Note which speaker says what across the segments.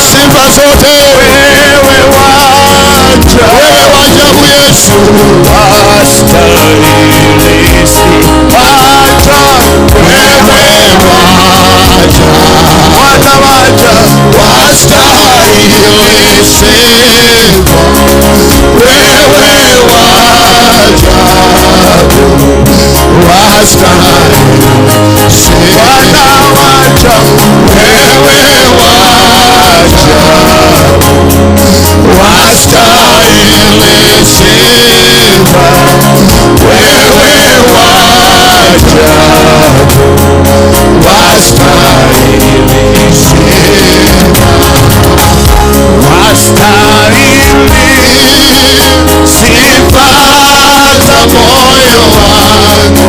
Speaker 1: Sifa zote.
Speaker 2: Wewe waja.
Speaker 1: Wewe wa ajabu Yesu.
Speaker 2: Wastahili sifa.
Speaker 1: Wewe waja.
Speaker 2: Bwana waja.
Speaker 1: Wastahili sifa. Wewe wa ajabu. Wastahili sifa.
Speaker 2: Bwana waja.
Speaker 1: Wewe wa ajabu. Wastahili sifa. Wewe wa ajabu. Wastahili sifa.
Speaker 2: Wastahili
Speaker 1: Sifa za moyo wangu.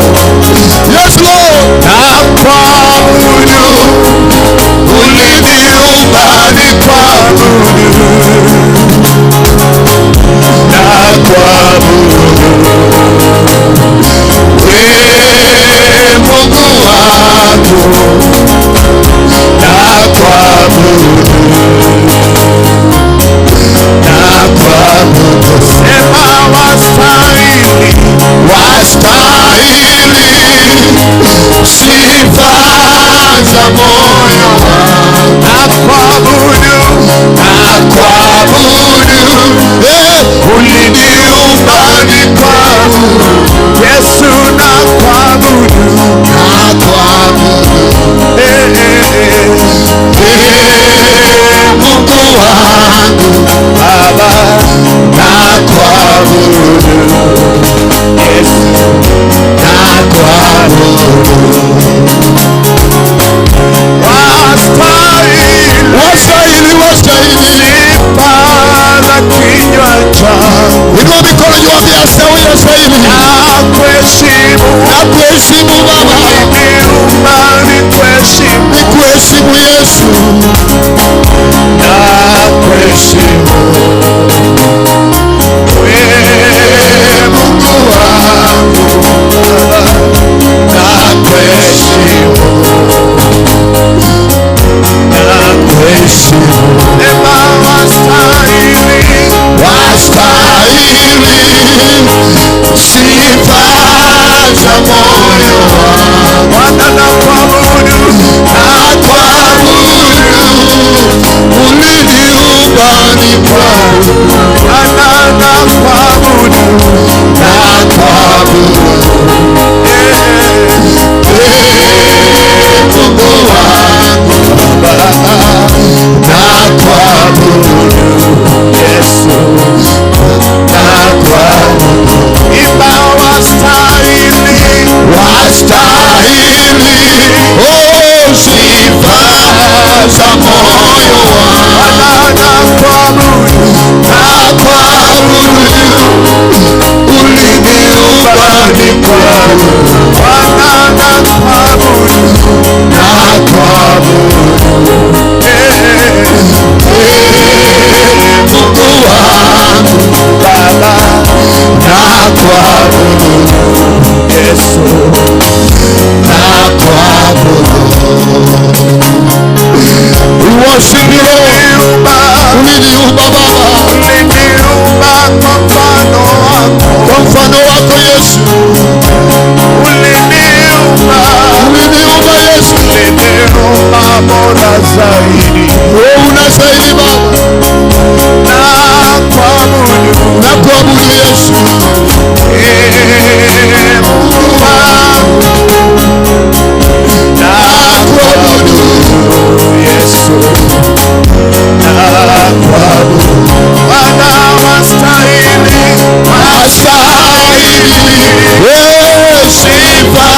Speaker 1: Yes, Lord.
Speaker 2: Nakuabudu,
Speaker 1: Uliniumba
Speaker 2: nikuabudu, nakuabudu.
Speaker 1: Wewe Mungu wangu.
Speaker 2: Nakuabudu,
Speaker 1: Nakuabudu.
Speaker 2: sema wastahili,
Speaker 1: Wastahili sifa za moyo wangu.
Speaker 2: Nakuabudu,
Speaker 1: Nakuabudu. Uliniumba nikuabudu.
Speaker 2: Yesu nakuabudu,
Speaker 1: Nakuabudu.
Speaker 2: eh, eh, eh.
Speaker 1: Mungu wangu.
Speaker 2: Baba
Speaker 1: Nakuabudu.
Speaker 2: Yesu
Speaker 1: Nakuabudu.
Speaker 2: wastahili
Speaker 1: Wastahili, wastahili.
Speaker 2: sifa za kinywa changu
Speaker 1: Inua mikono juu, ambia astahili, astahili.
Speaker 2: nakuheshimu,
Speaker 1: Nakuheshimu Baba.
Speaker 2: uliniumba nikuheshimu,
Speaker 1: Nikuheshimu Yesu.
Speaker 2: nakuheshimu wewe
Speaker 1: Mungu wangu.
Speaker 2: Baba, nakuheshimu,
Speaker 1: Nakuheshimu.
Speaker 2: sema wastahili,
Speaker 1: Wastahili sifa za moyo wangu.
Speaker 2: Bwana nakuabudu,
Speaker 1: Nakuabudu. Uliniumba nikuabudu.
Speaker 2: Bwana nakuabudu,
Speaker 1: Nakuabudu.
Speaker 2: eh,
Speaker 1: Mungu wangu.
Speaker 2: Baba
Speaker 1: Nakuabudu.
Speaker 2: Yesu
Speaker 1: Nakuabudu.
Speaker 2: imba wastahili,
Speaker 1: Wastahili, oh, sifa za moyo wangu.
Speaker 2: Bwana nakuabudu,
Speaker 1: Nakuabudu. Uliniumba nikuabudu.
Speaker 2: Bwana nakuabudu,
Speaker 1: Nakuabudu.
Speaker 2: eh,
Speaker 1: Mungu wangu.
Speaker 2: Baba
Speaker 1: Nakuabudu.
Speaker 2: Yesu
Speaker 1: Nakuabudu. We worship you, Lord.
Speaker 2: uliniumba,
Speaker 1: Uliniumba Baba
Speaker 2: uliniumba kwa mfano wako,
Speaker 1: kwa mfano wako Yesu.
Speaker 2: uliniumba,
Speaker 1: Uliniumba Yesu.
Speaker 2: uliniumba bora zaidi,
Speaker 1: Wewe unastahili Baba.
Speaker 2: nakuabudu,
Speaker 1: Nakuabudu Yesu.
Speaker 2: eh, Mungu wangu,
Speaker 1: Nakuabudu.
Speaker 2: Yesu nakuabudu, Bwana wastahili,
Speaker 1: Wastahili. Sifa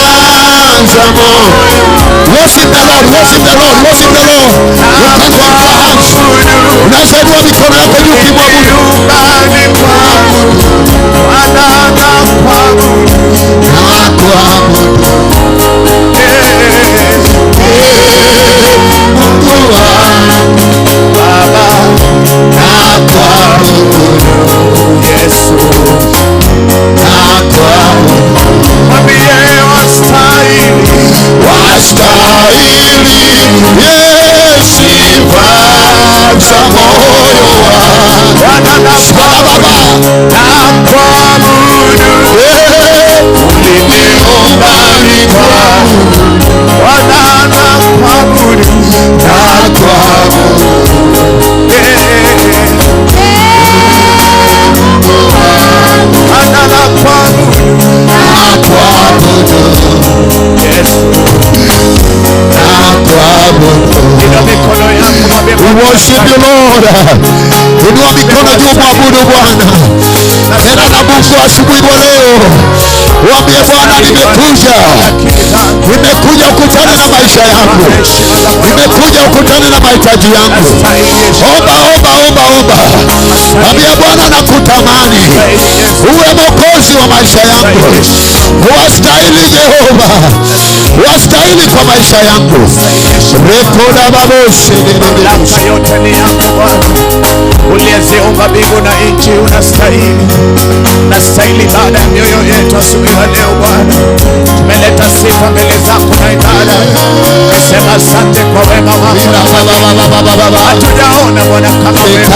Speaker 1: za moyo. Worship the Lord, worship the Lord, worship the Lord. You can clap your hands. Unaweza inua mikono yako juu ukimwabudu.
Speaker 2: uliniumba nikuabudu, Bwana nakuabudu,
Speaker 1: Nakuabudu.
Speaker 2: eh,
Speaker 1: Mungu wangu.
Speaker 2: Baba
Speaker 1: Nakuabudu.
Speaker 2: Yesu
Speaker 1: Nakuabudu.
Speaker 2: mwambie wastahili,
Speaker 1: Wastahili. Za moyo wangu.
Speaker 2: Bwana
Speaker 1: Baba.
Speaker 2: Nakuabudu. Uliniumba nikuabudu. Bwana nakuabudu.
Speaker 1: Nakuabudu.
Speaker 2: Bwana nakuabudu.
Speaker 1: Nakuabudu.
Speaker 2: Yesu.
Speaker 1: Nakuabudu.
Speaker 2: Inua mikono yako mwambie
Speaker 1: We worship you Lord. Inua mikono juu mwabudu Bwana. Tena na Mungu asubuhi wa leo. Waambie Bwana nimekuja. Nimekuja ukutane na maisha yangu. Nimekuja ukutane na mahitaji yangu. Omba, omba, omba, omba. Ambia Bwana nakutamani. Uwe mwokozi wa maisha yangu. Wastahili Jehova. Wastahili kwa maisha yangu. Rekoda baboshe.
Speaker 2: Mamlaka yote ni yako Bwana, uliyeziumba mbingu na nchi, unastahili. Unastahili baada ya mioyo yetu asubuhi ya leo Bwana. Tumeleta sifa mbele zako na ibada. Tusema asante kwa wema wako. Hatujaona Bwana kama wewe.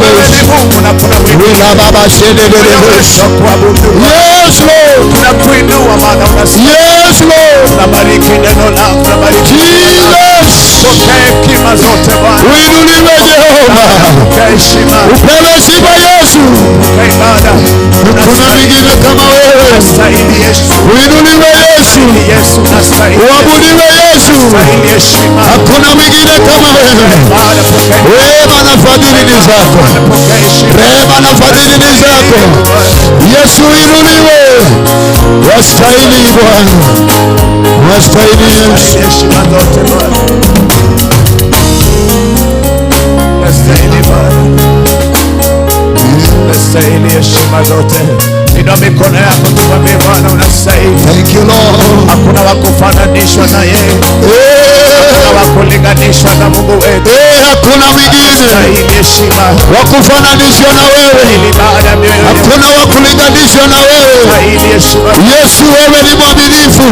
Speaker 2: Wewe ni Mungu na kuna mwingine. Tunaweza kuabudu.
Speaker 1: Yes Lord.
Speaker 2: Tunakuinua maana unastahili.
Speaker 1: Yes Lord.
Speaker 2: Tunabariki neno lako, tunabariki.
Speaker 1: Jesus.
Speaker 2: Pokea hekima zote Bwana.
Speaker 1: Uinuliwe Jehova.
Speaker 2: Pokea heshima.
Speaker 1: Upewe sifa Yesu.
Speaker 2: Pokea ibada.
Speaker 1: Hakuna mwingine kama wewe.
Speaker 2: Unastahili Yesu.
Speaker 1: Uinuliwe Yesu.
Speaker 2: Yesu unastahili.
Speaker 1: Uabudiwe Yesu.
Speaker 2: Unastahili heshima.
Speaker 1: Hakuna mwingine kama wewe.
Speaker 2: Bwana pokea.
Speaker 1: Rehema na fadhili ni zako.
Speaker 2: Pokea heshima.
Speaker 1: Rehema na fadhili ni zako. Yesu inuliwe. Wastahili Bwana. Wastahili Yesu.
Speaker 2: Heshima zote Bwana. Unastahili Bwana. Unastahili heshima zote. Inua mikono yako tumwambie Bwana unastahili.
Speaker 1: Thank you Lord.
Speaker 2: Hakuna wa kufananishwa na yeye. Hakuna wa kulinganishwa na Mungu wetu.
Speaker 1: Hakuna mwingine
Speaker 2: Unastahili heshima.
Speaker 1: wa kufananishwa na wewe.
Speaker 2: Unastahili baada ya mioyo yetu.
Speaker 1: Hakuna wa kulinganishwa na wewe.
Speaker 2: Unastahili heshima.
Speaker 1: Yesu wewe ni mwaminifu.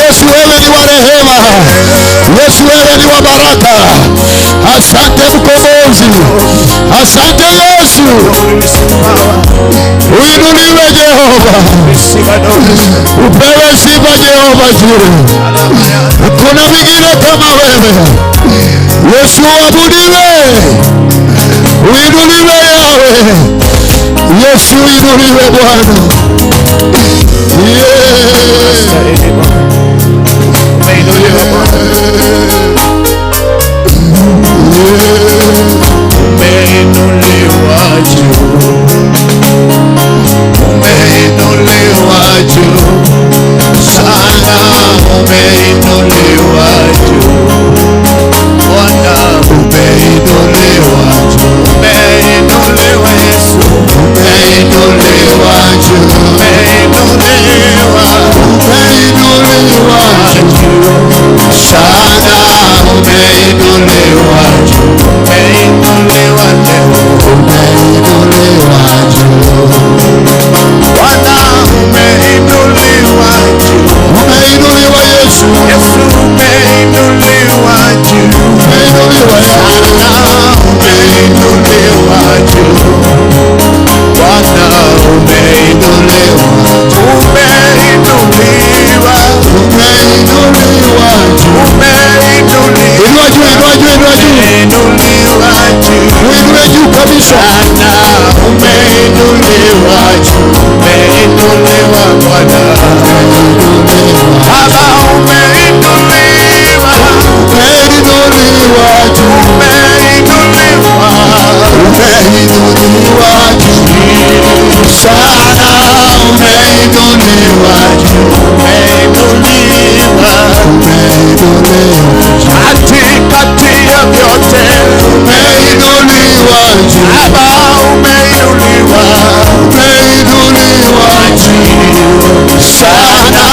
Speaker 1: Yesu wewe ni wa rehema. Yesu wewe ni wa baraka. Asante mkombozi. Asante Yesu. Uinuliwe Jehova. Upewe sifa Jehova Jireh. Hakuna mwingine kama wewe. Yesu abudiwe. Uinuliwe Yahweh. Yesu inuliwe Bwana. Yeah.
Speaker 2: Umeinuliwa Bwana. Umeinuliwa juu. Umeinuliwa juu sana. Umeinuliwa juu Bwana.
Speaker 1: Umeinuliwa juu.
Speaker 2: Umeinuliwa Yesu.
Speaker 1: Umeinuliwa juu.
Speaker 2: Umeinuliwa
Speaker 1: Umeinuliwa juu sana. Umeinuliwa juu.
Speaker 2: Umeinuliwa leo.
Speaker 1: Umeinuliwa juu.
Speaker 2: Bwana umeinuliwa juu.
Speaker 1: Umeinuliwa Yesu.
Speaker 2: Yesu umeinuliwa juu.
Speaker 1: Umeinuliwa Yesu.
Speaker 2: Sana umeinuliwa juu. Bwana umeinuliwa. Umeinuliwa.
Speaker 1: Umeinuliwa juu.
Speaker 2: Umeinuliwa.
Speaker 1: Inua juu, inua juu, inua juu.
Speaker 2: Umeinuliwa juu.
Speaker 1: Uinue juu kabisa.
Speaker 2: Sana umeinuliwa juu. Umeinuliwa Bwana. Baba umeinuliwa.
Speaker 1: Umeinuliwa juu.
Speaker 2: Umeinuliwa.
Speaker 1: Umeinuliwa juu sana. Umeinuliwa juu.
Speaker 2: Umeinuliwa.
Speaker 1: Umeinuliwa juu.
Speaker 2: Katikati ya vyote.
Speaker 1: Umeinuliwa juu.
Speaker 2: Baba umeinuliwa.
Speaker 1: Umeinuliwa juu sana.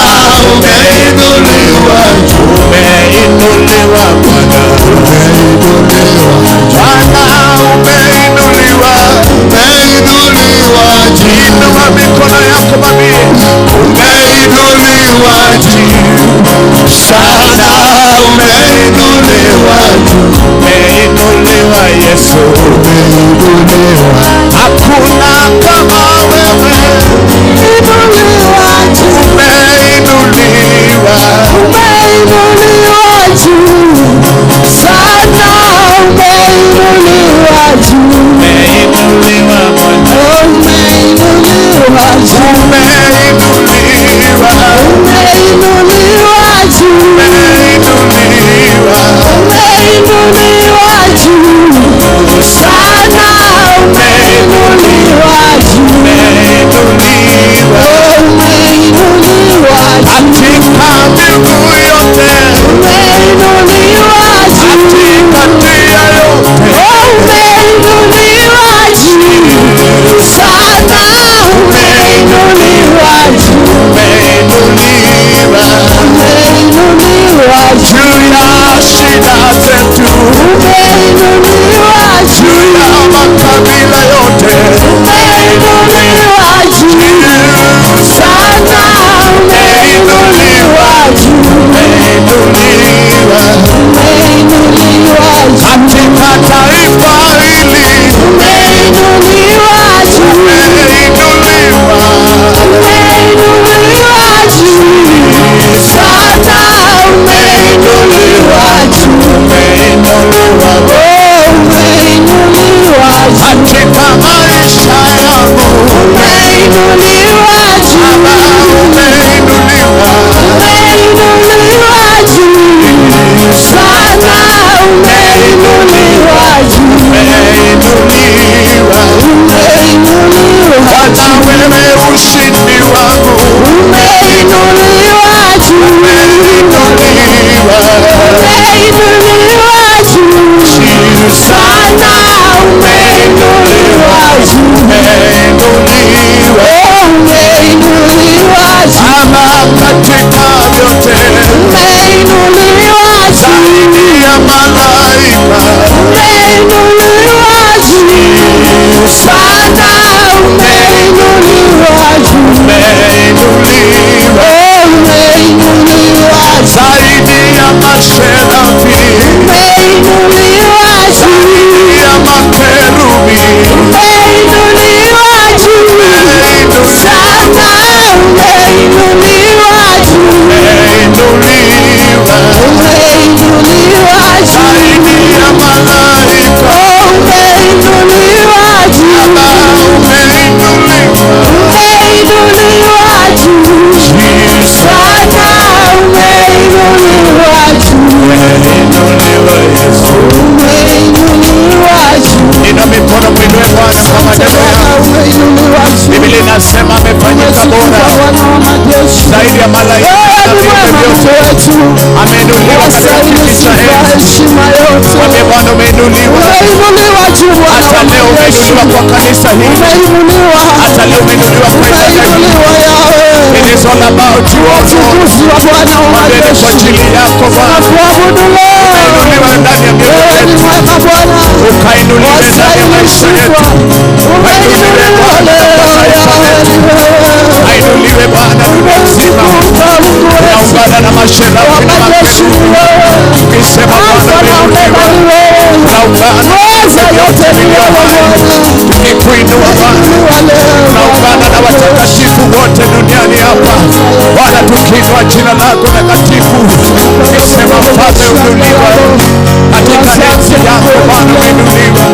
Speaker 1: Umeinuliwa juu.
Speaker 2: Umeinuliwa Bwana.
Speaker 1: Umeinuliwa juu.
Speaker 2: Bwana umeinuliwa.
Speaker 1: Umeinuliwa juu.
Speaker 2: Inua mikono yako mami.
Speaker 1: Umeinuliwa juu sana. Umeinuliwa juu.
Speaker 2: Umeinuliwa. Yesu.
Speaker 1: Umeinuliwa.
Speaker 2: Hakuna kama wewe. Umeinuliwa.
Speaker 3: Umeinuliwa juu sana, umeinuliwa juu,
Speaker 2: Umeinuliwa Bwana.
Speaker 3: umeinuliwa juu,
Speaker 2: Umeinuliwa.
Speaker 3: umeinuliwa juu,
Speaker 2: Umeinuliwa.
Speaker 3: umeinuliwa juu sana, umeinuliwa juu,
Speaker 2: Umeinuliwa.
Speaker 3: umeinuliwa juu,
Speaker 2: Katika mbingu yote.
Speaker 3: umeinuliwa juu.
Speaker 2: Katika njia yote.
Speaker 3: Umeinuliwa juu sana, umeinuliwa juu,
Speaker 2: Umeinuliwa.
Speaker 3: umeinuliwa juu,
Speaker 2: Juu ya shida zetu.
Speaker 3: umeinuliwa juu,
Speaker 2: Juu ya makabila yote.
Speaker 3: umeinuliwa juu sana, umeinuliwa juu,
Speaker 2: Umeinuliwa.
Speaker 3: umeinuliwa juu,
Speaker 2: Katika taifa hili.
Speaker 3: umeinuliwa juu,
Speaker 2: Umeinuliwa.
Speaker 3: umeinuliwa juu sana, umeinuliwa juu.
Speaker 2: Umeinuliwa.
Speaker 3: Umeinuliwa juu,
Speaker 2: Katika maisha yangu.
Speaker 3: umeinuliwa juu,
Speaker 2: Umeinuliwa.
Speaker 3: umeinuliwa juu sana, umeinuliwa juu,
Speaker 2: Umeinuliwa.
Speaker 3: umeinuliwa
Speaker 2: Bwana
Speaker 3: juu,
Speaker 2: wewe ushindi wangu.
Speaker 3: umeinuliwa juu,
Speaker 2: Umeinuliwa.
Speaker 3: umeinuliwa juu sana, umeinuliwa juu,
Speaker 2: Umeinuliwa.
Speaker 3: umeinuliwa juu,
Speaker 2: Baba katika vyote.
Speaker 3: umeinuliwa juu.
Speaker 2: Zaidi ya malaika.
Speaker 3: Umeinuliwa juu sana, umeinuliwa juu,
Speaker 2: Umeinuliwa.
Speaker 3: umeinuliwa juu,
Speaker 2: Zaidi ya masherafi.
Speaker 3: umeinuliwa juu,
Speaker 2: Ya makerubi.
Speaker 3: umeinuliwa juu sana, umeinuliwa juu,
Speaker 2: Umeinuliwa.
Speaker 3: umeinuliwa juu,
Speaker 2: Zaidi ya malaika.
Speaker 3: umeinuliwa juu,
Speaker 2: Umeinuliwa.
Speaker 3: umeinuliwa juu sana, umeinuliwa juu.
Speaker 2: Umeinuliwa Yesu.
Speaker 3: Umeinuliwa juu.
Speaker 2: Inua mikono mwinue Bwana kwa maneno yako.
Speaker 3: Umeinuliwa juu.
Speaker 2: Biblia inasema amefanyika bora
Speaker 3: Umetukuka Bwana wa majeshi.
Speaker 2: zaidi ya malaika
Speaker 3: Wewe
Speaker 2: na
Speaker 3: ni
Speaker 2: viumbe
Speaker 3: mwema Mungu
Speaker 2: vyote.
Speaker 3: wetu.
Speaker 2: Ameinuliwa katika
Speaker 3: Wastahili
Speaker 2: kiti cha
Speaker 3: sifa,
Speaker 2: enzi.
Speaker 3: heshima yote.
Speaker 2: Mwambie Bwana umeinuliwa.
Speaker 3: Umeinuliwa juu Bwana
Speaker 2: Hata
Speaker 3: wa
Speaker 2: leo
Speaker 3: majeshi.
Speaker 2: umeinuliwa kwa kanisa hili.
Speaker 3: Umeinuliwa.
Speaker 2: Hata leo umeinuliwa kwa ibada hii.
Speaker 3: Umeinuliwa Yahweh.
Speaker 2: It is all about you, O Lord.
Speaker 3: Utukufu wa Bwana wa
Speaker 2: Mwambie ni kwa
Speaker 3: majeshi.
Speaker 2: ajili yako Bwana.
Speaker 3: Tunakuabudu leo.
Speaker 2: Umeinuliwa ndani ya mioyo
Speaker 3: Wewe ni
Speaker 2: yetu.
Speaker 3: mwema Bwana.
Speaker 2: Ukainuliwe ndani ya
Speaker 3: Wastahili
Speaker 2: maisha
Speaker 3: sifa.
Speaker 2: yetu.
Speaker 3: Umeinuliwa leo Yahweh ni wewe.
Speaker 2: Ainuliwe Bwana dunia nzima.
Speaker 3: Umetukuka Mungu wetu.
Speaker 2: Tunaungana na masherafi na
Speaker 3: Majeshi ni
Speaker 2: makerubi.
Speaker 3: wewe.
Speaker 2: Tukisema Bwana
Speaker 3: Alfa na Omega
Speaker 2: umeinuliwa.
Speaker 3: ni wewe.
Speaker 2: Tunaungana
Speaker 3: Uweza yote ni
Speaker 2: vilio
Speaker 3: wewe
Speaker 2: hai.
Speaker 3: Bwana.
Speaker 2: Tukikuinua Bwana.
Speaker 3: Umeinuliwa leo.
Speaker 2: Tunaungana na watakatifu wote duniani hapa Bwana, tukiinua jina lako takatifu, tukisema Mfalme uinuliwe katika enzi yako Bwana, umeinuliwa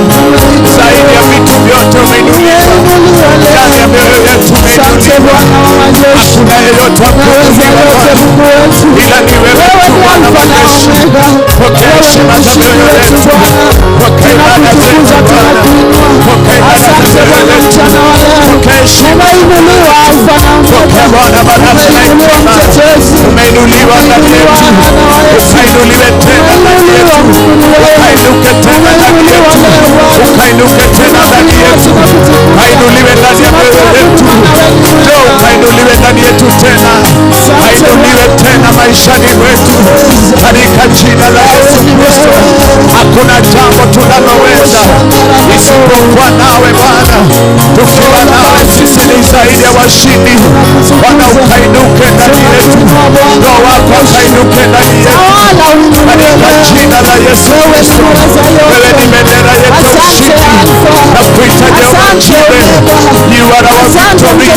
Speaker 2: zaidi ya vitu vyote, umeinuliwa
Speaker 3: Umeinuliwa
Speaker 2: ndani ya
Speaker 3: leo.
Speaker 2: mioyo yetu,
Speaker 3: Asante
Speaker 2: umeinuliwa.
Speaker 3: Bwana wa majeshi.
Speaker 2: Hakuna yeyote wa
Speaker 3: Unaweza
Speaker 2: kuinuliwa
Speaker 3: yote
Speaker 2: Bwana
Speaker 3: Mungu wetu.
Speaker 2: ila ni wewe
Speaker 3: Wewe
Speaker 2: tu
Speaker 3: ni
Speaker 2: Bwana
Speaker 3: Alfa na
Speaker 2: majeshi.
Speaker 3: Omega.
Speaker 2: Pokea
Speaker 3: Wewe ni
Speaker 2: heshima za
Speaker 3: mshindi
Speaker 2: mioyo
Speaker 3: wetu
Speaker 2: yetu,
Speaker 3: Bwana.
Speaker 2: pokea ibada
Speaker 3: Tunakutukuza,
Speaker 2: zetu Bwana,
Speaker 3: tunakuinua.
Speaker 2: pokea ibada za
Speaker 3: Asante
Speaker 2: mioyo
Speaker 3: Bwana
Speaker 2: yetu,
Speaker 3: mchana wa leo.
Speaker 2: pokea heshima
Speaker 3: Umeinuliwa Alfa na
Speaker 2: Pokea
Speaker 3: Omega.
Speaker 2: Bwana baraka na
Speaker 3: Umeinuliwa
Speaker 2: hekima.
Speaker 3: mtetezi.
Speaker 2: Umeinuliwa ndani
Speaker 3: Umeinuliwa
Speaker 2: yetu,
Speaker 3: Bwana wa Yesu.
Speaker 2: ukainuliwe tena ndani
Speaker 3: Umeinuliwa
Speaker 2: yetu,
Speaker 3: Mungu ni wewe.
Speaker 2: ukainuke tena ndani
Speaker 3: Umeinuliwa
Speaker 2: yetu,
Speaker 3: leo Bwana.
Speaker 2: ukainuke tena ndani yetu, ukainuliwe ndani ya mioyo yetu, njoo ukainuliwe ndani yetu tena, ukainuliwe tena maishani mwetu, katika jina la Yesu Kristo. Hakuna jambo tunaloweza isipokuwa nawe Bwana. Tukiwa nawe sisi ni Ni zaidi ya washindi. Bwana ukainuke ndani yetu, Roho wako akainuke ndani yetu, katika jina la Yesu Kristo. Wewe ni bendera yetu ya ushindi. Na kuita Jehova Jireh, you are our victory,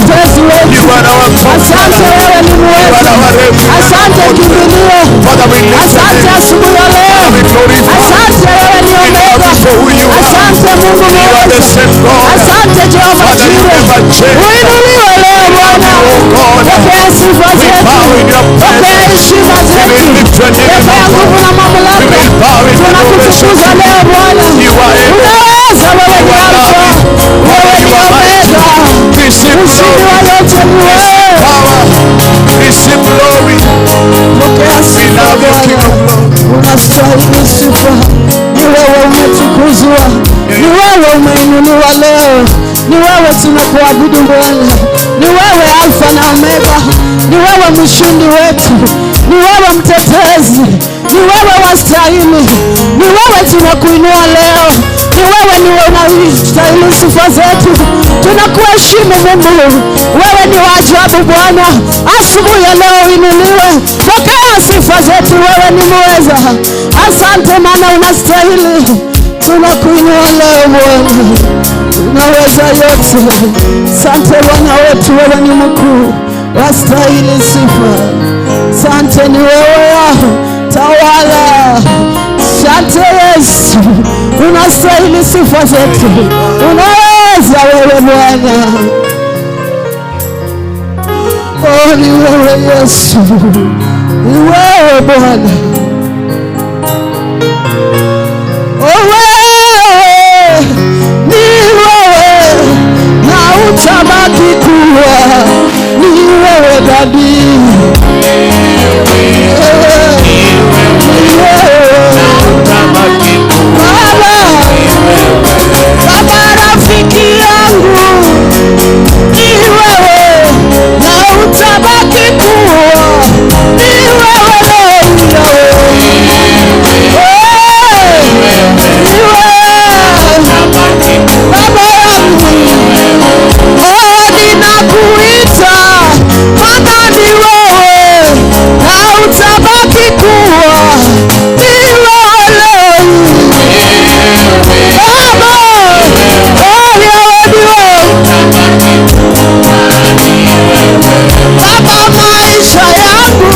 Speaker 2: you are our
Speaker 3: Asante,
Speaker 2: conqueror,
Speaker 3: wewe ni
Speaker 2: you
Speaker 3: muweza.
Speaker 2: are our refuge.
Speaker 3: Asante kimbilio.
Speaker 2: Father, we lift your
Speaker 3: Asante
Speaker 2: name.
Speaker 3: asubuhi ya leo.
Speaker 2: Father, we glorify.
Speaker 3: Asante, wewe ni
Speaker 2: We love
Speaker 3: Omega.
Speaker 2: you for who you are.
Speaker 3: Asante Mungu
Speaker 2: You are the
Speaker 3: mweza.
Speaker 2: same God.
Speaker 3: Asante Jehova
Speaker 2: Father, you
Speaker 3: Jireh.
Speaker 2: never change.
Speaker 3: Uinuliwe leo Bwana.
Speaker 2: Oh God,
Speaker 3: Pokea sifa
Speaker 2: we
Speaker 3: zetu.
Speaker 2: bow in your
Speaker 3: Pokea
Speaker 2: presence.
Speaker 3: heshima
Speaker 2: We
Speaker 3: zetu.
Speaker 2: will lift your name
Speaker 3: Pokea
Speaker 2: above.
Speaker 3: nguvu na
Speaker 2: We
Speaker 3: mamlaka.
Speaker 2: will bow in adoration.
Speaker 3: Tunakutukuza leo Bwana.
Speaker 2: You are able.
Speaker 3: Unaweza, wewe ni
Speaker 2: You are
Speaker 3: Alfa,
Speaker 2: loving.
Speaker 3: wewe ni
Speaker 2: You are mighty.
Speaker 3: Omega.
Speaker 2: Receive
Speaker 3: Ushindi
Speaker 2: glory.
Speaker 3: wa yote ni
Speaker 2: Receive
Speaker 3: wewe.
Speaker 2: power. Receive glory.
Speaker 3: Pokea
Speaker 2: We
Speaker 3: sifa
Speaker 2: love you, King
Speaker 3: Bwana.
Speaker 2: of glory.
Speaker 3: Unastahili sifa. Ni wewe umetukuzwa, ni wewe umeinuliwa leo, ni wewe tunakuabudu Bwana, ni wewe Alfa na Omega, ni wewe mshindi wetu, ni wewe mtetezi, ni wewe wastahili, ni wewe tunakuinua leo, ni wewe ni unastahili sifa zetu. Tunakuheshimu Mungu, wewe ni wa ajabu Bwana. Asubuhi ya leo inuliwe, pokea sifa zetu, wewe ni mweza. Asante maana unastahili. Tunakuinua leo Bwana, unaweza yote. Asante Bwana wetu, wewe ni mkuu, wastahili sifa. Asante, ni wewe tawala. Asante Yesu, unastahili sifa zetu, unaweza wewe Bwana. Oh, ni wewe Yesu, ni wewe Bwana. Oh, wewe ni wewe na utabaki kuwa ni wewe Daddy. Ni wewe Baba, Baba rafiki yangu ni wewe na utabaki kuwa ni wewe leo. Ni wewe Baba yangu. Oh, ninakuita maana ni wewe na utabaki kuwa ni wewe leo. Baba, oh, wewe ni wewe. Baba, maisha yangu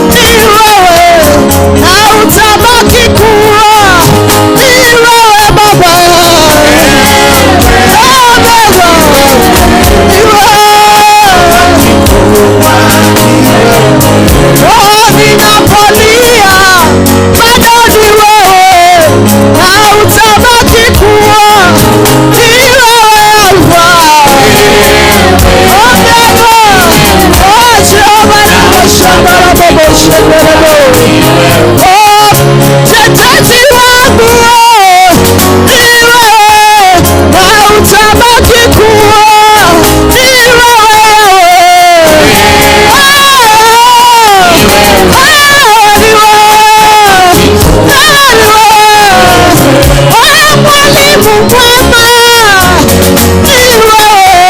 Speaker 3: ni wewe na utabaki kuwa ni wewe Baba. Oh, Baba, ni wewe. Oh, ninapolia bado ni wewe na utabaki kuwa ni wewe Alfa. Omega. Oh, Jehova na Bobo Shandarabo. Oh, mtetezi wangu ni wewe na utabaki kuwa ni wewe. Mwalimu mwema ni wewe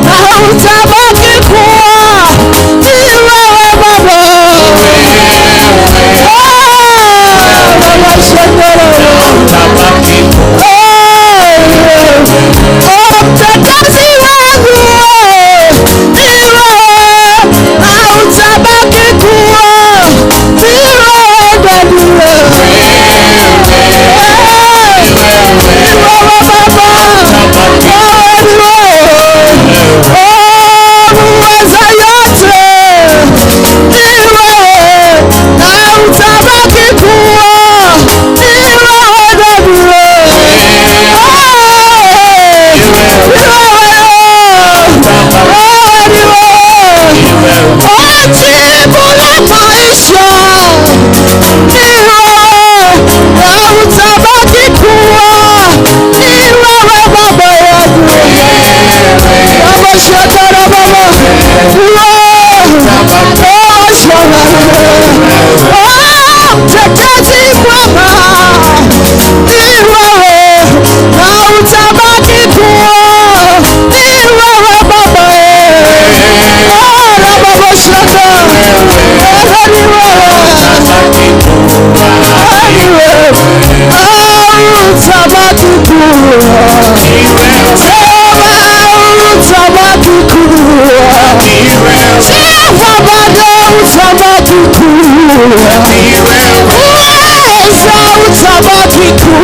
Speaker 3: na utabaki kuwa ni wewe Baba. Oh, Baba Shandara. Oh, mtetezi wangu ni wewe na utabaki kuwa ni wewe Daddy.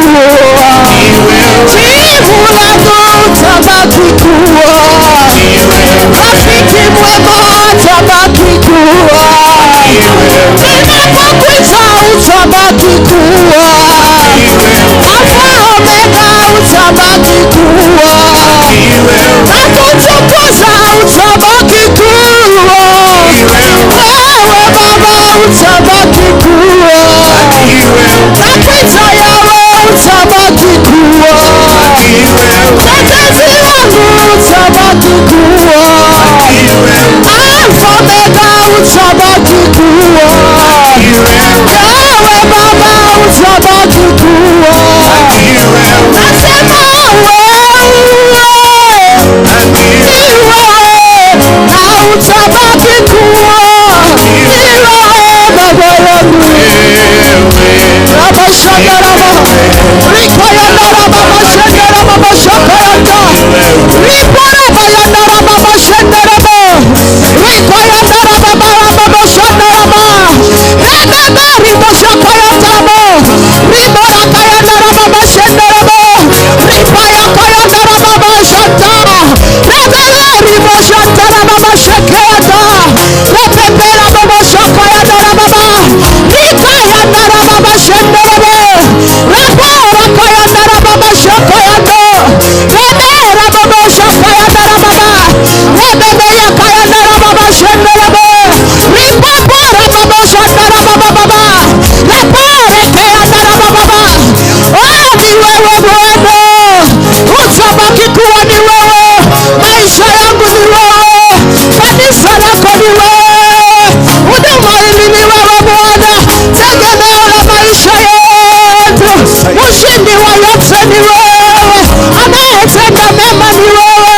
Speaker 3: kuwa, jibu langu utabaki kuwa, rafiki mwema utabaki kuwa, ninapokuita utabaki kuwa, Alfa Omega utabaki kuwa, nakutukuza utabaki kuwa, wewe Baba utabaki kuwa, nakuita Yawe utabaki kuwa, mtetezi wangu utabaki kuwa, Alfa Omega utabaki kuwa, Yawe Baba utabaki kuwa, nasema wewe ni wewe na utabaki kuwa, ni wewe Baba yangu. Rabashandaraba, Rikoyandaraba, Bashandaraba, Bashakayanda, Riporabayandaraba, Bashandaraba, Rikoyandaraba, Baraba, Bashandaraba, Rebebe, Riboshakayandaraba, Riborakayandaraba, Bashandaraba, Ripayakayandaraba, Bashanta, Rebebe, Riboshantaraba, Bashakayanda, Repeperaba, Bashakayandaraba, Rikayandaraba, Bashandaraba, Raborakayandaraba, Bashakayanda, Reberaba, Bashakayandaraba, Rebebeyakayandaraba, Bashandaraba, Ripoporaba, Bashandaraba, Baba, Reporekeyandaraba, Baba. Oh, ni wewe Bwana, utabaki kuwa ni wewe, maisha yangu ni wewe, kanisa lako ni wewe, huduma hili ni wewe Bwana, tegemeo la maisha yetu, mshindi wa yote ni wewe, anayetenda mema ni wewe,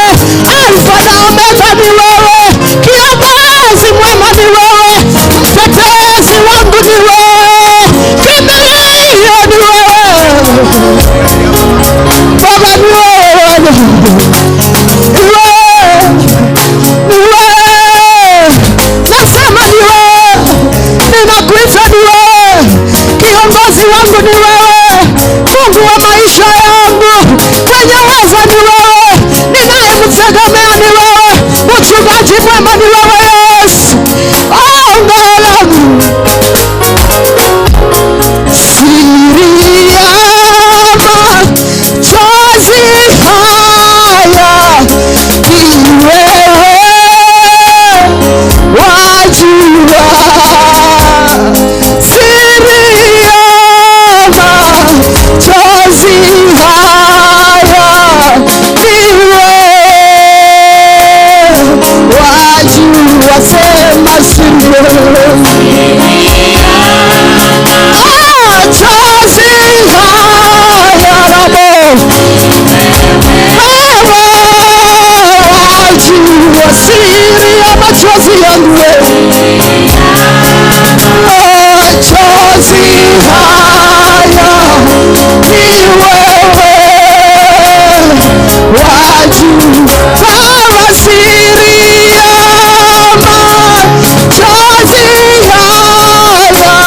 Speaker 3: Alfa na Omega ni wewe, kiongozi mwema ni wewe, mtetezi wangu ni wewe, kimbilio ni wewe, Baba ni wewe Bwana, ni wewe, ni wewe, nasema ni wewe, ninakuita ni wewe, kiongozi wangu ni wewe, Mungu wa maisha yangu, mwenye uwezo ni wewe, ninayemtegemea ni wewe, mchungaji mwema ni wewe Yesu. Oh, ngao langu siri ya machozi haya ni wewe wajua, siri ya machozi haya ni wewe wajua, sema siri machozi haya rabo wewe wajua siri ya machozi yangu wewe, machozi haya ni wewe wajua, Baba siri ya machozi haya ni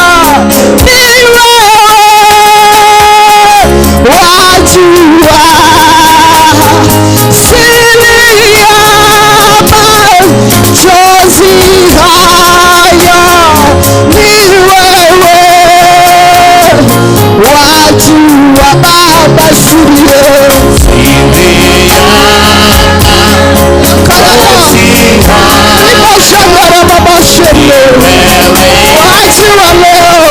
Speaker 3: wewe wajua, siri ya machozi haya ni wewe wajua, Baba siri wajua leo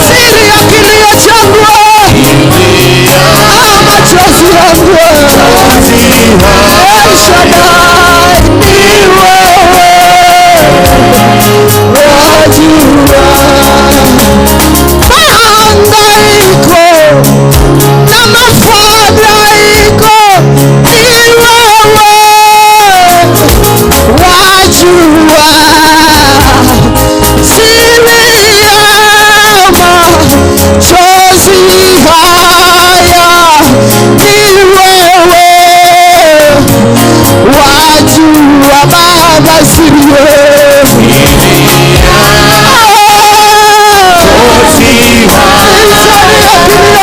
Speaker 3: siri ya kilio changu, machozi yangu El Shaddai ni wewe wajua, mahangaiko na mafadhaiko ni wewe wajua,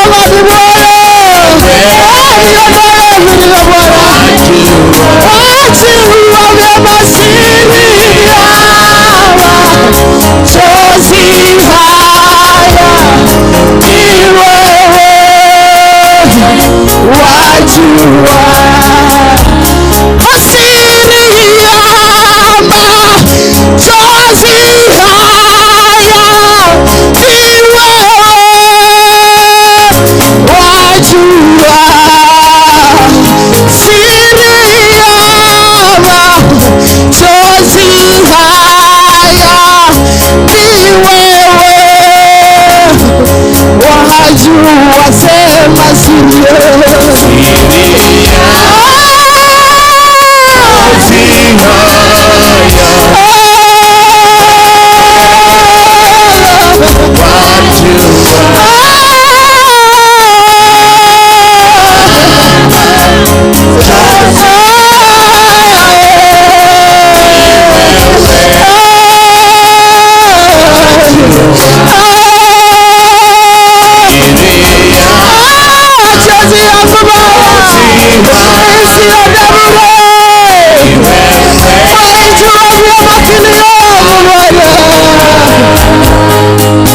Speaker 3: Amani Bwana. Niondolee vilio Bwana. Wajua vyema siri ya machozi haya ni wewe, wajua siri ya machozi haya ni wewe, wajua siri ya machozi haya ni wewe,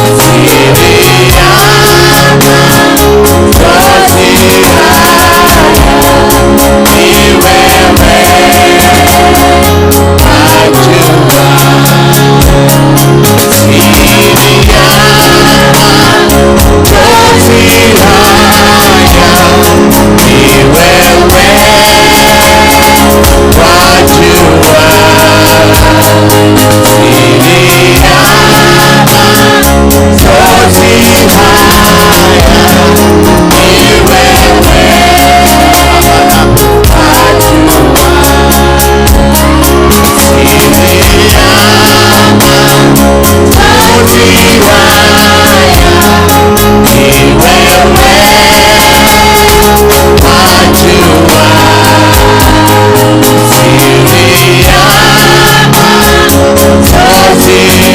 Speaker 3: wajua. Sema siri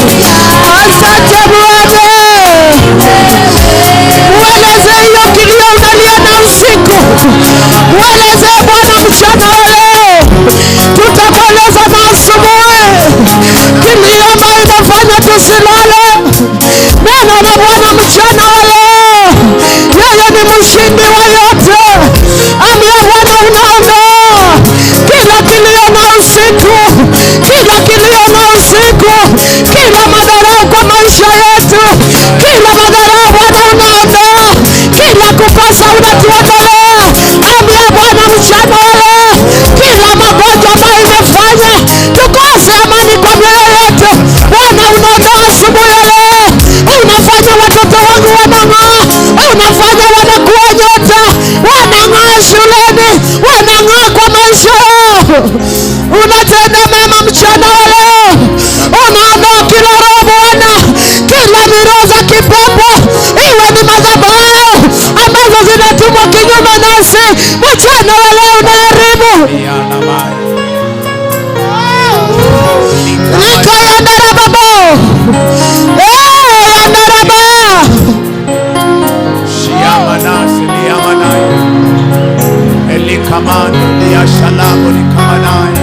Speaker 3: Asante Bwana. Mweleze hiyo kilio unalia na usiku. Mweleze Bwana mchana wa leo. Tutakueleza na asubuhi. Kilio ambayo inafanya tusilale. Neno la Bwana mchana wa leo. Yeye ni mshindi wa yote. Ambia Bwana unaondoa kila kilio na usiku, kila kilio na usiku, kila madharau kwa maisha yetu, kila madharau Bwana unaondoa, kila kukosa unatuondolea. Ambia Bwana mchana wa leo, kila magonjwa ambayo imefanya tukose amani kwa mioyo yetu, Bwana unaondoa asubuhi ya leo. Unafanya watoto wangu wanang'aa, unafanya wanakuwa nyota, wanang'aa shuleni, wanang'aa kwa maisha yao. Unatenda mema mchana wa leo. Unaondoa kila roho Bwana, kila miroho za kipepo, iwe ni madhabahu ambazo zinatumwa kinyume nasi, mchana wa leo unaharibu. Likayandarababo. Yandaraba.
Speaker 2: Shiamanasi liamanai. Elikamani liashalamu likamanai.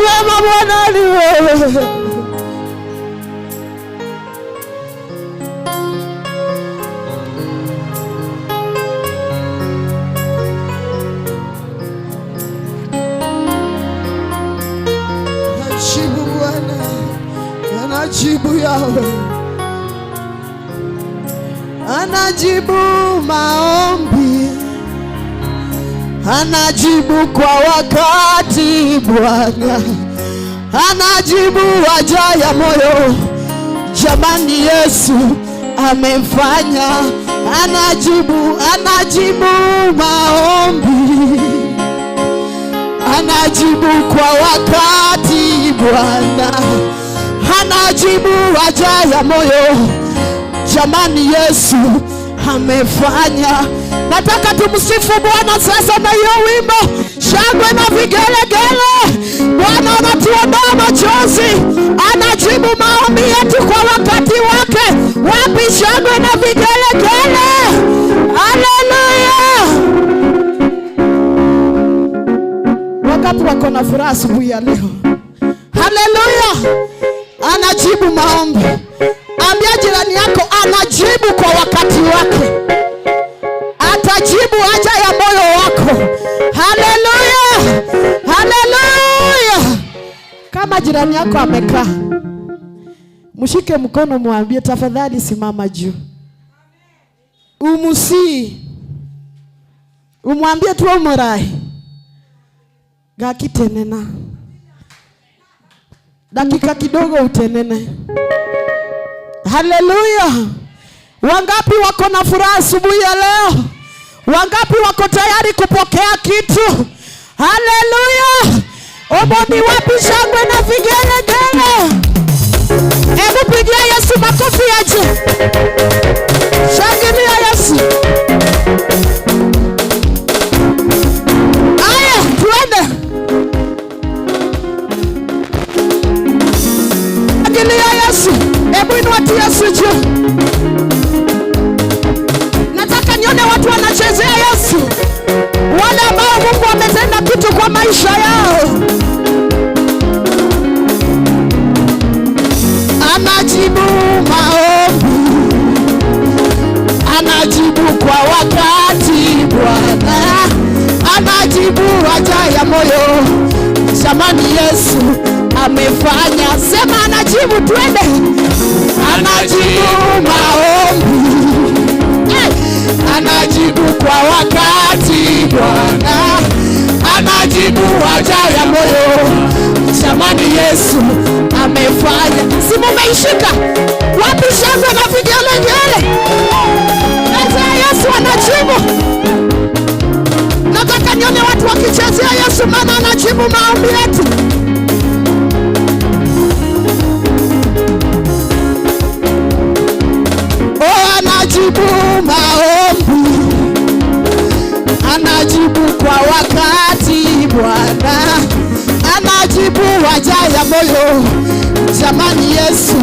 Speaker 3: mema Bwana ni wewe. Anajibu Bwana, anajibu Yahweh, anajibu maombi, anajibu kwa wakati Bwana, anajibu haja ya moyo. Jamani, Yesu amefanya, anajibu, anajibu maombi, anajibu kwa wakati Bwana, anajibu haja ya moyo. Jamani, Yesu amefanya. Nataka tumsifu Bwana sasa na hiyo wimbo, shangwe na vigelegele. Bwana anatuondoa machozi, anajibu maombi yetu kwa wakati wake. Wapi shangwe na vigelegele? Haleluya! Wangapi wako na furaha asubuhi ya leo? Haleluya! Anajibu maombi. Ambia jirani yako, anajibu kwa wakati wake. Atajibu haja ya moyo wako. Haleluya! Haleluya! Kama jirani yako amekaa, mshike mkono, mwambie tafadhali simama juu. Umusii. Umwambie tu umurai. Gakitenena. Dakika kidogo utenene. Haleluya! Wangapi wako na furaha asubuhi ya leo? Wangapi wako tayari kupokea kitu? Haleluya! Omoni, wapi shangwe na vigelegele? Hebu pigia Yesu makofi aje. Shangilia Yesu. Aya, tuende. Shangilia Yesu. Hebu inua tu Yesu juu. Nataka nione watu wanachezea Yesu, wale ambao Mungu ametenda kitu kwa maisha yao. Anajibu maombi, anajibu kwa wakati Bwana, anajibu haja ya moyo. Jamani, Yesu amefanya. Sema anajibu, twende. Anajibu maombi, anajibu kwa wakati Bwana, anajibu haja ya moyo. Jamani, Yesu amefanya. Si mumeishika? Wapi shangwe na vigelegele? Chezea Yesu, anajibu. Nataka nione watu wakichezea Yesu, maana anajibu maombi yetu. Oh, anajibu maombi, anajibu kwa wakati Bwana, anajibu haja ya moyo. Jamani, Yesu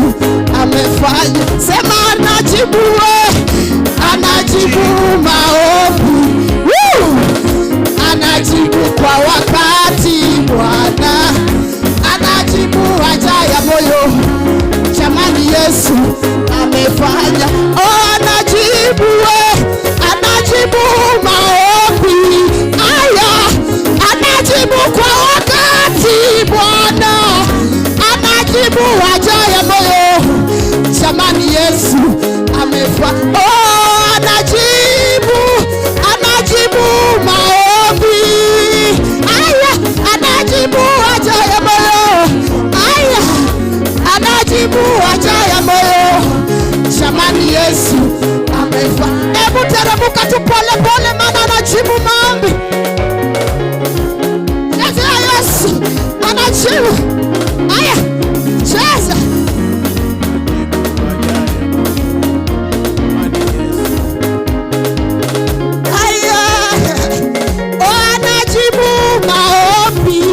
Speaker 3: amefanya. Sema anajibu, we, anajibu maombi. Woo! Anajibu kwa wakati Bwana, anajibu haja ya moyo. Jamani, Yesu amefanya. Oh, anajibu, we, anajibu maombi. Aya, anajibu kwa wakati Bwana, anajibu haja ya moyo. Jamani, Yesu amefanya. Oh, anajibu, anajibu maombi. Aya, anajibu haja ya moyo. Aya, anajibu haja ya moyo. Jamani, Yesu amefanya. Hebu teremka tu pole pole, maana anajibu maombi. Cheza Yesu, anajibu. Aya, cheza. Aya, oh, anajibu maombi,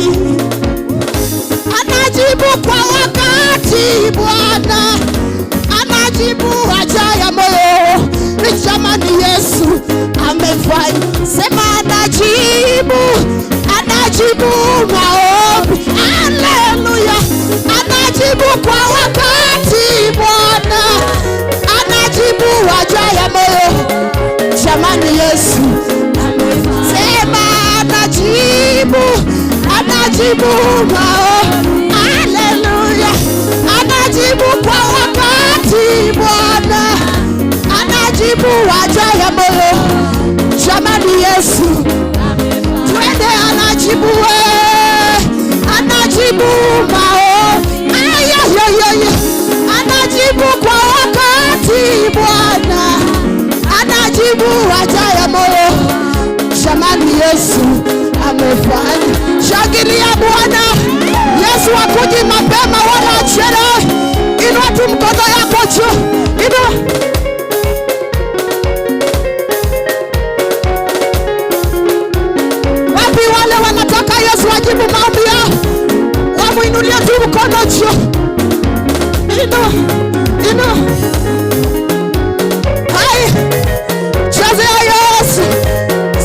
Speaker 3: anajibu kwa wakati Bwana, anajibu haja ya moyo. Jamani, Yesu amefanya. Sema anajibu, anajibu maombi. Ale, Anajibu maombi. Haleluya. Anajibu kwa wakati Bwana. Anajibu haja ya moyo. Jamani Yesu. Twende, anajibu we. Anajibu maombi. Ayayayay. Anajibu kwa wakati Bwana. Anajibu haja ya moyo. Jamani Yesu amefanya. Shangilia Bwana. Yesu hakuji mapema wala achelewe. Inua tu mkono yako juu. Inua. Wapi wale wanataka Yesu ajibu maombi yao? Wamuinulie tu mkono juu. Inua. Inua. Hai. Chezea Yesu.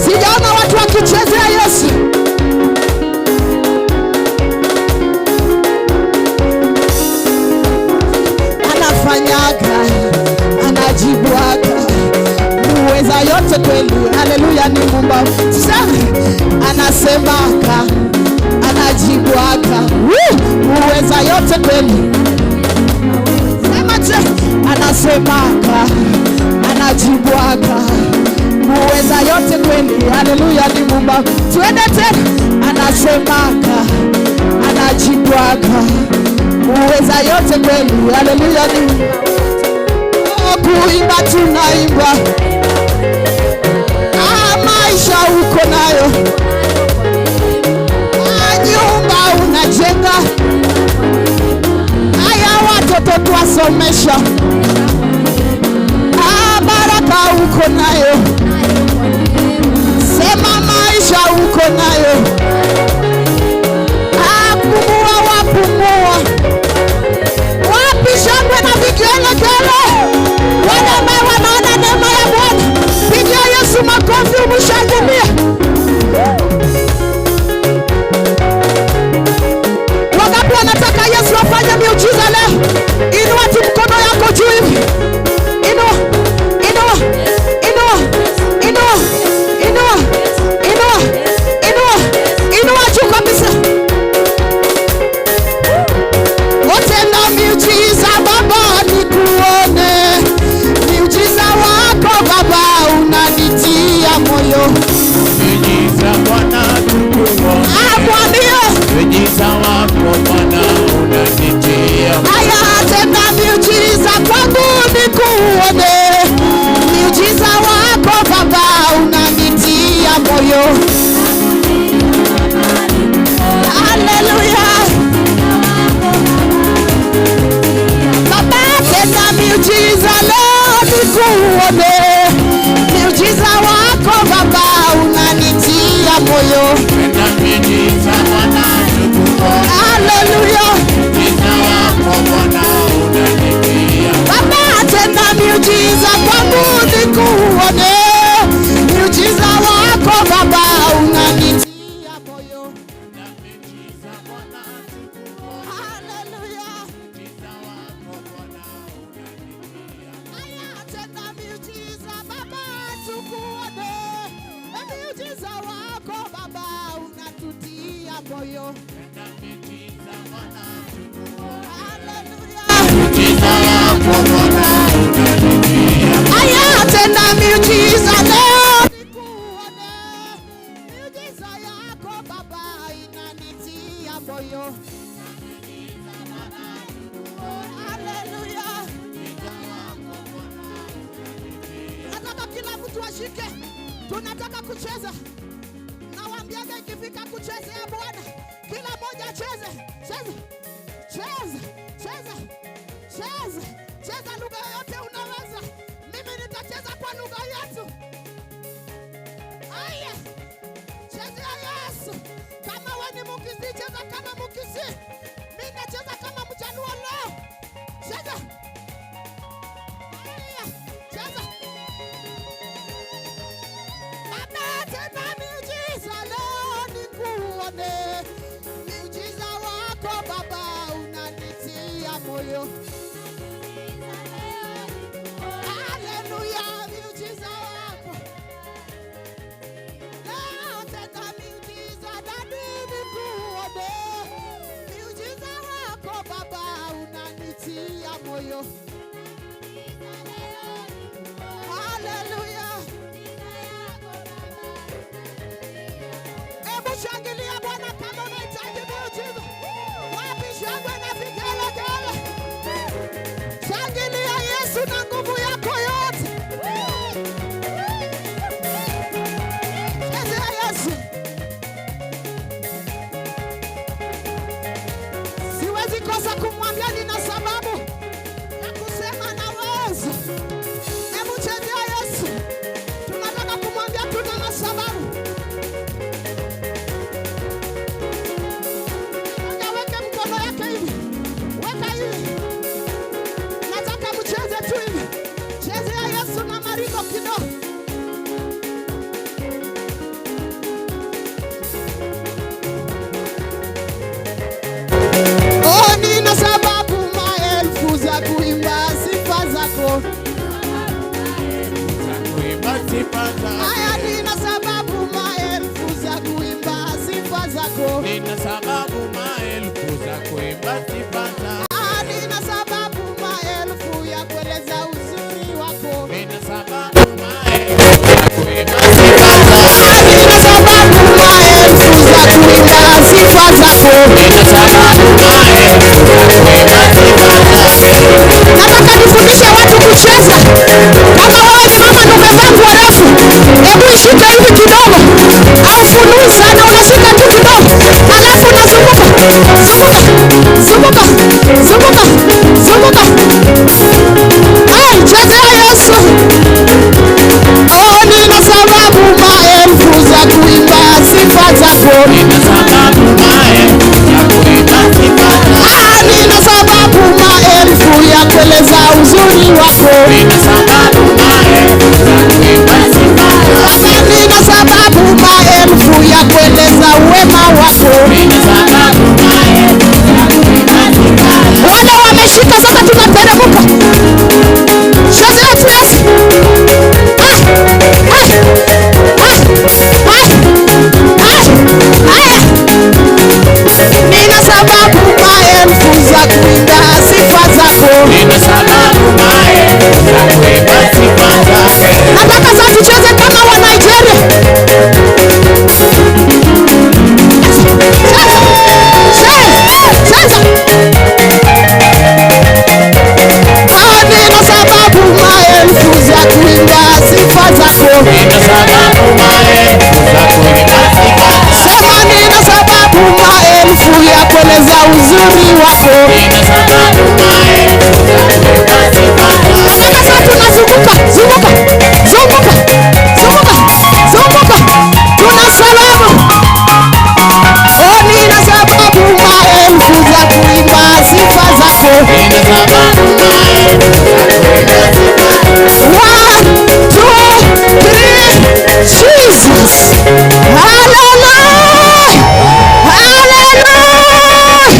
Speaker 3: Sijaona watu wakichezea Yesu. Anafanyaga, anajibuaga, muweza yote kweli. Haleluya, ni Muumba. Sasa anasemaka, anajibuaga, muweza yote kweli. Sema je, anasemaka, anajibuaga, muweza yote kweli. Haleluya, ni Muumba. Tuende tena, anasemaka, anajibuaga, muweza yote kweli. Haleluya, ni Muumba. Kuimba tunaimba, maisha uko nayo, nyumba unajenga, haya watoto twasomesha, baraka uko nayo, sema maisha uko nayo, pumua wapumua. Wapi shangwe na vigelegele? Wale ambao wanaona neema ya Bwana, pigia Yesu makofi umshangilie. Wangapi wanataka Yesu afanye miujiza leo? Inua tu mkono yako juu hivi. Inua, inua, inua, inua, inua, inua, inua, inua juu kabisa. Tenda miujiza Baba nikuone, miujiza wako Baba unanitia moyo.
Speaker 2: Miujiza Bwana tukuone.
Speaker 3: Mwambie.
Speaker 2: Miujiza wako Bwana unanitia moyo.
Speaker 3: Haya, tenda miujiza kwangu nikuone, miujiza wako Baba unanitia moyo. Haleluya. Baba tenda miujiza leo nikuone, miujiza wako Baba unanitia moyo.
Speaker 2: Tenda miujiza Bwana tukuone.
Speaker 3: Haleluya.
Speaker 2: Miujiza wako Bwana unanitia moyo.
Speaker 3: Baba tenda miujiza kwangu nikuone, miujiza wako Baba unanitia moyo.
Speaker 2: Tenda miujiza Bwana tukuone.
Speaker 3: Haleluya.
Speaker 2: Miujiza wako Bwana unanitia moyo.
Speaker 3: Haya, tenda miujiza Baba tukuone, miujiza wako Baba unatutia moyo.
Speaker 2: Tenda miujiza Bwana tukuone.
Speaker 3: Haleluya.
Speaker 2: Miujiza wako Bwana unanitia moyo.
Speaker 3: Haya, tenda miujiza leo nikuone, miujiza yako Baba inanitia moyo. Haleluya. Nataka kila mtu ashike, tunataka kucheza. Nawaambiaga ikifika kuchezea Bwana, kila mmoja acheze. Cheza, cheza, cheza, cheza, cheza lugha yoyote unaweza. Mimi nitacheza kwa lugha yetu. Haya, chezea Yesu. Kama wewe ni Mkisii, cheza kama Mkisii. Mimi nacheza kama Mjaluo leo. Cheza. Haya, cheza. Baba tenda miujiza leo nikuone, miujiza wako Baba unanitia moyo. moyo. Haleluya! Hebu shangilia Bwana kama unahitaji muujiza. Wapi shangwe na vigelegele? Shangilia Yesu na nguvu yako yote. Chezea Yesu. Siwezi kosa kumwambia nina sababu ya kusema naweza. Hebu chezea Yesu. Tunataka kumwambia tuna masababu. Nataka weke mkono yake hivi. Weka hivi. Nataka mcheze tu hivi. Chezea Yesu na maringo kidogo. Oh, nina sababu maelfu za kuimba sifa zako.
Speaker 2: Kuimba sifa zako.
Speaker 3: Haya, nina sababu maelfu za kuimba sifa zako.
Speaker 2: Nina sababu maelfu za kuimba sifa zako.
Speaker 3: Ah, nina sababu maelfu ya kueleza uzuri wako.
Speaker 2: Nina sababu maelfu za kuimba sifa zako.
Speaker 3: Ah, nina sababu maelfu za kuimba sifa zako.
Speaker 2: Nina sababu maelfu za kuimba sifa zako.
Speaker 3: Nataka nifundishe watu kucheza. Kama wewe ni mama na umevaa nguo refu, hebu ishike hivi kidogo, au funui sana, unashika tu kidogo, alafu unazunguka, zunguka, zunguka, zunguka, zunguka. Hey, chezea Yesu. Oh, nina sababu maelfu za kuimba sifa zako.
Speaker 2: Nina sababu maelfu za kuimba sifa zako.
Speaker 3: Ah, nina sababu maelfu ya kueleza uzuri wako.
Speaker 2: Nina sababu maelfu za kuimba sifa zako.
Speaker 3: Baba, nina sababu maelfu ya kueleza wema wako.
Speaker 2: Nina sababu maelfu za kuimba sifa zako.
Speaker 3: Wale wameshika sasa, tunateremka. Chezea tu Yesu. Ah, ah, ah, ah, ah, ah. Nina sababu maelfu za kuimba sifa zako.
Speaker 2: Nina sababu maelfu za kuimba sifa zako.
Speaker 3: Nataka sasa tucheze kama wa Nigeria. Cheza, cheza, cheza. Ah, nina sababu maelfu za kuimba sifa zako.
Speaker 2: Nina sababu maelfu za kuimba sifa zako.
Speaker 3: Sema nina sababu maelfu ya kueleza uzuri wako.
Speaker 2: Nina sababu maelfu za kuimba sifa zako.
Speaker 3: Nataka sasa tunazunguka, zunguka, zunguka, zunguka, zunguka. Tuna sababu. Oh, nina sababu maelfu za kuimba sifa zako.
Speaker 2: Nina sababu maelfu za kuimba sifa zako.
Speaker 3: One, two, three, Jesus. Hallelujah. Hallelujah.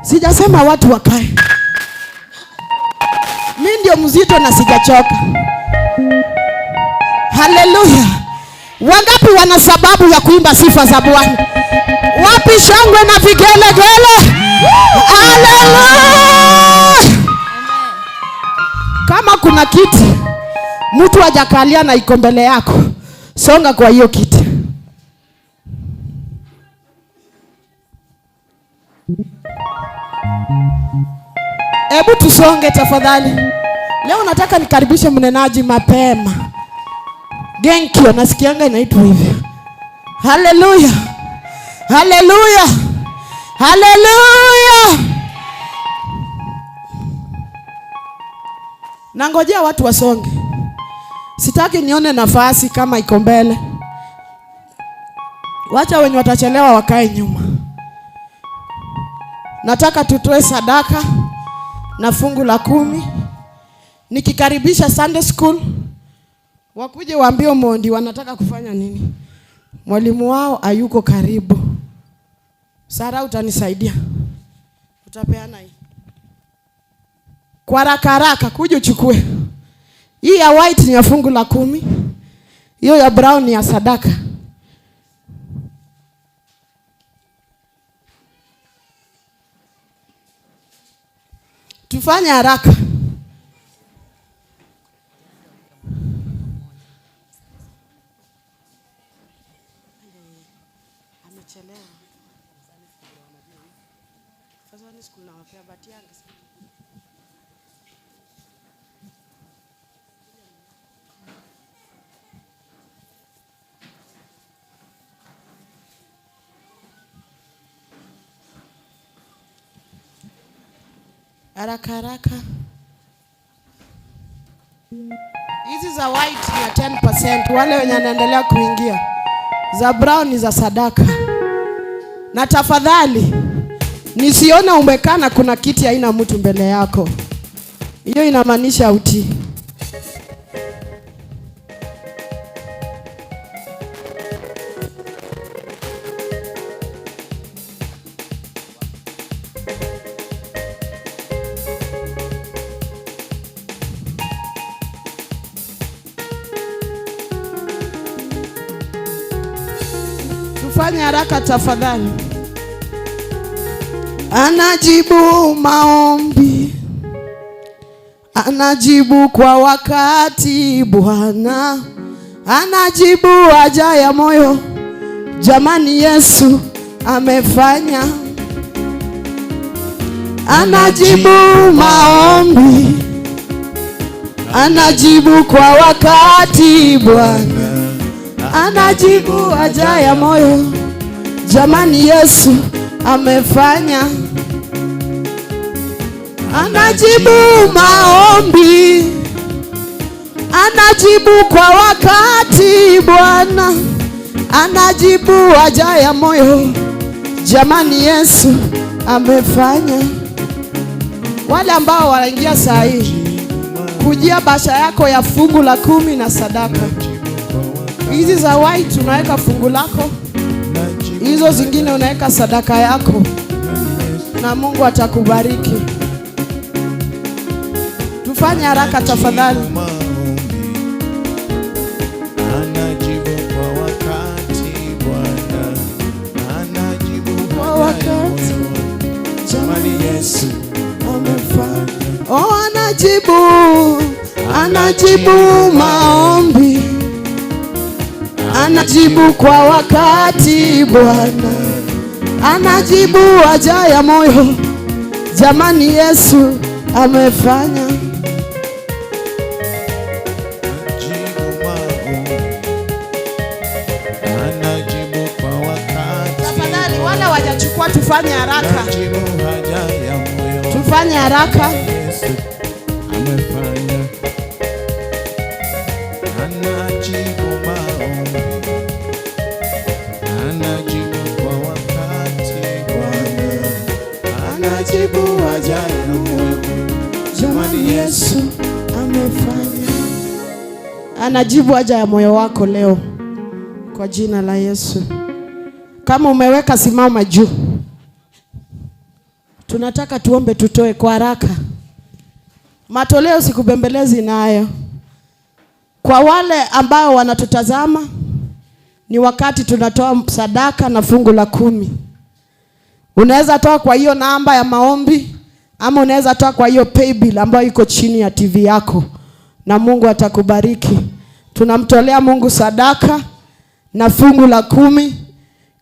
Speaker 3: Sijasema watu wakae. Mi ndio mzito na sijachoka. Haleluya. Wangapi wana sababu ya kuimba sifa za Bwana? Wapi shangwe na vigelegele? Haleluya. Kama kuna kiti mtu hajakalia na iko mbele yako, songa kwa hiyo kiti. Hebu tusonge tafadhali. Leo nataka nikaribishe mnenaji mapema. Genkio nasikianga inaitwa hivyo. Haleluya. Haleluya. Haleluya. Nangojea watu wasonge. Sitaki nione nafasi kama iko mbele. Wacha wenye watachelewa wakae nyuma. Nataka tutoe sadaka na fungu la 10. Nikikaribisha Sunday school wakuje waambie Mondi wanataka kufanya nini. Mwalimu wao hayuko karibu. Sara, utanisaidia. Utapeana hii. Kwa haraka haraka kuja uchukue. Hii ya white ni ya fungu la 10. Hiyo ya brown ni ya sadaka. Tufanye haraka. Haraka haraka. Hizi za white ni ya 10%, wale wenye wanaendelea kuingia. Za brown ni za sadaka. Na tafadhali nisione umekaa na kuna kiti haina mtu mbele yako. Hiyo inamaanisha utii. Tufanye haraka tafadhali. Anajibu maombi, anajibu kwa wakati Bwana, anajibu haja ya moyo. Jamani, Yesu amefanya. Anajibu maombi, anajibu kwa wakati Bwana, anajibu haja ya moyo. Jamani, Yesu amefanya. Anajibu maombi, anajibu kwa wakati Bwana, anajibu haja ya moyo. Jamani, Yesu amefanya. Wale ambao wanaingia saa hii, kujia basha yako ya fungu la 10 na sadaka. Hizi za white unaweka fungu lako, hizo zingine unaweka sadaka yako, na Mungu atakubariki. Tufanye haraka tafadhali.
Speaker 2: Anajibu kwa wakati Bwana, anajibu
Speaker 3: kwa wakati.
Speaker 2: Jamani, Yesu
Speaker 3: amefanya. Oh, anajibu, anajibu maombi, anajibu kwa wakati Bwana, anajibu haja ya moyo. Jamani, Yesu amefanya.
Speaker 2: Anajibu maombi, anajibu kwa wakati.
Speaker 3: Tafadhali wale wajachukua, tufanye haraka,
Speaker 2: Anajibu haja ya moyo.
Speaker 3: tufanye haraka.
Speaker 2: Yesu amefanya. Anajibu maombi, anajibu kwa wakati Bwana, anajibu haja ya moyo.
Speaker 3: Jamani, Yesu amefanya. Anajibu haja ya moyo wako leo kwa jina la Yesu. Kama umeweka, simama juu. Tunataka tuombe, tutoe kwa haraka. Matoleo sikubembelezi nayo. Kwa wale ambao wanatutazama, ni wakati tunatoa sadaka na fungu la 10. Unaweza toa kwa hiyo namba ya maombi, ama unaweza toa kwa hiyo paybill ambayo iko chini ya TV yako, na Mungu atakubariki. Tunamtolea Mungu sadaka na fungu la 10.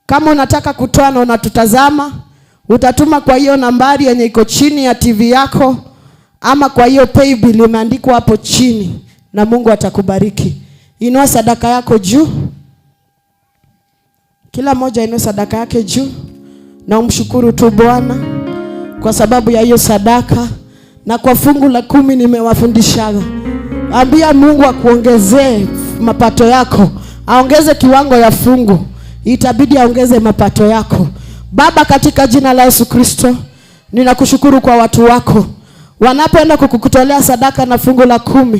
Speaker 3: Kama unataka kutoa na unatutazama, utatuma kwa hiyo nambari yenye iko chini ya TV yako, ama kwa hiyo paybill imeandikwa hapo chini, na Mungu atakubariki. Inua sadaka yako juu. Kila mmoja inue sadaka yake juu na umshukuru tu Bwana kwa sababu ya hiyo sadaka. Na kwa fungu la 10 nimewafundishaga, ambia Mungu akuongezee mapato yako, aongeze kiwango ya fungu, itabidi aongeze mapato yako. Baba, katika jina la Yesu Kristo, ninakushukuru kwa watu wako wanapoenda kukutolea sadaka na fungu la 10.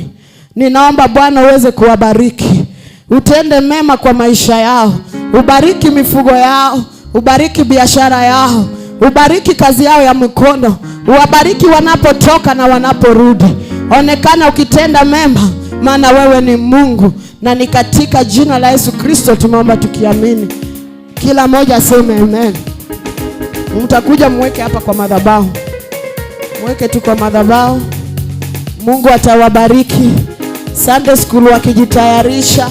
Speaker 3: Ninaomba Bwana uweze kuwabariki, utende mema kwa maisha yao, ubariki mifugo yao, ubariki biashara yao, ubariki kazi yao ya mikono, uwabariki wanapotoka na wanaporudi. Onekana ukitenda mema, maana wewe ni Mungu. Na ni katika jina la Yesu Kristo tumeomba tukiamini. Kila mmoja aseme amen. Mtakuja mweke hapa kwa madhabahu. Mweke tu kwa madhabahu. Mungu atawabariki. Sunday school wakijitayarisha.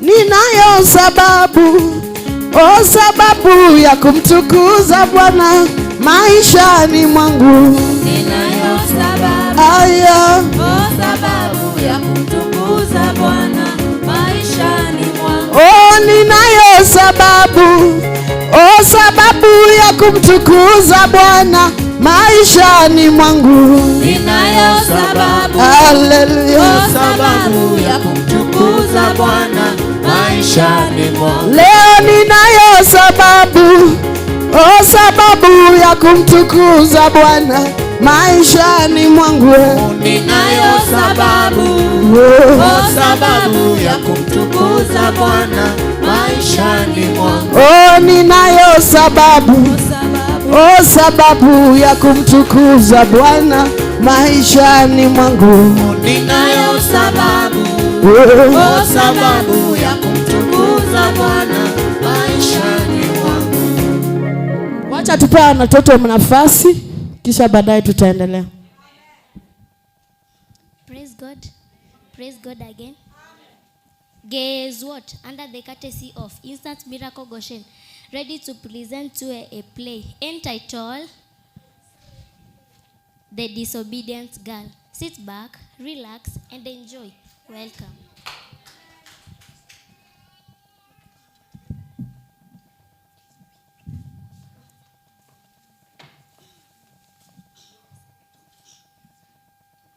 Speaker 3: Ninayo sababu, oh sababu ya kumtukuza Bwana maishani mwangu.
Speaker 4: Ninayo sababu,
Speaker 3: Aya,
Speaker 4: oh sababu ya kumtukuza Bwana maishani mwangu.
Speaker 3: oh ninayo sababu, oh sababu ya kumtukuza Bwana maishani mwangu.
Speaker 4: Ninayo sababu,
Speaker 3: Haleluya.
Speaker 4: oh sababu ya kumtukuza Bwana maishani mwangu.
Speaker 3: Leo ninayo sababu, oh sababu ya kumtukuza Bwana maishani mwangu.
Speaker 4: Ninayo sababu,
Speaker 3: Oh.
Speaker 4: oh sababu ya kumtukuza Bwana maishani mwangu.
Speaker 3: Oh, ninayo sababu, oh sababu ya kumtukuza Bwana maishani mwangu.
Speaker 4: Ninayo sababu,
Speaker 3: Oh.
Speaker 4: oh sababu ya kumtukuza Bwana maishani mwangu.
Speaker 3: Wacha tupewe watoto nafasi, kisha baadaye tutaendelea.
Speaker 5: Praise God. Praise God again. Guess what? Under the courtesy of Instant Miracle Goshen, ready to present to a play entitled The Disobedient Girl. Sit back, relax, and enjoy. Welcome.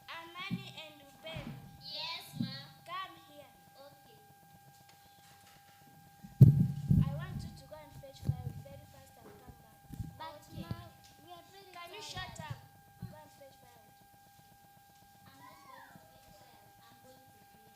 Speaker 6: Amani and Upendo,
Speaker 5: Yes, ma'am.
Speaker 6: come here.
Speaker 5: Okay.
Speaker 6: I want you to go and fetch firewood very fast and come back.
Speaker 5: But ma'am, we are very
Speaker 6: Can you
Speaker 5: tired.
Speaker 6: shut up? Go and fetch firewood.
Speaker 5: I'm not going to fetch firewood. I'm going to clean.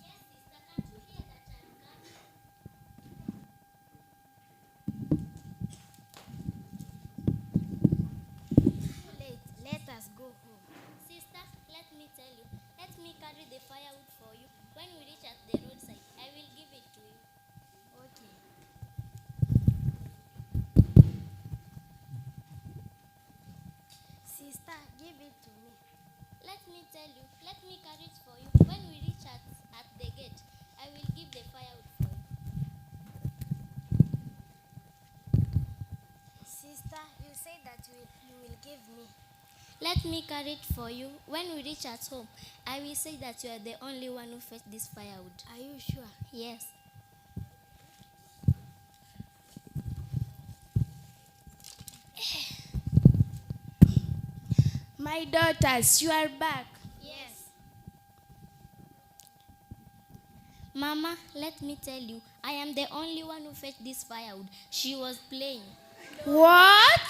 Speaker 5: Yes, sister, can't you hear that I'm coming? Too late. Let us go home. Sister, let me tell you. Let me carry the firewood for you. When we reach at the roadside, I will give it to you.
Speaker 6: Okay. Sister, give it to me.
Speaker 5: Let me tell you. Let me carry it for you. When we reach at the gate, I will give the firewood for you.
Speaker 6: Sister, you say that you will give me.
Speaker 5: Let me carry it for you. When we reach at home, I will say that you are the only one who fetched this firewood.
Speaker 6: Are you sure?
Speaker 5: Yes.
Speaker 6: My daughters, you are back.
Speaker 5: Yes. Mama, let me tell you, I am the only one who fetched this firewood. She was playing.
Speaker 6: What?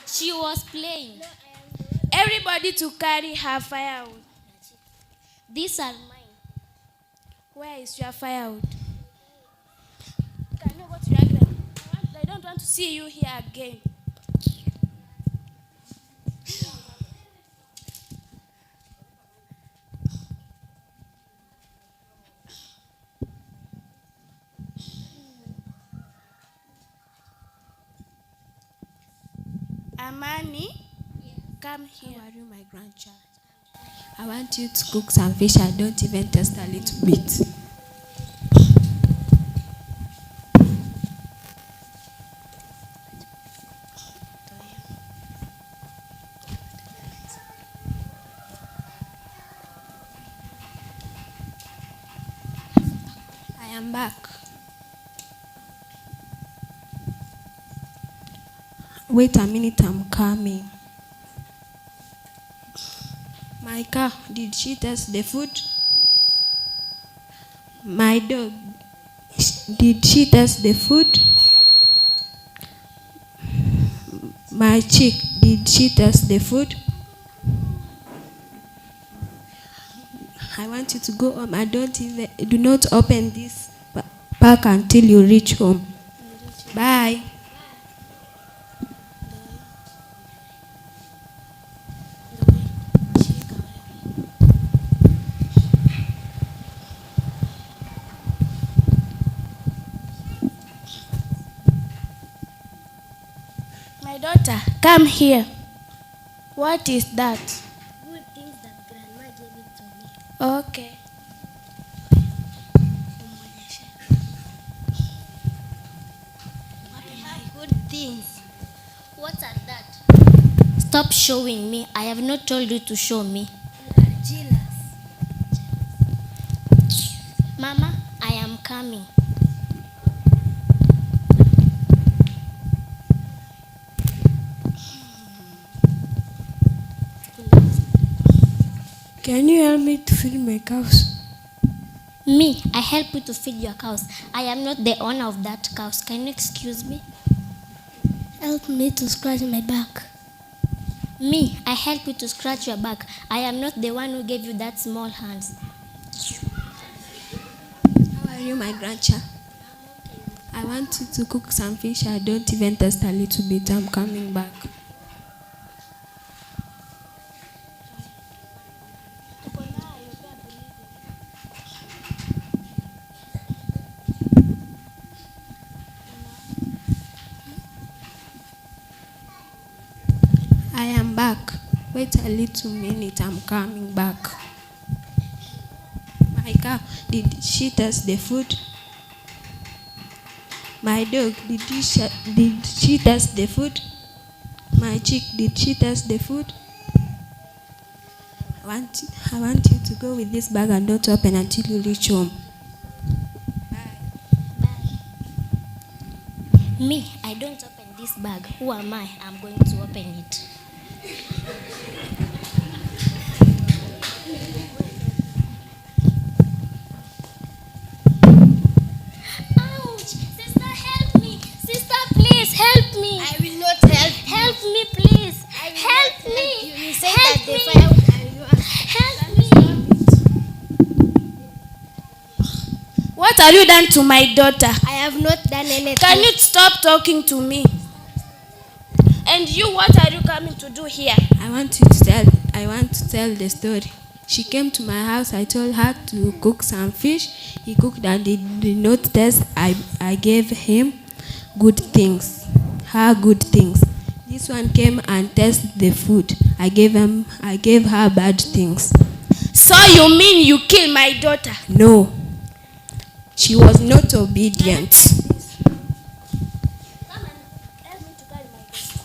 Speaker 5: She was playing.
Speaker 6: Everybody to carry her firewood.
Speaker 5: These are mine.
Speaker 6: Where is your firewood? Can you go to your grave? I don't want to see you here again. Amani, come here.
Speaker 7: How are you, my grandchild? I want you to cook some fish. I don't even taste a little bit. I am back. Wait a minute, I'm coming. My car, did she taste the food? My dog, did she taste the food? My chick, did she taste the food? I want you to go home and do not open this pack until you reach home. Bye.
Speaker 6: My daughter, come here. What is that?
Speaker 5: Good things that grandma gave it to me.
Speaker 6: Okay.
Speaker 5: I have good things. What are that? Stop showing me. I have not told you to show me.
Speaker 6: You are jealous.
Speaker 5: Mama, I am coming.
Speaker 7: Can you help me to feed my cows?
Speaker 5: Me, I help you to feed your cows. I am not the owner of that cows. Can you excuse me?
Speaker 6: Help me to scratch my back.
Speaker 5: Me, I help you to scratch your back. I am not the one who gave you that small hands.
Speaker 7: How are you, my grandchild? I want you to cook some fish. I don't even taste a little bit. I'm coming back. I am back. Wait a little minute. I'm coming back. My cow, did she taste the food? My dog, did she taste the food? My chick, did she taste the food? I want you to go with this bag and don't open until you reach home.
Speaker 5: Bye. Bye. Me, I don't open this bag. Who am I? I'm going to open it. Ouch! Sister, help me! Sister, please help me!
Speaker 6: I will not help you.
Speaker 5: Help me, please!
Speaker 6: I will
Speaker 5: Help
Speaker 6: not
Speaker 5: me!
Speaker 6: help you. You said
Speaker 5: Help
Speaker 6: that the
Speaker 5: me!
Speaker 6: fire and you are
Speaker 5: Help me!
Speaker 6: What have you done to my daughter?
Speaker 8: I have not done anything.
Speaker 6: Can you stop talking to me? And you, what are you coming to do here?
Speaker 7: I want to tell the story. She came to my house. I told her to cook some fish. He cooked and he did not taste. I gave him good things. Her good things. This one came and tasted the food. I gave her bad things.
Speaker 6: So you mean you killed my daughter?
Speaker 7: No. She was not obedient.
Speaker 6: Come and help me to carry my daughter.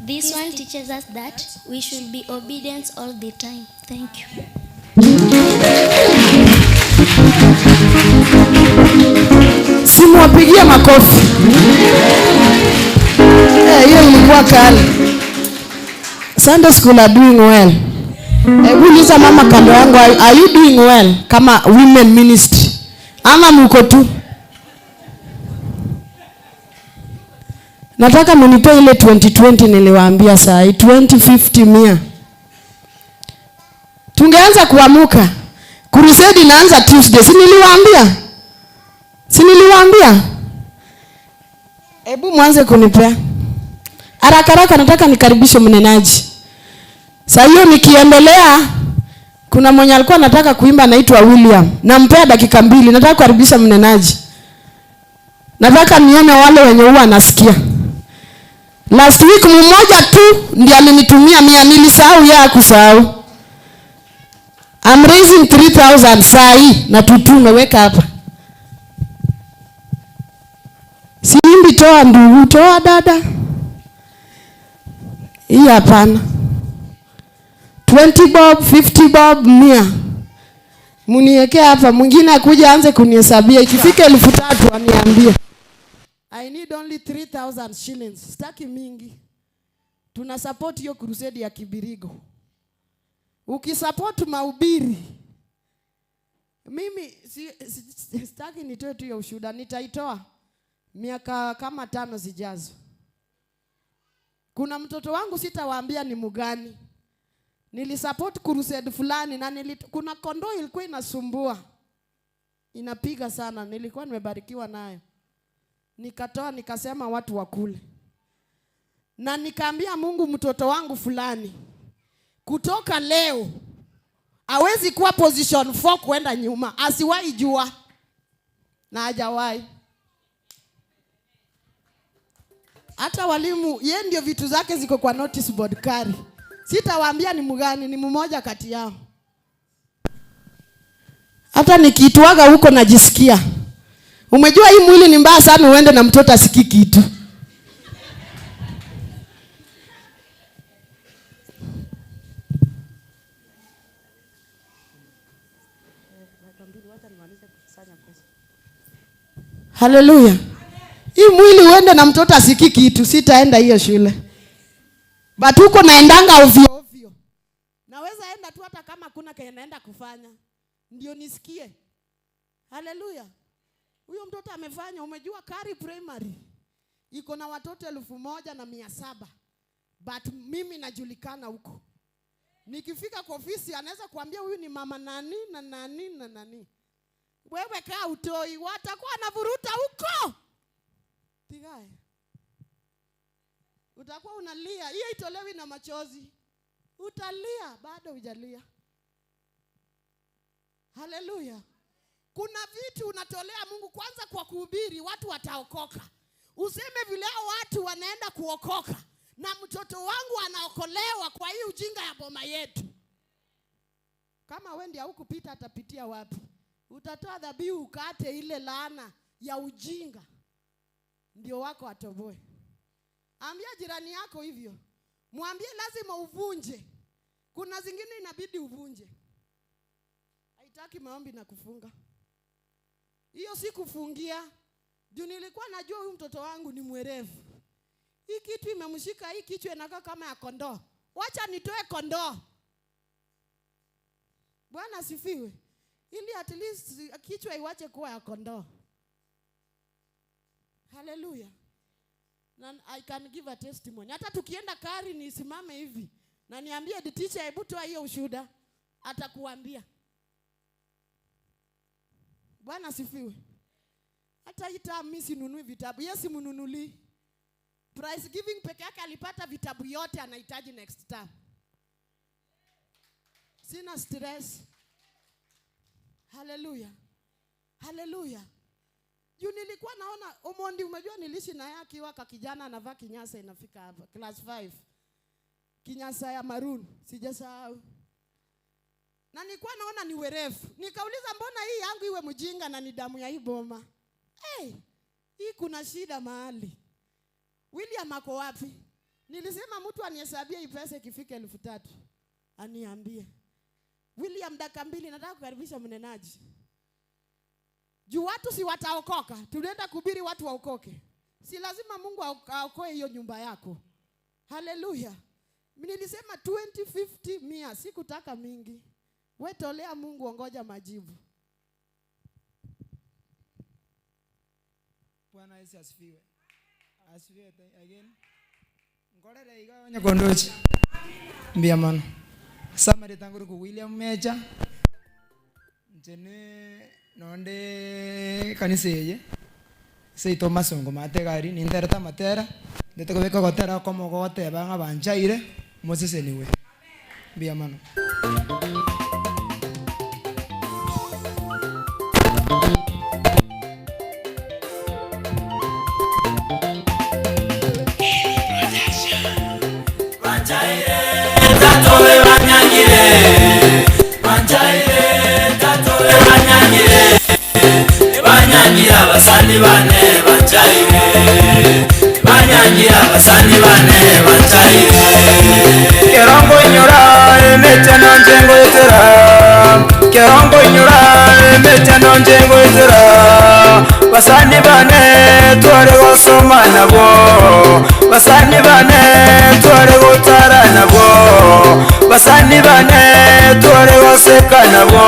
Speaker 5: This one teaches us that we should be obedient all the time. Thank you.
Speaker 3: Simuwapigie makofi. Hiyo ilikuwa kali. Sunday school are doing well. Hebu uliza mama kando yangu, are you doing well kama women ministry? Ama mko tu? Nataka mnipe ile 2020 niliwaambia saa hii, 2050 100. Tungeanza kuamuka. Crusade inaanza Tuesday. Si niliwaambia? Si niliwaambia? Hebu mwanze kunipea. Haraka haraka nataka nikaribishe mnenaji. Saa hiyo nikiendelea kuna mwenye alikuwa anataka kuimba anaitwa William. Nampea dakika 2. Nataka kukaribisha mnenaji. Nataka nione wale wenye huwa nasikia. Last week mmoja tu ndiye alinitumia 100, nilisahau yeye hakusahau. I'm raising 3000 saa hii na tutume weka hapa. Toa ndugu, toa dada. Hii hapana. 20 bob, 50 bob, 100. Muniwekee hapa, mwingine akuja aanze kunihesabia. Ikifika 3,000 aniambie. I need only 3,000 shillings. Sitaki mingi. Tuna support hiyo crusade ya Kibirigo. Ukisupport mahubiri, mimi sitaki nitoe tu hiyo ushuhuda, nitaitoa miaka kama 5 zijazo. Kuna mtoto wangu sitawaambia ni mgani. Nilisupport crusade fulani na kuna kondoo ilikuwa inasumbua. Inapiga sana, nilikuwa nimebarikiwa nayo. Nikatoa nikasema watu wakule. Na nikaambia Mungu mtoto wangu fulani kutoka leo hawezi kuwa position 4 kwenda nyuma, asiwahi jua. Na hajawahi. Hata walimu, yeye ndio vitu zake ziko kwa notice board kari. Sitawaambia ni mgani, ni mmoja kati yao. Hata nikiitwaga huko najisikia. Umejua hii mwili ni mbaya sana, uende na mtoto asikii kitu. Hallelujah. Hii mwili uende na mtoto asikii kitu, sitaenda hiyo shule. But huko naendanga ovyo ovyo. Naweza enda tu hata kama kuna kenye naenda kufanya. Ndio nisikie. Hallelujah. Huyo mtoto amefanya, umejua Kari Primary iko na watoto 1,700. But mimi najulikana huko. Nikifika kwa ofisi anaweza kuambia huyu ni mama nani na nani na nani. Wewe kaa utoi, watakuwa wanavuruta huko. Tigae. Utakuwa unalia, hiyo itolewi na machozi. Utalia, bado hujalia. Hallelujah. Kuna vitu unatolea Mungu kwanza kwa kuhubiri, watu wataokoka. Useme vile hao watu wanaenda kuokoka na mtoto wangu anaokolewa kwa hii ujinga ya boma yetu. Kama wewe ndiye hukupita atapitia wapi? Utatoa dhabihu ukate ile laana ya ujinga ndio wako atoboe. Ambia jirani yako hivyo. Mwambie lazima uvunje. Kuna zingine inabidi uvunje. Haitaki maombi na kufunga. Hiyo si kufungia. Juu nilikuwa najua huyu mtoto wangu ni mwerevu. Hii kitu imemshika, hii kichwa inakaa kama ya kondoo. Wacha nitoe kondoo. Bwana asifiwe. Ili at least kichwa iwache kuwa ya kondoo. Hallelujah. Na I can give a testimony. Hata tukienda kari nisimame hivi na niambie the teacher hebu toa hiyo ushuhuda, atakuambia. Bwana asifiwe. Hata ita mimi sinunui vitabu. Yeye mnunuli. Price giving peke yake alipata vitabu yote anahitaji next term. Sina stress. Hallelujah. Hallelujah. Juu nilikuwa naona Omondi, umejua niliishi na yeye akiwa kijana anavaa kinyasa inafika hapa class 5. Kinyasa ya maroon, sijasahau. Na nilikuwa naona ni werevu. Nikauliza mbona hii yangu iwe mjinga na ni damu ya hii boma? Hey, hii kuna shida mahali. William ako wapi? Nilisema mtu anihesabie hii pesa ikifika 3,000. Aniambie. William dakika 2 nataka kukaribisha mnenaji. Juu watu si wataokoka. Tunaenda kuhubiri watu waokoke. Si lazima Mungu aokoe hiyo nyumba yako. Hallelujah. Nilisema 20, 50, 100. Sikutaka mingi. We tolea Mungu, ongoja majibu.
Speaker 8: Bwana Yesu asifiwe. Asifiwe again. Ngorere iga nyakondochi. Mbia mano. Samari tanguru ku William Meja. Njene nonde kanisa eye. Seito masongo mategari nintereta matera. Ndete kubeka gotera komogote banga banchaire moseseniwe. Mbia mano.
Speaker 9: Banyangira abasani bane banjaire. Basani bane banchaire.
Speaker 10: Kerongo inyora emechano njengo etera. Kerongo inyora emechano njengo etera. Basani bane tware gosoma nabo. Basani bane tware gotara nabo. Basani bane tware goseka nabo.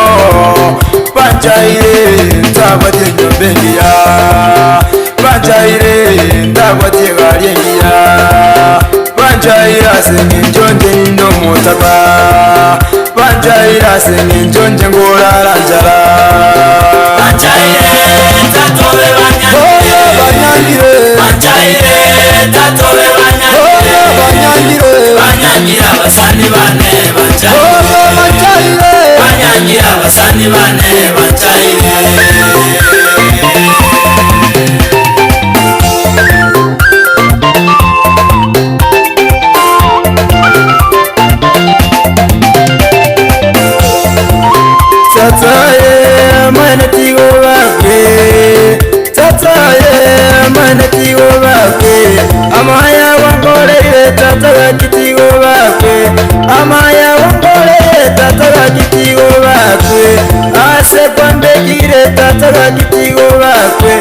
Speaker 10: Banchaire ntabati nyombengia. Banchaire ntabati gariengia. Banchaira senginjonje ndo mutaka. Banchaira senginjonje ngorara njara.
Speaker 9: Banchaire tatobe banyangire. Banchaire tatobe banyangire. Banyangira basani bane banchaire. Banyangira basani bane banchaire.
Speaker 10: Tataye manatigo bakwe. Tataye manatigo bakwe. Amaya wangorere tata kitigo bakwe. Amaya wangorere tata kitigo bakwe. Ase kwambekire tata kitigo bakwe.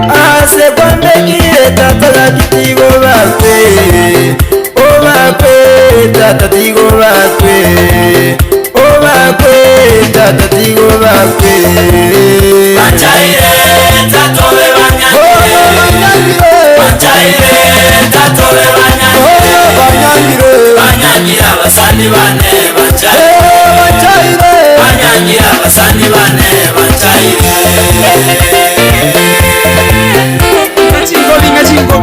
Speaker 10: Ase kwambekire tata kitigo bakwe. O bakwe tata tigo bakwe. O bakwe tata tigo bakwe.
Speaker 9: Banchaire tatobe banyangire. Banchaire tatobe banyangire. Banyangira basani bane banchaire. Banyangira basani bane banchaire.
Speaker 8: Chingo linga chingo.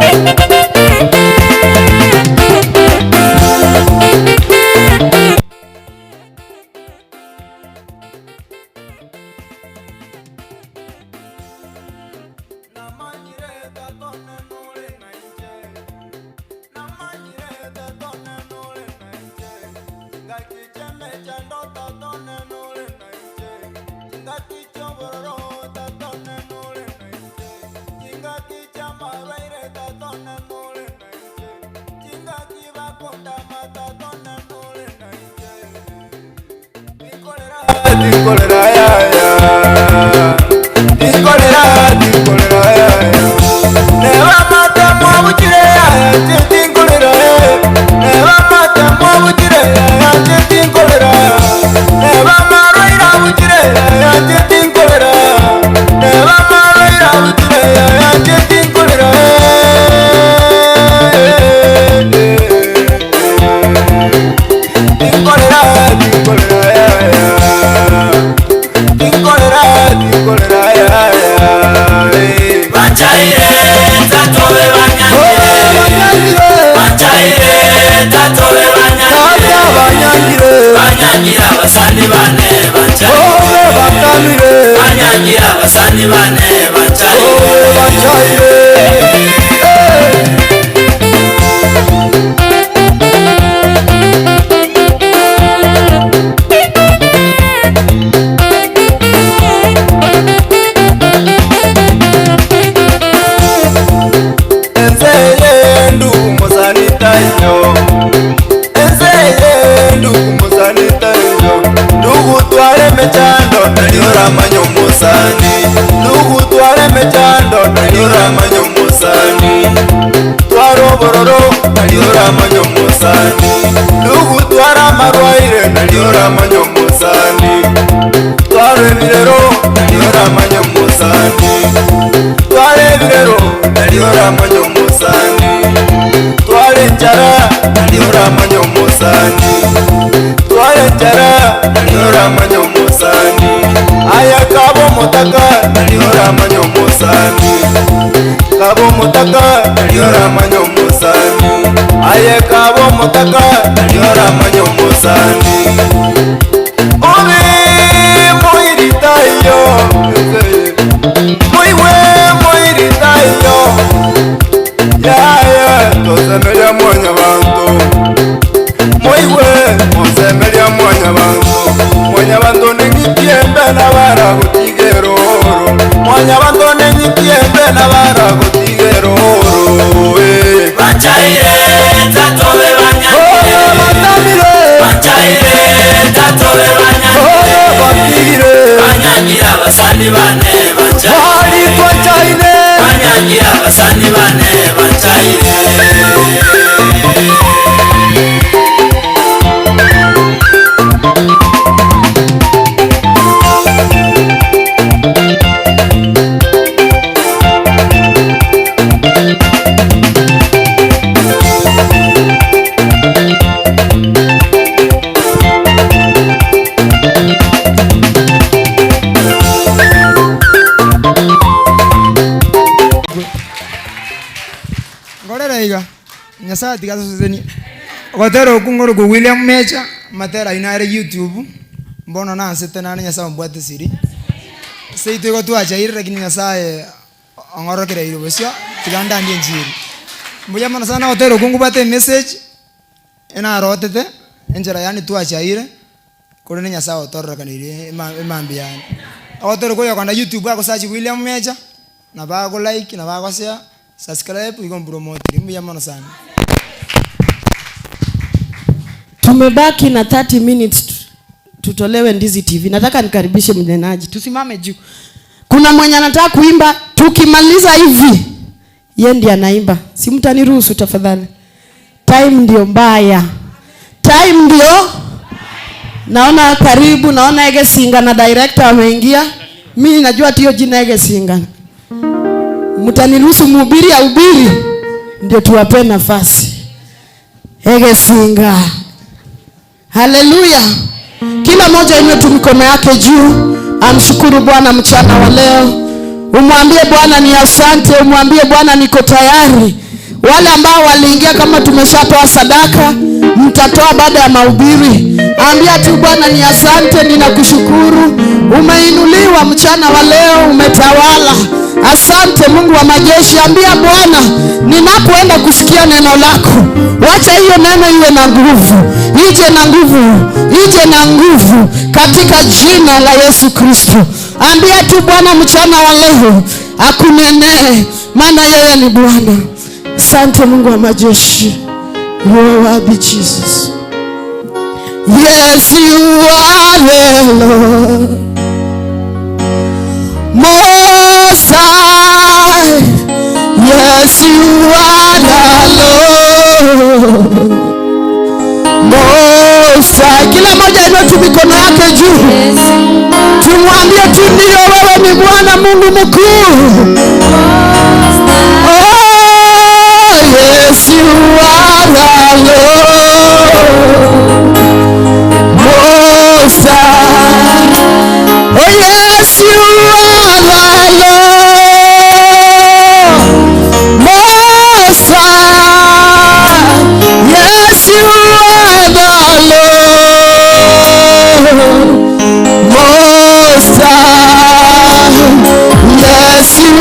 Speaker 10: Mwanya bantu nenyikiembe na bara gutigero.
Speaker 9: Banchaire tatobe banyangire. Banchaire tatobe banyangire. Banyangira abasani bane banchaire. Banyangira abasani bane banchaire.
Speaker 8: Nyasaye tigasoseni gotera okungoro ku William Mecha matera inare YouTube mbono nansete nane Nyasaye mbwate siri seito gotwacha lakini Nyasaye ongorokere iro bosio tigandandie njiri mbuya mono sana gotera okungu bate message enarotete enjera yani twachaire kore ni Nyasaye otororokanire emambi yani gotera koyo kwanda YouTube agosearch William Mecha na bago like na bago share subscribe igo promote mbuya mono sana.
Speaker 3: Tumebaki na 30 minutes tutolewe Ndizi TV. Nataka nikaribishe mnenaji. Tusimame juu. Kuna mwenye anataka kuimba, tukimaliza hivi yeye ndiye anaimba. Si mtaniruhusu tafadhali. Time ndio mbaya. Time ndio. Naona karibu, naona Ege Singa na director ameingia. Mimi najua tio jina Ege Singa. Mtaniruhusu mhubiri ahubiri ndio tuwape nafasi. Ege Singa. Haleluya. Kila mmoja inue tu mikono yake juu, amshukuru Bwana mchana wa leo. Umwambie Bwana ni asante, umwambie Bwana niko tayari. Wale ambao waliingia kama tumeshatoa sadaka, mtatoa baada ya mahubiri. Ambia tu Bwana ni asante, ninakushukuru. Umeinuliwa mchana wa leo, umetawala. Asante Mungu wa majeshi. Ambia Bwana, ninapoenda kusikia neno lako, wacha hiyo neno iwe na nguvu, ije na nguvu, ije na nguvu katika jina la Yesu Kristo. Ambia tu Bwana mchana wa leo akunenee, maana yeye ni Bwana. Asante Mungu wa majeshi. You are worthy, Jesus. Yes, you are the Lord Most High. Yes, you are the Lord Most High. Kila mmoja inue tu mikono yake juu, tumwambie tu ndio wewe ni Bwana Mungu mkuu. Oh, yes, you are the Lord Most High. Oh, yes, you are the Lord Most High. Yes, you are the Lord Most High. Yes, you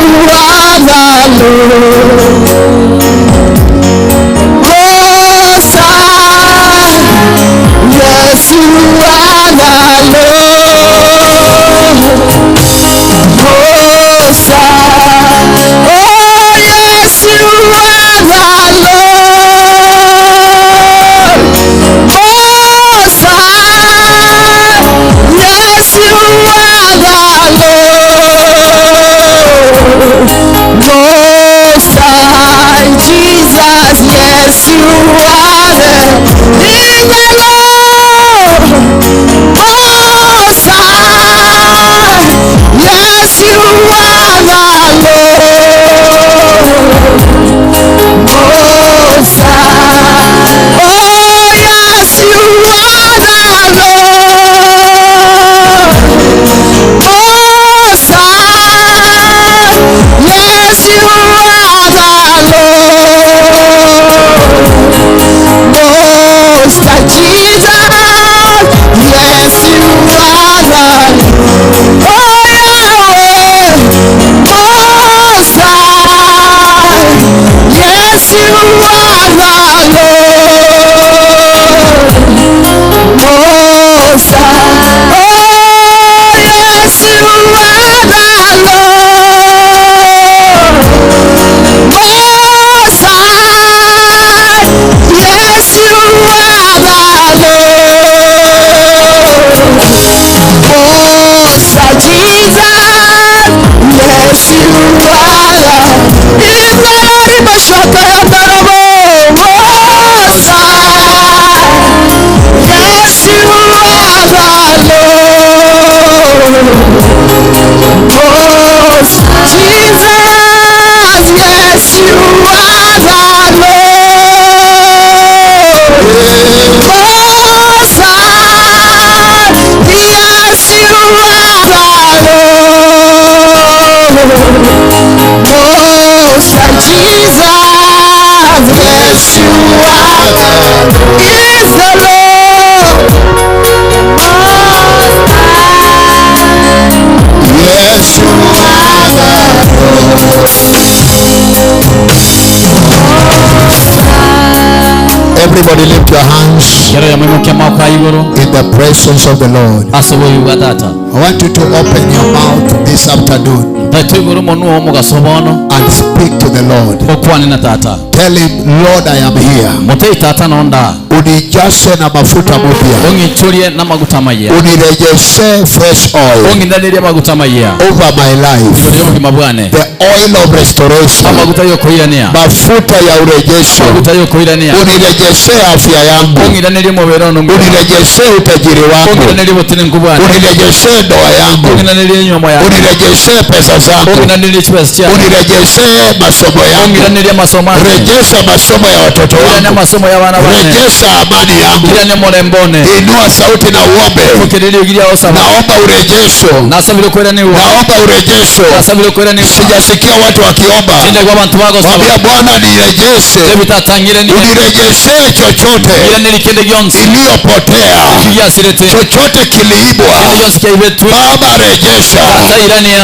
Speaker 1: Everybody lift your hands
Speaker 11: Kero ya mwimukia moko iguru
Speaker 1: in the presence of the Lord.
Speaker 11: asubuhi bwa tata.
Speaker 1: I want you to open your mouth this afternoon
Speaker 11: Tatu iguru monuo mugasobono
Speaker 1: and speak to the Lord.
Speaker 11: okwane na tata.
Speaker 1: Tell him, Lord, I am here.
Speaker 11: Mutei tata nonda
Speaker 1: Unijaze na mafuta mapya.
Speaker 11: ung'ichurie na maguta maya
Speaker 1: Unirejeshe fresh oil
Speaker 11: ung'indanirie maguta maya
Speaker 1: over my life.
Speaker 11: iguru y'obugima bwane
Speaker 1: The oil of restoration.
Speaker 11: amaguta yokoirania
Speaker 1: Mafuta ya urejesho.
Speaker 11: maguta yokoirania
Speaker 1: Unirejeshe afya yangu.
Speaker 11: ung'indanirie mubiri ono
Speaker 1: Unirejeshe utajiri wangu.
Speaker 11: ung'indanirie butininku bwane
Speaker 1: Unirejeshe ndoa yangu.
Speaker 11: ung'indanirie nyumo yangu
Speaker 1: Unirejeshe pesa zangu.
Speaker 11: ung'indanirie chibesa chiangu
Speaker 1: Unirejeshe masomo yangu.
Speaker 11: ung'indanirie masomo ane
Speaker 1: Rejesha masomo ya watoto
Speaker 11: ung'indania
Speaker 1: wangu.
Speaker 11: masomo ya bana bane
Speaker 1: Rejesha amani yangu.
Speaker 11: ung'indania murembone
Speaker 1: Inua sauti na uombe.
Speaker 11: ukiririe ugiria osaba
Speaker 1: Naomba urejesho.
Speaker 11: nasabire kwiraniwa
Speaker 1: Naomba urejesho.
Speaker 11: nasabire kwiraniwa
Speaker 1: Sijasikia watu wakiomba.
Speaker 11: sinde kwa bantu bagosaba
Speaker 1: Mwambia Bwana, nirejeshe,
Speaker 11: ebitatangire ni
Speaker 1: unirejeshe chochote
Speaker 11: ung'indanirie kinde gionsi
Speaker 1: iliyopotea,
Speaker 11: kigiasirete
Speaker 1: chochote kiliibwa.
Speaker 11: kinde gionsi kiaibetwe
Speaker 1: Baba, rejesha
Speaker 11: tata irania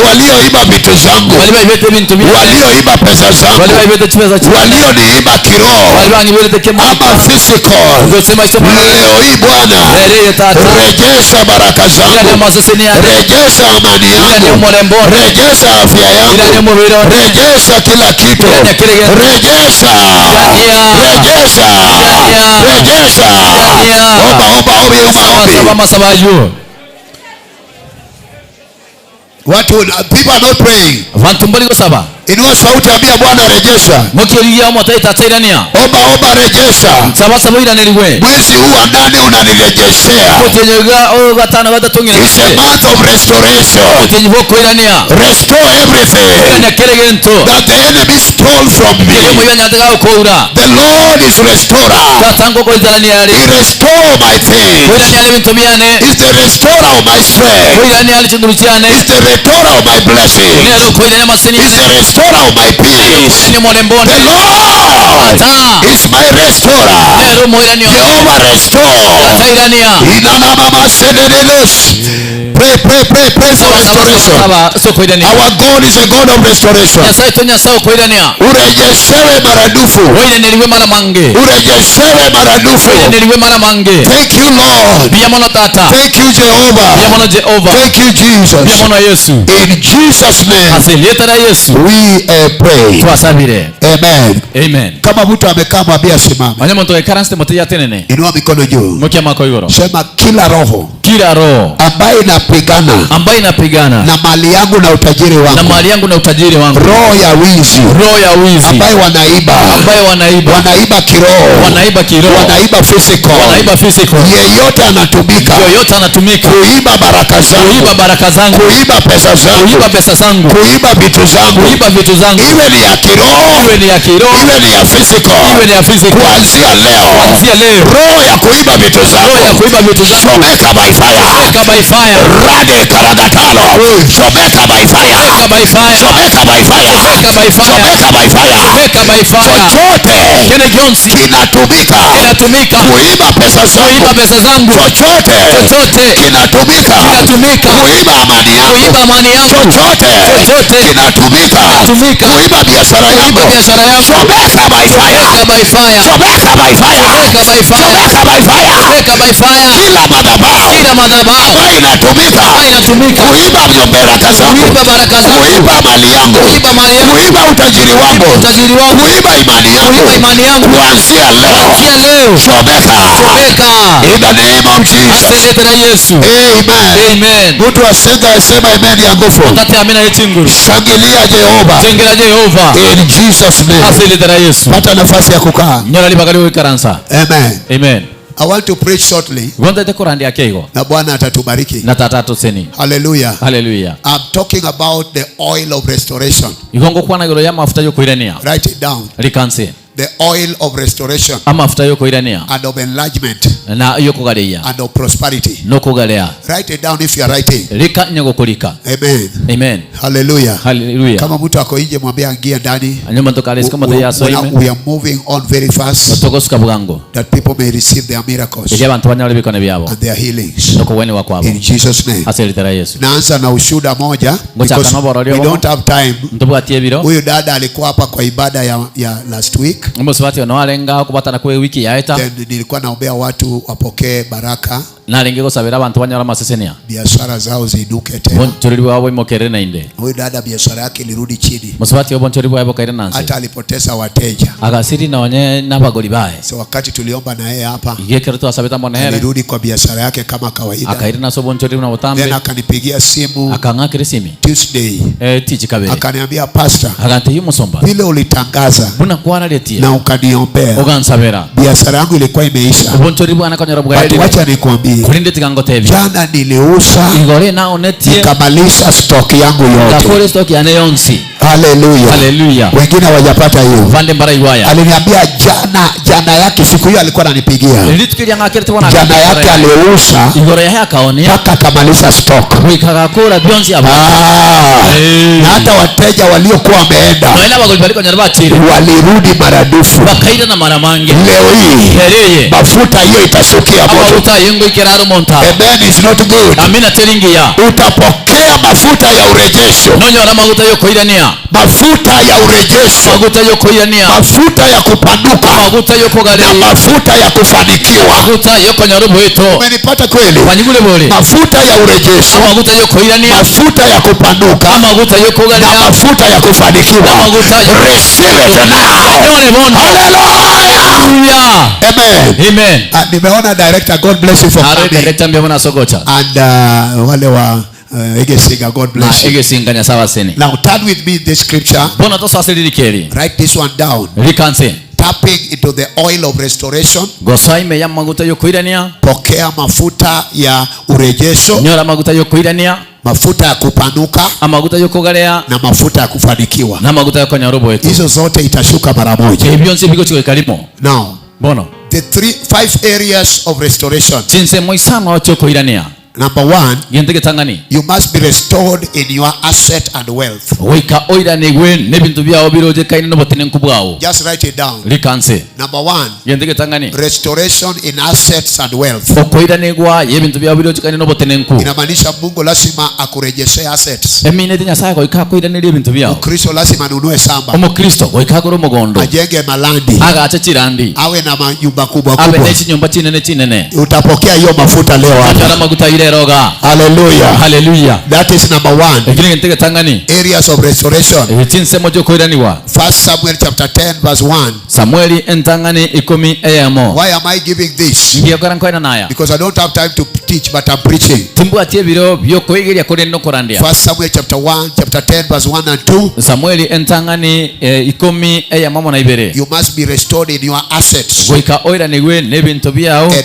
Speaker 1: walioiba vitu zangu,
Speaker 11: bali baibete ebintu byange
Speaker 1: walioiba pesa
Speaker 11: bali
Speaker 1: zangu,
Speaker 11: baibete chibesa chiange
Speaker 1: walioniiba kiroho
Speaker 11: bali bangibirete
Speaker 1: ama
Speaker 11: kemaka
Speaker 1: physical.
Speaker 11: gosema iso
Speaker 1: Leo hii Bwana,
Speaker 11: rereye tata
Speaker 1: rejesha baraka
Speaker 11: irania
Speaker 1: zangu,
Speaker 11: amaseseni yane
Speaker 1: rejesha amani
Speaker 11: irania
Speaker 1: yangu,
Speaker 11: omurembone
Speaker 1: rejesha afya
Speaker 11: irania
Speaker 1: yangu,
Speaker 11: omubiri one
Speaker 1: rejesha kila kitu,
Speaker 11: Irania kile kitu.
Speaker 1: rejesha, rejesha, rejesha. Omba, omba, ombi, omba, ombi.
Speaker 11: saba masaba ayo
Speaker 1: Watu, people are not praying.
Speaker 11: bantu mbali gosaba
Speaker 1: Inua sauti, ambia Bwana, rejesha.
Speaker 11: mukiriria omotai tata irania
Speaker 1: Omba, omba, rejesha.
Speaker 11: saba saba iranirwe
Speaker 1: Mwezi huu wa nane unanirejeshea.
Speaker 11: mutenyoga o gatano gatatu
Speaker 1: It's a
Speaker 11: ng'iranie
Speaker 1: month of restoration.
Speaker 11: mutenyi bokoirania
Speaker 1: Restore everything
Speaker 11: irania kere gento
Speaker 1: that the enemy stole from
Speaker 11: kere
Speaker 1: me.
Speaker 11: moyo nyataka koura
Speaker 1: The Lord is restorer.
Speaker 11: tata ngokoitarania ari
Speaker 1: He restore my things.
Speaker 11: koirania ari bintu biane
Speaker 1: He's the restorer of my strength.
Speaker 11: koirania ari chinguru chiane
Speaker 1: He's the restorer of my blessings.
Speaker 11: nero koirania maseni
Speaker 1: He's the restorer of my peace.
Speaker 11: ni morembone
Speaker 1: The Lord
Speaker 11: ta
Speaker 1: is my restorer.
Speaker 11: nero moiranio
Speaker 1: Jehovah restore.
Speaker 11: tata irania
Speaker 1: Inanamamasedededos. Pray, pray, pray, pray for
Speaker 11: saba saba
Speaker 1: restoration.
Speaker 11: saba so koirania
Speaker 1: Our God is a God of restoration.
Speaker 11: nyasaye to nyasaye koirania
Speaker 1: Urejeshewe maradufu.
Speaker 11: oiraniriwe mara mange
Speaker 1: Urejeshewe maradufu.
Speaker 11: oiraniriwe mara mange
Speaker 1: Thank you, Lord.
Speaker 11: biya mono tata
Speaker 1: Thank you,
Speaker 11: biya
Speaker 1: Jehovah.
Speaker 11: mono jehova
Speaker 1: Thank you,
Speaker 11: biya
Speaker 1: Jesus.
Speaker 11: mono yesu
Speaker 1: In Jesus' name
Speaker 11: ase lieta yesu
Speaker 1: we pray.
Speaker 11: twasabire
Speaker 1: Amen.
Speaker 11: amen
Speaker 1: Kama mtu amekaa mwambie asimame.
Speaker 11: onye muntu ekaranste muti yatenene
Speaker 1: Inua mikono juu.
Speaker 11: mukia mako igoro
Speaker 1: Sema kila roho
Speaker 11: kila roho
Speaker 1: ambayo inapigana
Speaker 11: ambayo inapigana
Speaker 1: na mali yangu na utajiri
Speaker 11: na
Speaker 1: wangu,
Speaker 11: mali yangu na utajiri wangu
Speaker 1: roho ya wizi
Speaker 11: roho ya wizi
Speaker 1: ambayo wanaiba,
Speaker 11: ambayo wanaiba
Speaker 1: wanaiba kiroho,
Speaker 11: wanaiba kiroho
Speaker 1: wanaiba physical,
Speaker 11: wanaiba physical
Speaker 1: yeyote anatumika
Speaker 11: yoyote anatumika
Speaker 1: kuiba baraka zangu,
Speaker 11: kuiba baraka zangu
Speaker 1: kuiba pesa zangu,
Speaker 11: kuiba pesa zangu
Speaker 1: kuiba vitu zangu,
Speaker 11: kuiba vitu zangu
Speaker 1: iwe ni ya kiroho,
Speaker 11: iwe ni ya kiroho
Speaker 1: iwe ni ya physical,
Speaker 11: iwe ni ya physical
Speaker 1: kuanzia leo
Speaker 11: kuanzia leo
Speaker 1: roho ya kuiba vitu
Speaker 11: roho ya
Speaker 1: zangu
Speaker 11: kuiba vitu zangu
Speaker 1: chomeka by fire,
Speaker 11: Chomeka by fire
Speaker 1: rade karagatalo, chomeka by fire,
Speaker 11: Chomeka by fire
Speaker 1: chomeka by fire,
Speaker 11: Chomeka by fire
Speaker 1: chomeka by fire,
Speaker 11: Chomeka by fire
Speaker 1: chochote
Speaker 11: kile kionsi
Speaker 1: kinatumika
Speaker 11: kinatumika
Speaker 1: kuiba pesa
Speaker 11: kuiba
Speaker 1: zangu,
Speaker 11: pesa zangu
Speaker 1: chochote
Speaker 11: chochote
Speaker 1: kinatumika
Speaker 11: kinatumika
Speaker 1: kuiba amani yangu,
Speaker 11: kuiba amani yangu
Speaker 1: chochote
Speaker 11: chochote
Speaker 1: kinatumika
Speaker 11: kinatumika
Speaker 1: kuiba biashara yangu,
Speaker 11: kuiba biashara yangu
Speaker 1: chomeka by fire,
Speaker 11: Chomeka by fire
Speaker 1: chomeka by fire,
Speaker 11: Chomeka by fire
Speaker 1: chomeka by fire,
Speaker 11: Chomeka by fire
Speaker 1: kila madhabahu
Speaker 11: kila madhabahu
Speaker 1: ambayo inatumika
Speaker 11: ambayo inatumika
Speaker 1: kuiba baraka zangu,
Speaker 11: kuiba baraka zangu
Speaker 1: kuiba mali yangu,
Speaker 11: kuiba mali yangu
Speaker 1: kuiba utajiri wangu,
Speaker 11: utajiri wangu
Speaker 1: kuiba imani
Speaker 11: kuiba
Speaker 1: yangu,
Speaker 11: imani yangu
Speaker 1: kuanzia leo
Speaker 11: kuanzia leo
Speaker 1: chomeka
Speaker 11: chomeka
Speaker 1: in the name of Jesus.
Speaker 11: asante na Yesu
Speaker 1: Amen.
Speaker 11: amen
Speaker 1: Mtu asenga asema amen ya nguvu.
Speaker 11: tate amina yechinguru
Speaker 1: Shangilia Jehova
Speaker 11: tengera Jehova
Speaker 1: in Jesus name.
Speaker 11: asante na Yesu
Speaker 1: Pata nafasi ya kukaa.
Speaker 11: nyola libakali wikaransa
Speaker 1: Amen.
Speaker 11: amen
Speaker 1: I want to preach shortly
Speaker 11: gonda te kurandia keigo
Speaker 1: na Bwana atatubariki.
Speaker 11: na tata tuseni
Speaker 1: Hallelujah.
Speaker 11: haleluya
Speaker 1: I'm talking about the oil of restoration.
Speaker 11: igongo kwana goro ya mafuta yokuirania
Speaker 1: Write it down.
Speaker 11: likanse
Speaker 1: The oil of restoration
Speaker 11: amafuta yokuirania
Speaker 1: and of enlargement
Speaker 11: na yokugaria
Speaker 1: and of prosperity.
Speaker 11: nokugaria
Speaker 1: Write it down if you are writing.
Speaker 11: lika nyogokulika
Speaker 1: Amen.
Speaker 11: amen
Speaker 1: Hallelujah.
Speaker 11: haleluya
Speaker 1: Kama mtu ako nje mwambie aingie ndani.
Speaker 11: anyuma ntokalesika moto yaso ime
Speaker 1: We are moving on very fast
Speaker 11: togosuka bwango
Speaker 1: that people may receive their miracles
Speaker 11: eri abantu banyala bikone byabo
Speaker 1: and their healings.
Speaker 11: nokuweni kwabo
Speaker 1: In Jesus name.
Speaker 11: ase litera Yesu
Speaker 1: Naanza na ushuhuda moja
Speaker 11: Ngoja
Speaker 1: because
Speaker 11: kanoborolio
Speaker 1: we don't have time.
Speaker 11: ntobwatie biro
Speaker 1: Huyu dada alikuwa hapa kwa ibada ya last week. week.
Speaker 11: Omusubati ono arenga kubatana kwe wiki yaeta.
Speaker 1: Then nilikuwa naombea watu wapokee baraka.
Speaker 11: Narenge gosabera abantu banyora amasesenia.
Speaker 1: Biashara zao ziinuke tena.
Speaker 11: Bonchori bwabo imokere nainde.
Speaker 1: Huyu dada biashara yake ilirudi chini.
Speaker 11: Musubati obonchori bwabo kaire nansi.
Speaker 1: Hata alipoteza wateja.
Speaker 11: Agasiri naonye n'abagori bae.
Speaker 1: So wakati tuliomba na yeye hapa.
Speaker 11: Igekero twasabeta monehere.
Speaker 1: Alirudi kwa biashara yake kama kawaida.
Speaker 11: Akaire naso bonchori na botambe.
Speaker 1: Then akanipigia simu.
Speaker 11: Akang'akira simi.
Speaker 1: Tuesday.
Speaker 11: Tiji kabere.
Speaker 1: Akaniambia, pastor,
Speaker 11: Agante yumusomba.
Speaker 1: vile ulitangaza
Speaker 11: Buna kwaraletie.
Speaker 1: na ukaniombea,
Speaker 11: Ogansabera.
Speaker 1: biashara yangu ilikuwa imeisha.
Speaker 11: Obonchori bwana kanyora
Speaker 1: But
Speaker 11: bwaire.
Speaker 1: wacha nikwambie,
Speaker 11: Kulinde tigangotebi.
Speaker 1: jana niliuza
Speaker 11: Igore naonetie.
Speaker 1: nikamaliza stock yangu yote.
Speaker 11: Ngakore stock yane yonsi.
Speaker 1: Haleluya.
Speaker 11: Haleluya.
Speaker 1: Wengine hawajapata hiyo.
Speaker 11: Vande mbara iwaya.
Speaker 1: Aliniambia jana yake, siku hiyo alikuwa ananipigia.
Speaker 11: Litukiria ngakere tubona.
Speaker 1: Jana yake aliuza
Speaker 11: Igore yahe akaonia.
Speaker 1: mpaka akamaliza stock.
Speaker 11: Wikagakura byonsi aba.
Speaker 1: Na hata wateja waliokuwa wameenda
Speaker 11: Noena bagori bariko nyarabachire.
Speaker 1: walirudi maradufu.
Speaker 11: Bakaira na mara mange.
Speaker 1: Leo hii
Speaker 11: Hereye.
Speaker 1: mafuta hiyo itashukia moto.
Speaker 11: Amaguta yengo ikeraro monta.
Speaker 1: Amen is not good.
Speaker 11: Amina teringiya.
Speaker 1: Utapokea mafuta ya urejesho.
Speaker 11: Nonyora maguta yokoirania.
Speaker 1: Mafuta ya urejesho.
Speaker 11: Maguta yokoirania.
Speaker 1: Mafuta ya kupanuka.
Speaker 11: Maguta yokogare.
Speaker 1: Na mafuta ya kufanikiwa.
Speaker 11: Maguta yokonyora bweto.
Speaker 1: Umenipata kweli?
Speaker 11: Wanyigule bole.
Speaker 1: Mafuta ya urejesho.
Speaker 11: Maguta yokoirania.
Speaker 1: Mafuta ya kupanuka.
Speaker 11: Maguta yokogaria.
Speaker 1: Na mafuta ya kufanikiwa.
Speaker 11: Maguta
Speaker 1: Receive it now.
Speaker 11: Nyore bono.
Speaker 1: Hallelujah. Amen.
Speaker 11: Amen.
Speaker 1: Nimeona director, God bless you for coming.
Speaker 11: Director mbona sogocha.
Speaker 1: And wale wa Egesinga, God bless you.
Speaker 11: Egesinga nyasawa sene.
Speaker 1: Now turn with me this scripture.
Speaker 11: Bona tosasirikeri.
Speaker 1: Write this one down.
Speaker 11: Rikanse.
Speaker 1: Tapping into the oil of restoration.
Speaker 11: Gosaime ya maguta yokoirania.
Speaker 1: Pokea mafuta ya urejesho.
Speaker 11: Nyora maguta yokoirania.
Speaker 1: Mafuta ya kupanuka.
Speaker 11: Amaguta yokogarea.
Speaker 1: Na mafuta ya kufanikiwa.
Speaker 11: Na maguta yokonyora bwetu.
Speaker 1: Hizo zote itashuka mara moja.
Speaker 11: Ebyonse bigochiko ikalimo.
Speaker 1: Now,
Speaker 11: Bono.
Speaker 1: the 5 areas of restoration.
Speaker 11: Chinse moisano chokoirania.
Speaker 1: Number 1,
Speaker 11: you
Speaker 1: must be restored in your asset and wealth. Just write it down. Number 1, restoration in assets and wealth. Inamaanisha Mungu lazima akurejeshe assets. Mkristo lazima anunue shamba. Ajenge malandi. Awe na manyumba kubwa kubwa. Utapokea hiyo mafuta leo hapa. Hallelujah.
Speaker 11: Hallelujah.
Speaker 1: That is number 1. Areas of restoration. 1 Samuel chapter 10 verse 1. Why am I giving this? Because I don't have time to teach, but I'm preaching. 1 Samuel chapter 1, chapter 10 verse 1 and 2. You must be restored in your assets and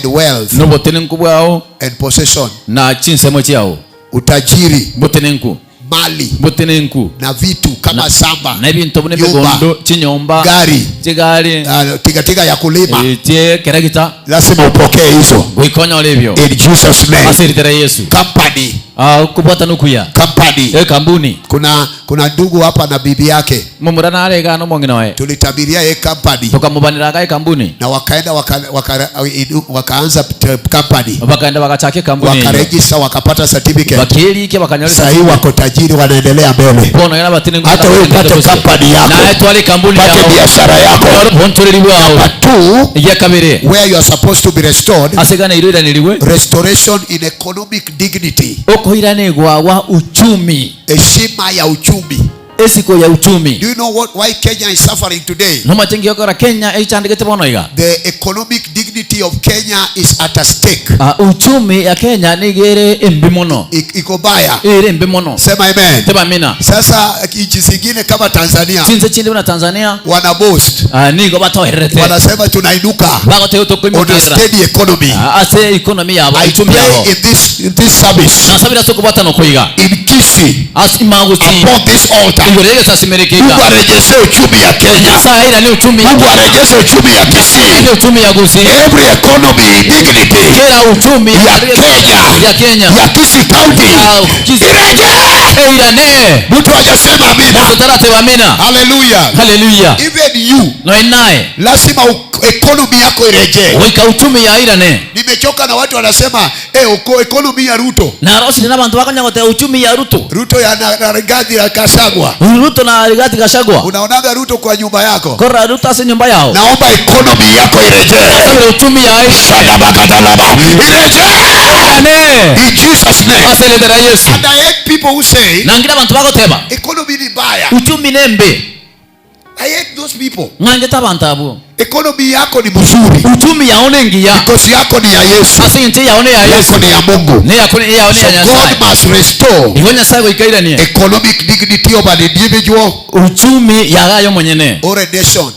Speaker 1: wealth and possession.
Speaker 11: Na chinsemo chiao.
Speaker 1: Utajiri,
Speaker 11: butenenku,
Speaker 1: mali,
Speaker 11: butenenku,
Speaker 1: na vitu kama shamba,
Speaker 11: na bintu bune migondo, chinyomba,
Speaker 1: gari,
Speaker 11: chigari,
Speaker 1: tiga ya kulima,
Speaker 11: tie kerekita.
Speaker 1: Lazima upokee hizo.
Speaker 11: Goikonyo lebyo.
Speaker 1: In Jesus name.
Speaker 11: Asiritera Yesu.
Speaker 1: Company.
Speaker 11: Kubwata nukuya.
Speaker 1: Company.
Speaker 11: Kampuni.
Speaker 1: Kuna ndugu hapa na bibi yake.
Speaker 11: Mumurana arega no mwongina wae.
Speaker 1: Tulitabiria ye company.
Speaker 11: Tukamubanira kai kampuni.
Speaker 1: Na wakaenda wakaanza company.
Speaker 11: Wakaenda wakachake kampuni.
Speaker 1: Wakaregister, wakapata certificate.
Speaker 11: Bakili ke bakanyori.
Speaker 1: Sasa hii wako tajiri, wanaendelea mbele.
Speaker 11: Bono yana batini.
Speaker 1: Hata wewe upate company yako.
Speaker 11: Na etwale kampuni yako.
Speaker 1: Upate biashara yako. Number 2,
Speaker 11: ya kabere.
Speaker 1: Where you are supposed to be restored.
Speaker 11: Asegana irira niliwe.
Speaker 1: Restoration in economic dignity.
Speaker 11: Okoiranegwa wa uchumi.
Speaker 1: Heshima ya uchumi.
Speaker 11: Esiko ya uchumi.
Speaker 1: Do you know why Kenya is suffering today?
Speaker 11: No machengi yokora Kenya eichandikete bono iga.
Speaker 1: The economic dignity of Kenya is at a stake.
Speaker 11: Uchumi ya Kenya nigere embi mono.
Speaker 1: Iko baya.
Speaker 11: Ere embi mono.
Speaker 1: Sema amen.
Speaker 11: Sema amina.
Speaker 1: Sasa nchi zingine kama Tanzania.
Speaker 11: Chinse chindi na Tanzania.
Speaker 1: Wana boast.
Speaker 11: Nigo batoherete.
Speaker 1: Wanasema tunainuka.
Speaker 11: Bagote utokoimukira.
Speaker 1: On a steady economy.
Speaker 11: Ase economy yabo. Uchumi yabo.
Speaker 1: In this service.
Speaker 11: Na sabira sokubata no koiga.
Speaker 1: In Kisii.
Speaker 11: As imagusi.
Speaker 1: Upon this altar. Mungu arejeshe uchumi ya Kenya. Mungu arejeshe uchumi ya Kisii. Every economy dignity
Speaker 11: kila uchumi
Speaker 1: ya Kenya,
Speaker 11: ya Kenya,
Speaker 1: ya Kisii County irejee.
Speaker 11: Eirane.
Speaker 1: Mtu hajasema amina.
Speaker 11: Mtu tarateba amina.
Speaker 1: Hallelujah.
Speaker 11: Haleluya.
Speaker 1: Even you
Speaker 11: Noinae.
Speaker 1: lazima economy yako irejee.
Speaker 11: Goika uchumi ya irane.
Speaker 1: Nimechoka na watu wanasema economy ya Ruto.
Speaker 11: Na rosi na bantu bakanya uchumi ya Ruto.
Speaker 1: Ruto ya na Rigathi ya Gachagua.
Speaker 11: Ruto na Rigathi Gachagua.
Speaker 1: Unaonaga Ruto kwa nyumba yako.
Speaker 11: Kora Ruto ase nyumba yao.
Speaker 1: Naomba economy yako irejee.
Speaker 11: Uchumi ya
Speaker 1: irejee. In Jesus name.
Speaker 11: Ase litera Yesu.
Speaker 1: And I hate people who say
Speaker 11: Nangira bantu bagoteba.
Speaker 1: economy ni mbaya.
Speaker 11: Uchumi nembe.
Speaker 1: I hate those people.
Speaker 11: Ngangeta bantu abo.
Speaker 1: Economy yako ni mzuri.
Speaker 11: Uchumi yaone ngiya.
Speaker 1: Because yako ni ya Yesu.
Speaker 11: Ase nti yaone ya Yesu.
Speaker 1: Yako ni ya Mungu.
Speaker 11: Ne yako ni yaone ya
Speaker 1: So
Speaker 11: Nyasaye.
Speaker 1: God must restore
Speaker 11: Igo Nyasaye goikairanie.
Speaker 1: economic dignity of an individual
Speaker 11: Uchumi yagayo mwenyene.
Speaker 1: or a nation.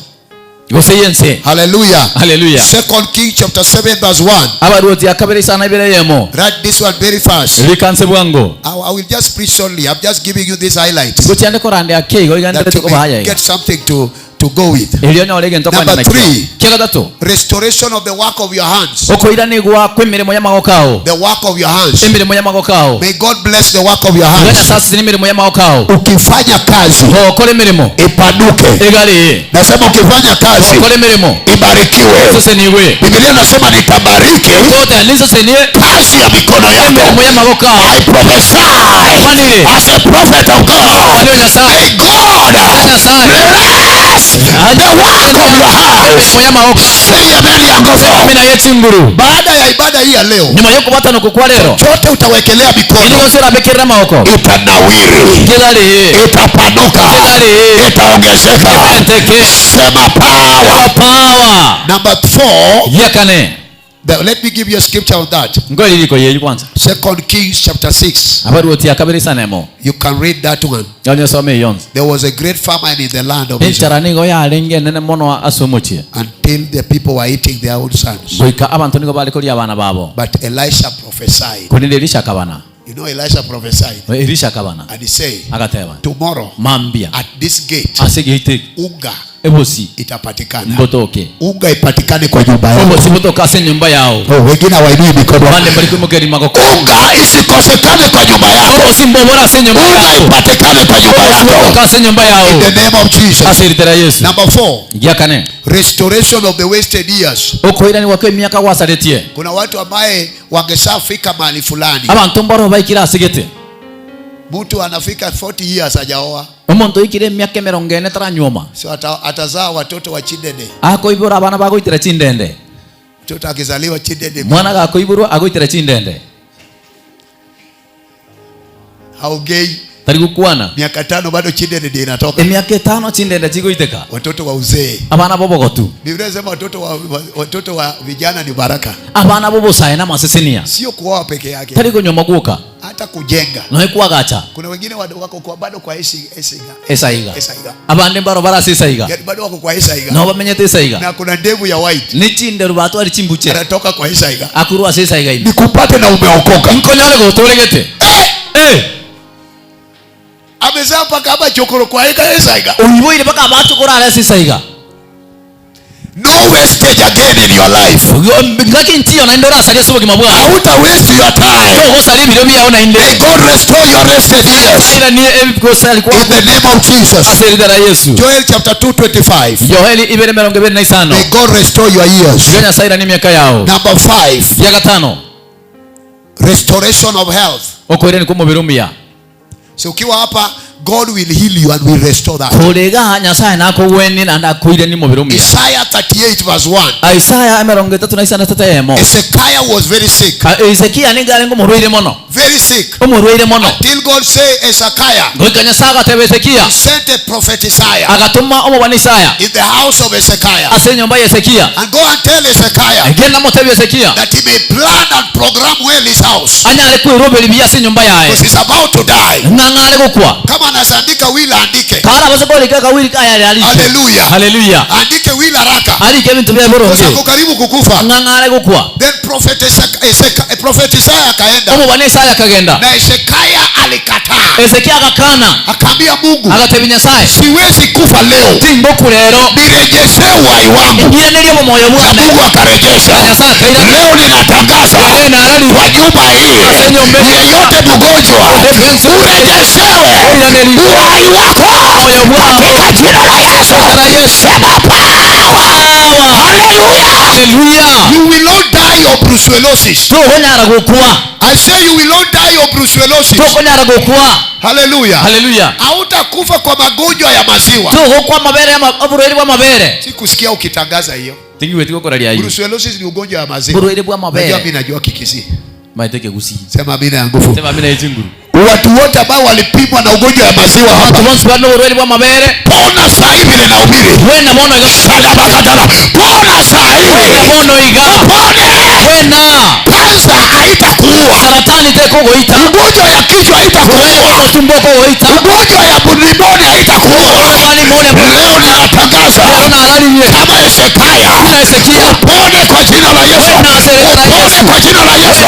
Speaker 11: Gose yense.
Speaker 1: Hallelujah.
Speaker 11: Hallelujah.
Speaker 1: Second Kings chapter 7 verse 1.
Speaker 11: Abaruoti akabere sana ibere yemo.
Speaker 1: Write this one very fast.
Speaker 11: Likanse bwango.
Speaker 1: I will just preach shortly. I'm just giving you these highlights.
Speaker 11: Gochiande korande ake igo igandere
Speaker 1: That you
Speaker 11: tuko bahaya.
Speaker 1: may get something to go with.
Speaker 11: Elio nyore gento kwa
Speaker 1: Number
Speaker 11: nakio.
Speaker 1: 3.
Speaker 11: Kia gatatu.
Speaker 1: Restoration of the work of your hands.
Speaker 11: Okoirani gwa kwemirimo ya magokao.
Speaker 1: The work of your hands.
Speaker 11: Emirimo ya magokao.
Speaker 1: May God bless the work of your hands.
Speaker 11: Ngana sasa ni mirimo ya magokao.
Speaker 1: Ukifanya kazi
Speaker 11: okore mirimo
Speaker 1: ipanuke.
Speaker 11: Egari.
Speaker 1: Nasema ukifanya kazi
Speaker 11: okore mirimo
Speaker 1: ibarikiwe.
Speaker 11: Sasa niwe.
Speaker 1: Biblia inasema nitabariki
Speaker 11: Kote nizo senie
Speaker 1: kazi ya mikono yako.
Speaker 11: Mirimo ya magokao.
Speaker 1: I prophesy as a prophet of God. May God bless the work of your hands. Say amen ya nguvu. Baada ya ibada hii ya leo,
Speaker 11: nyuma yoko batano kukwa lero,
Speaker 1: chote utawekelea mikono itanawiri, itapanuka, itaongezeka. Sema power.
Speaker 11: Power.
Speaker 1: Number 4.
Speaker 11: Yakane.
Speaker 1: Let me give you a scripture on that.
Speaker 11: Second
Speaker 1: Kings chapter 6. You can read that one. There was a great famine in the land of Israel until the people were eating their own sons. But Elisha prophesied. You know, Elisha prophesied. And he said, tomorrow at this gate, unga itapatikana. Unga ipatikane kwa nyumba yao. Oh, wengine hawainui mikono. Unga isikosekane kwa nyumba yako. Unga ipatikane kwa nyumba yako. In the name of Jesus. Number 4. Restoration of the wasted years. Kuna watu ambaye wangeshafika mahali fulani. Mtu anafika 40 years hajaoa.
Speaker 11: Omuntu ikire miaka 40 taranyoma.
Speaker 1: So atazaa watoto wa chindende.
Speaker 11: Akoibura abana bagoitira chindende.
Speaker 1: Mtoto akizaliwa chindende.
Speaker 11: Mwana gakoiburwa agoitira chindende.
Speaker 1: Haongei.
Speaker 11: Tari gukwana.
Speaker 1: Miaka 5 bado chindende ndio inatoka.
Speaker 11: Miaka 5 chindende chigoiteka.
Speaker 1: Watoto wa uzee.
Speaker 11: Abana bobogotu.
Speaker 1: Biblia inasema watoto wa vijana ni baraka.
Speaker 11: Abana bobosaye na masesenia.
Speaker 1: Sio kuoa peke yake.
Speaker 11: Tari kunyoma guoka.
Speaker 1: Hata kujenga.
Speaker 11: No ikuagacha.
Speaker 1: Kuna wengine wako kwa bado kwa Esaiga.
Speaker 11: Esaiga.
Speaker 1: Esaiga.
Speaker 11: Abande baro bara Esaiga.
Speaker 1: Yaani bado wako kwa Esaiga.
Speaker 11: No bamenyete Esaiga.
Speaker 1: Na kuna ndevu ya white.
Speaker 11: Ni chinderu batu ari chimbuche.
Speaker 1: Anatoka kwa Esaiga.
Speaker 11: Akurwa Esaiga imi.
Speaker 1: Nikupate na umeokoka.
Speaker 11: Nkonyole gotoregete.
Speaker 1: Amezaa mpaka hapa chokoro kwa Esaiga.
Speaker 11: Uiboire mpaka abachokoro ara Esaiga.
Speaker 1: No wastage again in your life. Hauta waste your time. May God restore your wasted years. In the name of Jesus. Joel chapter 2:25. May God restore your years. Number 5. Restoration of health. So ukiwa hapa, God will heal you and will restore that. Isaiah 38 verse 1. Hezekiah was very sick. Very sick. Until God said, Hezekiah, he sent a prophet Isaiah in the house of Hezekiah. And go and tell Hezekiah that he may plan and program well his house. Because he's about to die. Kama anaandika will andike. Hallelujah.
Speaker 11: Hallelujah.
Speaker 1: Andike will haraka. Because karibu kukufa. Then prophet Isaiah akaenda. Na Hezekiah alikataa.
Speaker 11: Hezekia agakana.
Speaker 1: Akaambia Mungu,
Speaker 11: agateba Nyasaye,
Speaker 1: siwezi kufa leo,
Speaker 11: timboku lero,
Speaker 1: nirejeshe uhai wangu.
Speaker 11: Ngiranĩrie moyo
Speaker 1: Na
Speaker 11: bwane.
Speaker 1: Mungu akarejesha.
Speaker 11: Nyasaye akairana.
Speaker 1: Leo ninatangaza kwa nyumba hii, yeyote mgonjwa urejeshewe uhai wako katika jina la Yesu. Sema power. Hallelujah.
Speaker 11: Hallelujah.
Speaker 1: You will not die of brucellosis.
Speaker 11: Tũkũnyara gũkua.
Speaker 1: I say you will not die of brucellosis.
Speaker 11: Tũkũnyara gũkua.
Speaker 1: Hallelujah.
Speaker 11: Hallelujah.
Speaker 1: Hautakufa kwa magonjwa ya maziwa.
Speaker 11: Tũgũkua mabere ya oburwaire bwa mabere.
Speaker 1: Sikusikia ukitangaza hiyo.
Speaker 11: Tingiweti gũkũraria hiyo.
Speaker 1: Brucellosis ni ugonjwa wa maziwa.
Speaker 11: Burwaire bwa mabere.
Speaker 1: Najua mimi najua Kikisii.
Speaker 11: Maiteke gusii.
Speaker 1: Sema amina ya nguvu.
Speaker 11: Sema amina yechinguru.
Speaker 1: Watu wote ambao walipimwa na ugonjwa wa maziwa
Speaker 11: Watu
Speaker 1: hapa,
Speaker 11: bonse bari n'uburwaire bwa mabere.
Speaker 1: pona saa hivi ninahubiri.
Speaker 11: Wena bono iga.
Speaker 1: Sadabakatala. Pona saa
Speaker 11: Wena
Speaker 1: hivi.
Speaker 11: bono iga.
Speaker 1: Pone.
Speaker 11: Wena.
Speaker 1: Kansa haitakuua.
Speaker 11: Saratani tekũgũita.
Speaker 1: Ugonjwa ya kichwa haitakuua.
Speaker 11: Tumbo kũgũita.
Speaker 1: Ugonjwa ya pneumonia haitakuua. Leo ninatangaza kama Hezekia, upone kwa jina la Yesu. Upone kwa jina la Yesu.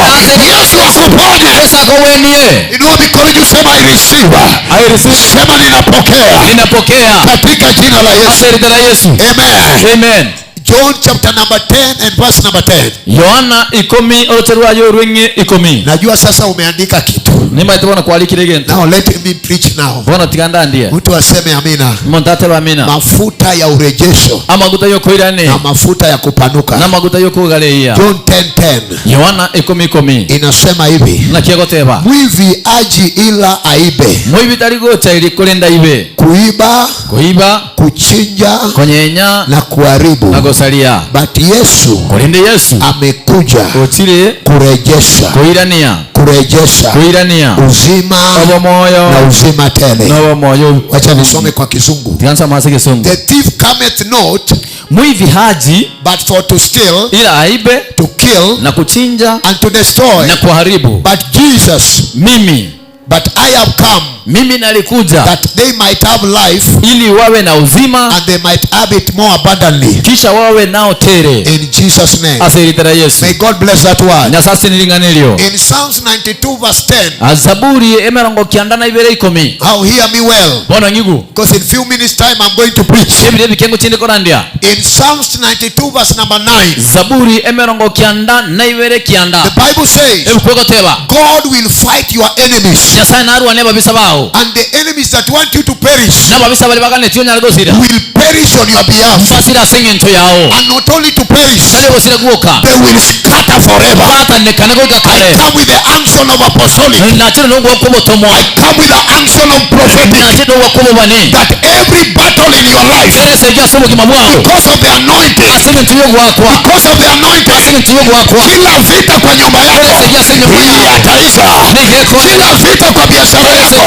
Speaker 1: Yesu akuponye.
Speaker 11: Yesu akũwenie.
Speaker 1: Inua mikono juu, sema I receive.
Speaker 11: I receive.
Speaker 1: Sema ninapokea
Speaker 11: Ninapokea.
Speaker 1: katika jina la Yesu.
Speaker 11: Ase rita la Yesu.
Speaker 1: Amen.
Speaker 11: Amen.
Speaker 1: John chapter number 10 and verse number 10.
Speaker 11: Yohana 10 oroche rwayo rweng'e 10.
Speaker 1: Najua sasa umeandika kitu.
Speaker 11: Nimaite bona kwalikire gento.
Speaker 1: Now let me preach now.
Speaker 11: Bona tigandandie.
Speaker 1: Mtu aseme amina.
Speaker 11: Montate amina.
Speaker 1: Mafuta ya urejesho
Speaker 11: Amaguta yokoirane.
Speaker 1: na mafuta ya kupanuka.
Speaker 11: Na maguta yokugareia.
Speaker 1: John 10:10
Speaker 11: Yohana 10:10.
Speaker 1: inasema hivi,
Speaker 11: Na kiegoteba.
Speaker 1: mwivi aji ila aibe,
Speaker 11: Mwibi tari gocha iri kurinda ibe.
Speaker 1: kuiba,
Speaker 11: Kuiba,
Speaker 1: kuchinja
Speaker 11: kunyenya
Speaker 1: na kuharibu.
Speaker 11: na gusaria.
Speaker 1: But Yesu
Speaker 11: Kurinde Yesu
Speaker 1: amekuja
Speaker 11: ochire
Speaker 1: kurejesha,
Speaker 11: kuirania,
Speaker 1: kurejesha
Speaker 11: kuirania
Speaker 1: uzima
Speaker 11: obo moyo
Speaker 1: na uzima tele.
Speaker 11: nobo moyo.
Speaker 1: Wacha nisome kwa Kizungu.
Speaker 11: Tigansa mase Kisungu.
Speaker 1: The thief cometh not
Speaker 11: Mwivi haji
Speaker 1: but for to steal,
Speaker 11: ila aibe
Speaker 1: to kill
Speaker 11: na kuchinja
Speaker 1: and to destroy.
Speaker 11: na kuharibu.
Speaker 1: But Jesus,
Speaker 11: Mimi
Speaker 1: but I have come
Speaker 11: mimi nalikuja
Speaker 1: that they might have life
Speaker 11: ili wawe na uzima
Speaker 1: and they might have it more abundantly.
Speaker 11: kisha wawe nao tere.
Speaker 1: In Jesus' name.
Speaker 11: Ase rita la Yesu.
Speaker 1: May God bless that word.
Speaker 11: Nyasasi nilinganilio.
Speaker 1: In Psalms 92 verse 10,
Speaker 11: Azaburi 92:10.
Speaker 1: now hear me well,
Speaker 11: Bona ngigu.
Speaker 1: because in few minutes time I'm going to preach.
Speaker 11: Ebire bikengo chinde korandia.
Speaker 1: In Psalms 92 verse number 9,
Speaker 11: Zaburi 92:9.
Speaker 1: the Bible says,
Speaker 11: Ebukwegoteba.
Speaker 1: God will fight your enemies,
Speaker 11: Nyasaye narwane babisa bao.
Speaker 1: and the enemies that want you to perish
Speaker 11: Nababisa bali baganetio nyaragosira.
Speaker 1: will perish on your behalf.
Speaker 11: Basira sengento yao.
Speaker 1: And not only to perish,
Speaker 11: Tali gosira guoka.
Speaker 1: they will scatter forever.
Speaker 11: Batanekane goika
Speaker 1: I
Speaker 11: kare.
Speaker 1: come with the unction of apostolic.
Speaker 11: Nachiro nogwa kubotomwa.
Speaker 1: I come with the unction of prophetic.
Speaker 11: Nachiro nogwa kubobani.
Speaker 1: That every battle in your life,
Speaker 11: Terese gya obugima bwao.
Speaker 1: because of the anointing,
Speaker 11: Ase bintu yogwakwa.
Speaker 1: because of the
Speaker 11: Ase
Speaker 1: anointing,
Speaker 11: bintu yogwakwa.
Speaker 1: kila vita kwa nyumba yako
Speaker 11: Terese gya se nyumba
Speaker 1: hii
Speaker 11: yao.
Speaker 1: yataisha.
Speaker 11: Nigeko.
Speaker 1: Kila vita kwa biashara yako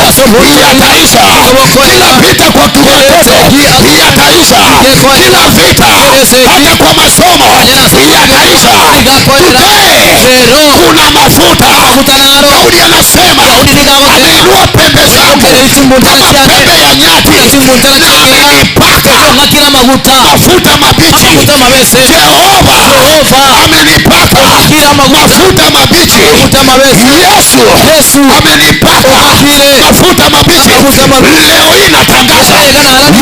Speaker 1: hii yataisha. Kila vita kwa watoto hii yataisha. Kila vita hata kwa masomo hii yataisha. Today kuna mafuta. Daudi anasema ameinua pembe zangu kama pembe ya nyati na amenipaka
Speaker 11: Ngakira maguta.
Speaker 1: mafuta mabichi.
Speaker 11: Maguta mabese.
Speaker 1: Jehova
Speaker 11: Jehova
Speaker 1: amenipaka
Speaker 11: Ngakira maguta.
Speaker 1: mafuta mabichi.
Speaker 11: Maguta mabese.
Speaker 1: Yesu
Speaker 11: Yesu
Speaker 1: amenipaka
Speaker 11: Ongakire.
Speaker 1: mafuta mabichi.
Speaker 11: Mafuta mabichi.
Speaker 1: Leo hii natangaza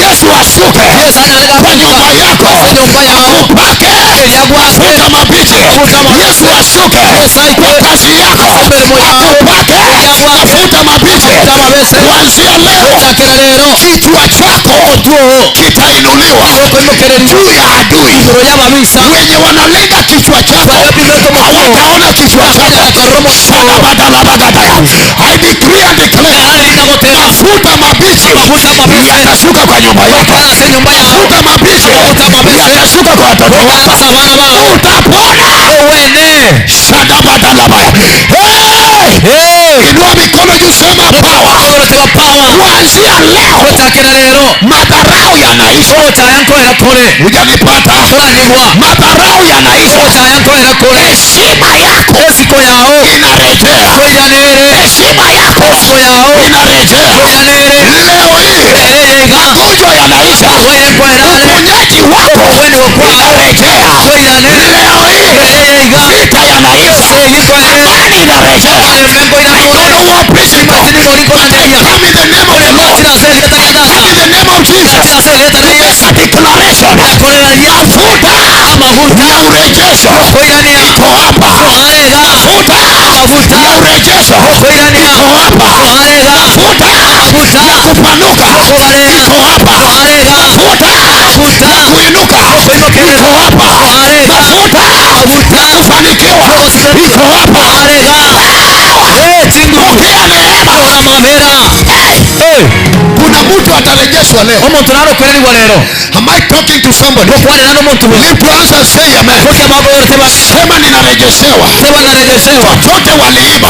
Speaker 1: Yesu ashuke
Speaker 11: Yesu analega
Speaker 1: kwa nyumba yako
Speaker 11: Ase nyumba yao.
Speaker 1: akupake
Speaker 11: Eliagwake.
Speaker 1: mafuta mabichi.
Speaker 11: Mafuta mabichi.
Speaker 1: Yesu ashuke
Speaker 11: Yesu aike.
Speaker 1: kwa kazi yako
Speaker 11: Ase mirimo yao.
Speaker 1: akupake
Speaker 11: Eliagwake.
Speaker 1: mafuta mabichi.
Speaker 11: Mafuta mabese.
Speaker 1: Kuanzia leo
Speaker 11: Chakira rero.
Speaker 1: kichwa chako
Speaker 11: Otuo.
Speaker 1: kitainuliwa
Speaker 11: Okoimokereri.
Speaker 1: juu ya adui.
Speaker 11: Igoro y'ababisa.
Speaker 1: Wenye wanalenga kichwa chako hawataona kichwa chako. Shadabadalabagadaya. I decree and declare mafuta mabichi yatashuka kwa nyumba yako.
Speaker 11: Ase nyumba yao.
Speaker 1: Mafuta mabichi yatashuka kwa watoto wako.
Speaker 11: Asa bana bao.
Speaker 1: Utapona.
Speaker 11: Owene.
Speaker 1: Shadabadalabaya. Hey!
Speaker 11: Hey.
Speaker 1: Inua mikono juu, sema power.
Speaker 11: Ogoroteba power.
Speaker 1: Kuanzia leo
Speaker 11: Gochakera rero.
Speaker 1: madharau yanaisha.
Speaker 11: Ochaya nkoera kore.
Speaker 1: Hujanipata?
Speaker 11: Toranyigwa.
Speaker 1: Madharau yanaisha.
Speaker 11: Ochaya nkoera kore.
Speaker 1: Heshima yako
Speaker 11: Esiko yao.
Speaker 1: inarejea.
Speaker 11: Koiranere.
Speaker 1: Heshima yako
Speaker 11: Esiko yao.
Speaker 1: inarejea.
Speaker 11: Koiranere.
Speaker 1: Leo hii
Speaker 11: Ereyega.
Speaker 1: magonjwa yanaisha.
Speaker 11: Oire nkoerare.
Speaker 1: Uponyaji wako
Speaker 11: Oweni okwao.
Speaker 1: inarejea.
Speaker 11: Koiranere.
Speaker 1: Leo hii
Speaker 11: Ereyega.
Speaker 1: vita yanaisha.
Speaker 11: Esegi koerere.
Speaker 1: Amani inarejea.
Speaker 11: Ayo mengo
Speaker 1: I don't
Speaker 11: irakore.
Speaker 1: know what principle,
Speaker 11: Imagine
Speaker 1: but I come Ya urejesho iko hapa. Mafuta ya urejesho iko hapa. Mafuta ya kupanuka iko hapa. Mafuta ya kuinuka iko hapa. Mafuta ya kufanikiwa iko hapa. Pokea neema. Kuna mtu atarejeshwa leo. Am I talking to somebody? Lift your hands and say amen. Sema ninarejeshewa. Chochote waliiba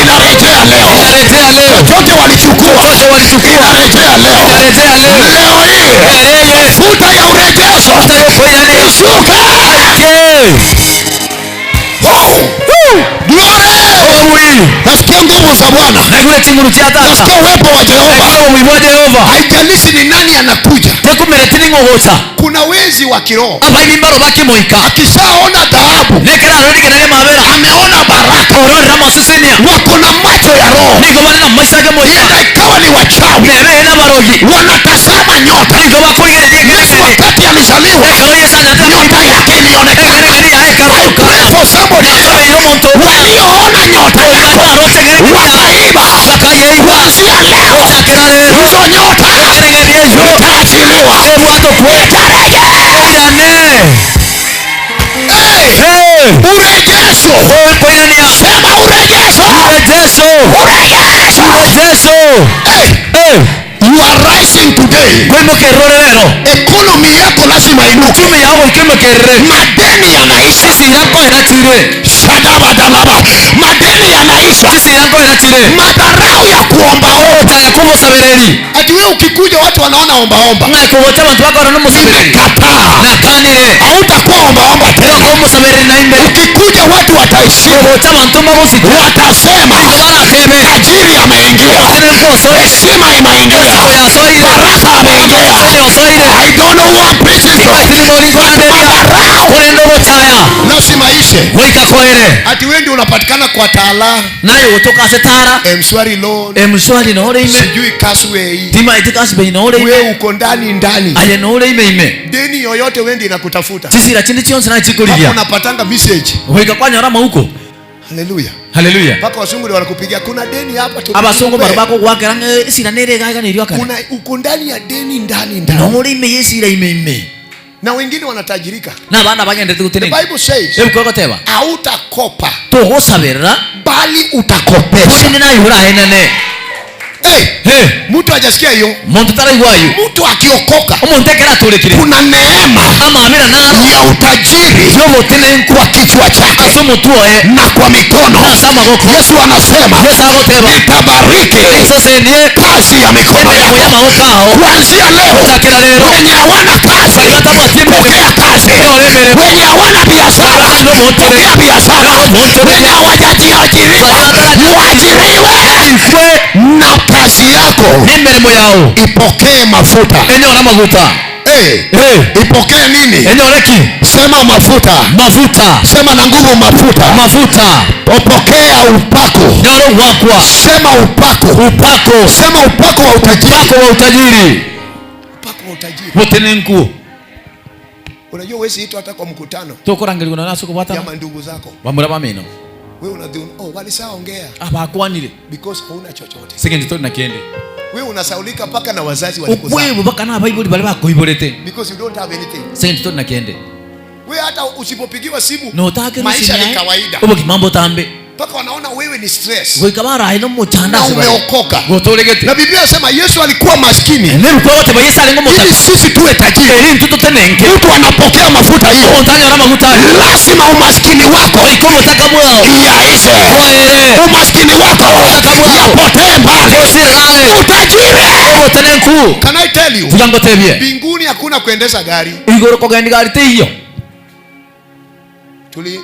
Speaker 1: inarejea leo. Chochote walichukua inarejea leo. Leo hii mafuta ya urejesho ishuke. Glory. Nasikia nguvu za Bwana. Nasikia uwepo wa Jehova. Haijalishi ni nani anakuja. Kuna wezi wa kiroho. Akishaona dhahabu, ameona baraka. Wako na macho ya roho. Yenda ikawa ni wachawi. Wanatazama nyota. Yesu wakati alizaliwa, nyota yake ilionekana. I pray for somebody walioona nyota yako wakaiba. Kuanzia leo hizo nyota itaachiliwa, itarejea. Urejesho. Sema urejesho. Urejesho. You are rising today. Economy yako lazima inuke. Madeni yanaisha. Shadabadalaba. Madeni yanaisha. Madharau ya kuombaomba. Ati wewe ukikuja watu wanaona ombaomba. Nimekataa. Hautakuwa ombaomba tena. Ukikuja watu wataheshimu. Watasema tajiri ameingia. Heshima imeingia. Baraka ameingia. I don't know who I'm preaching to. But madharau lazima ishe. Ati wewe ndio unapatikana kwa taala.
Speaker 11: Nayo utoka setara.
Speaker 1: Mshwari loan.
Speaker 11: Mshwari na ore ime.
Speaker 1: Sijui kaswei.
Speaker 11: Tima iti kaswei na ore ime.
Speaker 1: Wewe uko ndani ndani.
Speaker 11: Aye na ore ime ime.
Speaker 1: Deni yoyote wewe ndio inakutafuta.
Speaker 11: Sisi la chini chionse na chikoligia.
Speaker 1: Hapo unapatanga message.
Speaker 11: Weka kwa nyarama huko.
Speaker 1: Haleluya.
Speaker 11: Haleluya.
Speaker 1: Paka wazungu ndio wanakupigia kuna deni hapa tu.
Speaker 11: Abasongo barabako gwakera sira nere gaga nilio akana.
Speaker 1: Kuna uko ndani ya deni ndani ndani.
Speaker 11: Na ore ime yesira ime ime.
Speaker 1: Na wengine wanatajirika.
Speaker 11: Na bana bagende
Speaker 1: The Bible says hautakopa.
Speaker 11: Togosabera
Speaker 1: bali utakopesha.
Speaker 11: Nina yura enene.
Speaker 1: Hey,
Speaker 11: hey.
Speaker 1: Mtu hajasikia hiyo.
Speaker 11: Muntu taraigwayo.
Speaker 1: Mtu akiokoka
Speaker 11: omuntu ekera
Speaker 1: kuna neema
Speaker 11: amamira na
Speaker 1: ya utajiri kwa kichwa chake na kwa mikono. Yesu anasema nitabariki kazi ya mikono yako. Kuanzia leo wenye hawana kazi pokea kazi, wenye hawana biashara pokea biashara, wenye hawajajiajiriwa muajiriwe, na kazi yako ipokee mafuta. Hey, hey. Ipokee nini? Sema mafuta.
Speaker 11: Mafuta.
Speaker 1: Sema na nguvu mafuta.
Speaker 11: Mafuta.
Speaker 1: Pokea upako. Sema upako.
Speaker 11: Upako.
Speaker 1: Sema upako wa utajiri.
Speaker 11: Upako wa utajiri.
Speaker 1: Upako wa utajiri.
Speaker 11: Mutenenku.
Speaker 1: Unajua wewe siitwa hata kwa mkutano.
Speaker 11: Tokorangirwa na soko bata.
Speaker 1: Ya mandugu zako.
Speaker 11: Bamura bameno.
Speaker 1: Wewe unadhani oh walishaongea.
Speaker 11: Abakwanire.
Speaker 1: Because hauna chochote.
Speaker 11: Second to na kende.
Speaker 1: Wewe unasaulika paka na wazazi walikuzaa.
Speaker 11: Wewe paka na Bible bali bakoiborete.
Speaker 1: Because you don't have anything.
Speaker 11: Second to na kende.
Speaker 1: Wewe hata usipopigiwa simu
Speaker 11: no take
Speaker 1: maisha ni kawaida.
Speaker 11: Ubo kimambo tambe.
Speaker 1: Paka wanaona wewe ni stress.
Speaker 11: Wewe kabara haino muchanda
Speaker 1: na umeokoka.
Speaker 11: Gotolegete.
Speaker 1: Na Biblia inasema Yesu alikuwa maskini.
Speaker 11: Nero kwa wote Yesu alingo mutaka.
Speaker 1: Ili sisi tuwe tajiri.
Speaker 11: Ili mtoto tenenke.
Speaker 1: Mtu anapokea mafuta hiyo.
Speaker 11: Ontanya na mafuta.
Speaker 1: Lazima umaskini wako
Speaker 11: iko mutaka mwao.
Speaker 1: Yaishe. Umaskini wako yapotee mbali. Utajiri.
Speaker 11: Otenenku.
Speaker 1: Can I tell you?
Speaker 11: Vuga
Speaker 1: Mbinguni hakuna kuendesha gari.
Speaker 11: Igoro kogenda gari te hiyo.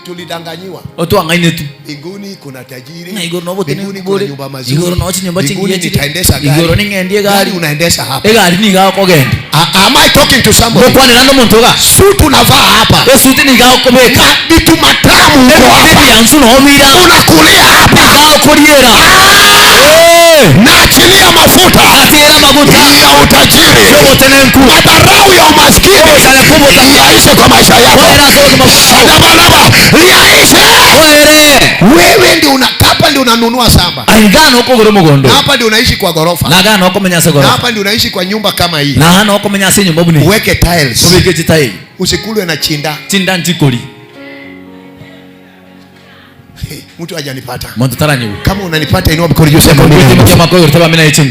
Speaker 1: Tulidanganyiwa.
Speaker 11: Otuangaine tu.
Speaker 1: Mbinguni kuna tajiri.
Speaker 11: Na igoro nobo
Speaker 1: mbinguni kuna nyumba mazuri.
Speaker 11: Igoro no chinyumba
Speaker 1: Mbinguni
Speaker 11: chingiye.
Speaker 1: nitaendesha gari.
Speaker 11: Igoro ningendie gari.
Speaker 1: Unaendesha hapa.
Speaker 11: Egari niga kogenda.
Speaker 1: Am I talking to somebody?
Speaker 11: Mukwanira no muntu ga.
Speaker 1: Suit unavaa hapa.
Speaker 11: Esuti niga okobeka.
Speaker 1: Vitu matamu uko hapa.
Speaker 11: Biansu no mira.
Speaker 1: Unakulia hapa.
Speaker 11: Niga okuriera.
Speaker 1: Naachilia mafuta.
Speaker 11: Atira maguta
Speaker 1: ya utajiri.
Speaker 11: Madharau ya umaskini
Speaker 1: Liaishe kwa maisha yako. Shadabalaba, liaishe. Wewe ndio unakapa, ndio unanunua shamba.
Speaker 11: Aigano ukugura mugondo.
Speaker 1: Na hapa ndio unaishi kwa gorofa.
Speaker 11: Na gano ukomenya se
Speaker 1: Na
Speaker 11: gorofa.
Speaker 1: hapa ndio unaishi kwa nyumba kama hii.
Speaker 11: Na hano ukomenya se nyumba buni.
Speaker 1: Uweke tiles.
Speaker 11: Ubike chitaili.
Speaker 1: Usikulwe na chinda.
Speaker 11: Chinda nchikoli.
Speaker 1: Mtu hajanipata.
Speaker 11: Muntu taranyiwe.
Speaker 1: Kama unanipata inua mkono juu sema amina.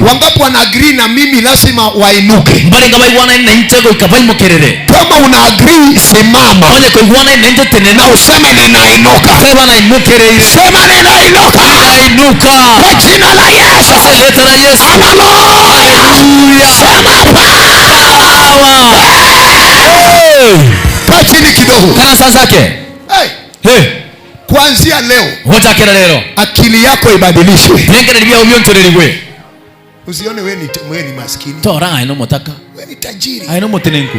Speaker 1: Wangapi wana agree na mimi lazima wainuke?
Speaker 11: Mbalenga baigwana na inchego ikabaimokerere.
Speaker 1: Kama una agree simama.
Speaker 11: Onye kuigwana na inje tenena.
Speaker 1: Na useme ninainuka.
Speaker 11: Sema nainukerere.
Speaker 1: Sema ninainuka.
Speaker 11: Nainuka.
Speaker 1: Kwa jina la Yesu.
Speaker 11: Leta la Yesu.
Speaker 1: Haleluya. Sema power.
Speaker 11: Hey.
Speaker 1: Kaa chini kidogo.
Speaker 11: Kana sasa yake.
Speaker 1: Hey.
Speaker 11: Hey.
Speaker 1: Kuanzia leo
Speaker 11: Hochakera lero.
Speaker 1: akili yako ibadilishwe.
Speaker 11: Nengere libya ubyontorerigwe.
Speaker 1: Usione wewe ni maskini.
Speaker 11: Tora aino motaka.
Speaker 1: Wewe ni tajiri.
Speaker 11: Aino motenenku.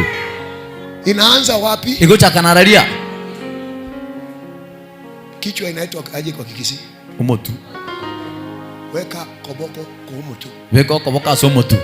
Speaker 1: Inaanza wapi?
Speaker 11: Igochakanararia.
Speaker 1: Kichwa inaitwa aje kwa Kikisi?
Speaker 11: Umotu.
Speaker 1: Weka koboko kwa umutu.
Speaker 11: Weka koboko aso umutu.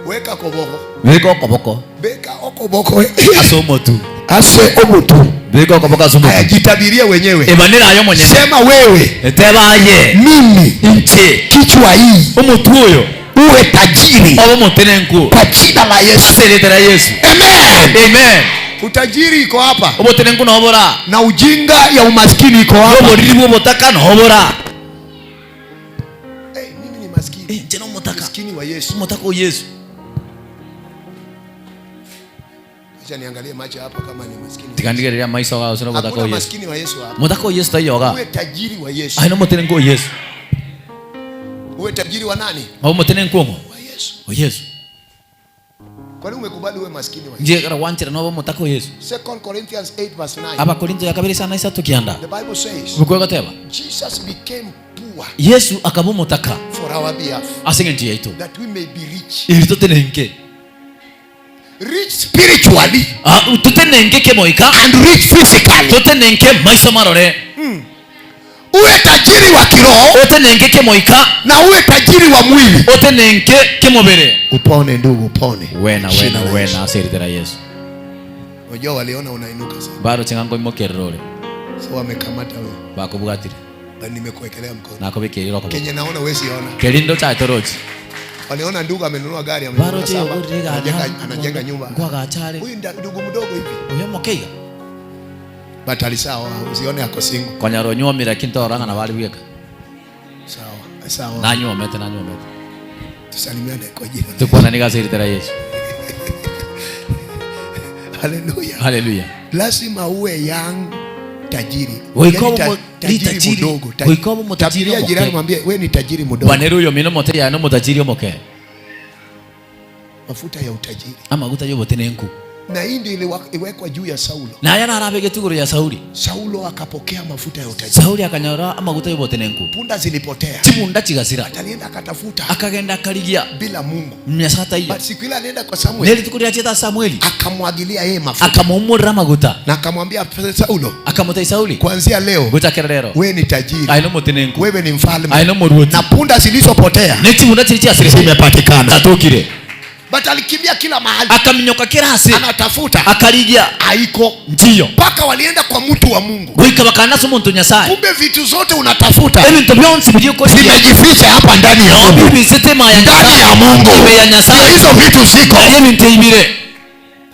Speaker 1: Weka koboko.
Speaker 11: Weka koboko.
Speaker 1: Weka okoboko
Speaker 11: aso umutu.
Speaker 1: Ase umutu.
Speaker 11: Weka koboko aso umutu.
Speaker 1: Jitabirie wenyewe.
Speaker 11: Ebanira ayo mwenyewe.
Speaker 1: Sema wewe.
Speaker 11: Eteba aye.
Speaker 1: Mimi
Speaker 11: nche
Speaker 1: kichwa hii.
Speaker 11: Umutu huyo.
Speaker 1: Uwe tajiri.
Speaker 11: Obo motenenku.
Speaker 1: Kwa jina la Yesu.
Speaker 11: Ase la Yesu.
Speaker 1: Amen.
Speaker 11: Amen.
Speaker 1: Utajiri iko hapa.
Speaker 11: Obo tenenku no obora.
Speaker 1: Na ujinga ya umaskini iko hapa.
Speaker 11: Obo riribu obotaka no obora.
Speaker 1: Hey, mimi ni maskini.
Speaker 11: Nche no motaka.
Speaker 1: Maskini wa Yesu.
Speaker 11: Motaka wa Yesu.
Speaker 1: Acha niangalie macho hapa kama ni maskini.
Speaker 11: Tikandigereria maiso gao sino motaka wa
Speaker 1: Hakuna
Speaker 11: Yesu.
Speaker 1: maskini wa Yesu hapa.
Speaker 11: Motaka wa Yesu tayoga.
Speaker 1: Uwe tajiri wa Yesu.
Speaker 11: Aino motenenku wa Yesu.
Speaker 1: Uwe tajiri wa nani?
Speaker 11: Obo motenenku wa
Speaker 1: Yesu.
Speaker 11: Wa Yesu.
Speaker 1: Kwa nini umekubali uwe maskini wa Yesu?
Speaker 11: Nje kara wanchira no motaka wa Yesu.
Speaker 1: 2 Corinthians 8 verse 9.
Speaker 11: Abakorinto ya kabiri sana isatu kianda.
Speaker 1: The Bible says
Speaker 11: Bukwega teba.
Speaker 1: Jesus became poor
Speaker 11: Yesu akaba motaka
Speaker 1: for our behalf,
Speaker 11: asenge nje yaitu.
Speaker 1: that we may be rich.
Speaker 11: Iri tutenenke.
Speaker 1: Rich spiritually.
Speaker 11: Tutenenke kemoika
Speaker 1: and rich physically.
Speaker 11: Tutenenke maiso marore.
Speaker 1: Uwe tajiri wa kiroho,
Speaker 11: utenenke kemoika
Speaker 1: na uwe tajiri wa mwili.
Speaker 11: Utenenke kemobere.
Speaker 1: Upone ndugu, upone.
Speaker 11: Wena wena wena aseritera Yesu.
Speaker 1: Unajua waliona unainuka sana.
Speaker 11: Bado chengango imokererore.
Speaker 1: So wamekamata wewe.
Speaker 11: Bakubwatire.
Speaker 1: Na nimekuwekelea mkono.
Speaker 11: Nakobekera ko.
Speaker 1: Kenye naona wewe siona.
Speaker 11: Kelindo cha torochi.
Speaker 1: Waliona ndugu amenunua gari, amenunua shamba, anajenga nyumba.
Speaker 11: Kwa gachare.
Speaker 1: Huyu ndugu mdogo hivi.
Speaker 11: Uyo mokeiga.
Speaker 1: But alisawa, usione ako single.
Speaker 11: Konyaro nyuomira kinto oranga na bali bweka.
Speaker 1: Sawa, sawa.
Speaker 11: Na nyuomete, na nyuomete.
Speaker 1: Tusalimiane kwa jina.
Speaker 11: Tukuona ni gazeritera Yesu.
Speaker 1: Hallelujah.
Speaker 11: Hallelujah.
Speaker 1: Lazima uwe young tajiri.
Speaker 11: Wikobo
Speaker 1: tajiri mdogo.
Speaker 11: Wikobo mutajiri.
Speaker 1: Tabia jirani mwambie wewe ni tajiri mdogo.
Speaker 11: Baneru yo mino moteya no mutajiri omoke.
Speaker 1: Mafuta ya utajiri.
Speaker 11: Amaguta yo botenenku.
Speaker 1: Na hii ndio iliwekwa juu ya Saulo.
Speaker 11: Na yana arabege tuguru ya Sauli.
Speaker 1: Saulo akapokea mafuta ya utajiri.
Speaker 11: Sauli akanyora amaguta yo botenenku.
Speaker 1: Punda zilipotea.
Speaker 11: Chibunda chigasira.
Speaker 1: Atalienda akatafuta.
Speaker 11: Akagenda akarigia
Speaker 1: bila Mungu.
Speaker 11: Myasata hiyo.
Speaker 1: But siku ile alienda kwa Samuel.
Speaker 11: Neli tukuri acheta Samueli.
Speaker 1: Akamwagilia yeye mafuta.
Speaker 11: Akamumura maguta.
Speaker 1: Na akamwambia Saulo.
Speaker 11: Akamutai Sauli.
Speaker 1: Kuanzia leo.
Speaker 11: Gocha lero.
Speaker 1: Wewe ni tajiri.
Speaker 11: Aino motenenku.
Speaker 1: Wewe ni mfalme.
Speaker 11: Aino moruoti.
Speaker 1: Na punda zilizopotea.
Speaker 11: Ne chibunda chiri
Speaker 1: zimepatikana.
Speaker 11: Tatokire.
Speaker 1: But alikimbia kila mahali.
Speaker 11: Akaminyoka kirasi.
Speaker 1: Anatafuta.
Speaker 11: Akarigia.
Speaker 1: Haiko.
Speaker 11: Ndio.
Speaker 1: Paka walienda kwa mtu wa Mungu.
Speaker 11: Goika bakanaso muntu Nyasaye.
Speaker 1: Kumbe vitu zote unatafuta.
Speaker 11: Ebintu byonse biliko
Speaker 1: zimejificha hapa ndani ya Mungu. Ndani ya Mungu.
Speaker 11: Ya Nyasaye.
Speaker 1: Hizo vitu ziko.
Speaker 11: Ebintu ibire.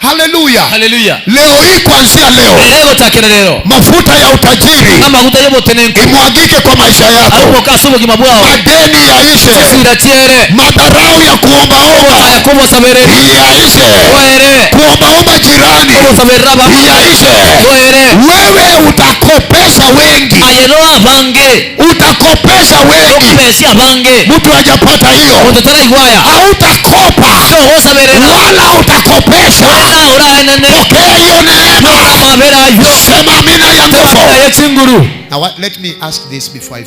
Speaker 1: Hallelujah.
Speaker 11: Hallelujah.
Speaker 1: Leo hii kuanzia leo.
Speaker 11: Leo takera leo.
Speaker 1: Mafuta ya utajiri
Speaker 11: amaguta yo botenenku
Speaker 1: imwagike kwa maisha yako.
Speaker 11: Aruko kasubo kimabwao.
Speaker 1: Madeni yaishe.
Speaker 11: Sira tiere.
Speaker 1: Madharau ya kuombaomba
Speaker 11: yakobo sabereri
Speaker 1: yaishe.
Speaker 11: Oere.
Speaker 1: Kuombaomba jirani
Speaker 11: Yakobo saberaba
Speaker 1: yaishe.
Speaker 11: Oere.
Speaker 1: Wewe utakopesha wengi.
Speaker 11: Ayeroa bange.
Speaker 1: Utakopesha wengi.
Speaker 11: Okopesha bange.
Speaker 1: Mtu hajapata hiyo.
Speaker 11: Utatara igwaya.
Speaker 1: Hautakopa.
Speaker 11: Sio saberera.
Speaker 1: Wala utakopesha. Pokea hiyo neema. Sema amina ya nguvu. Now let me ask this before I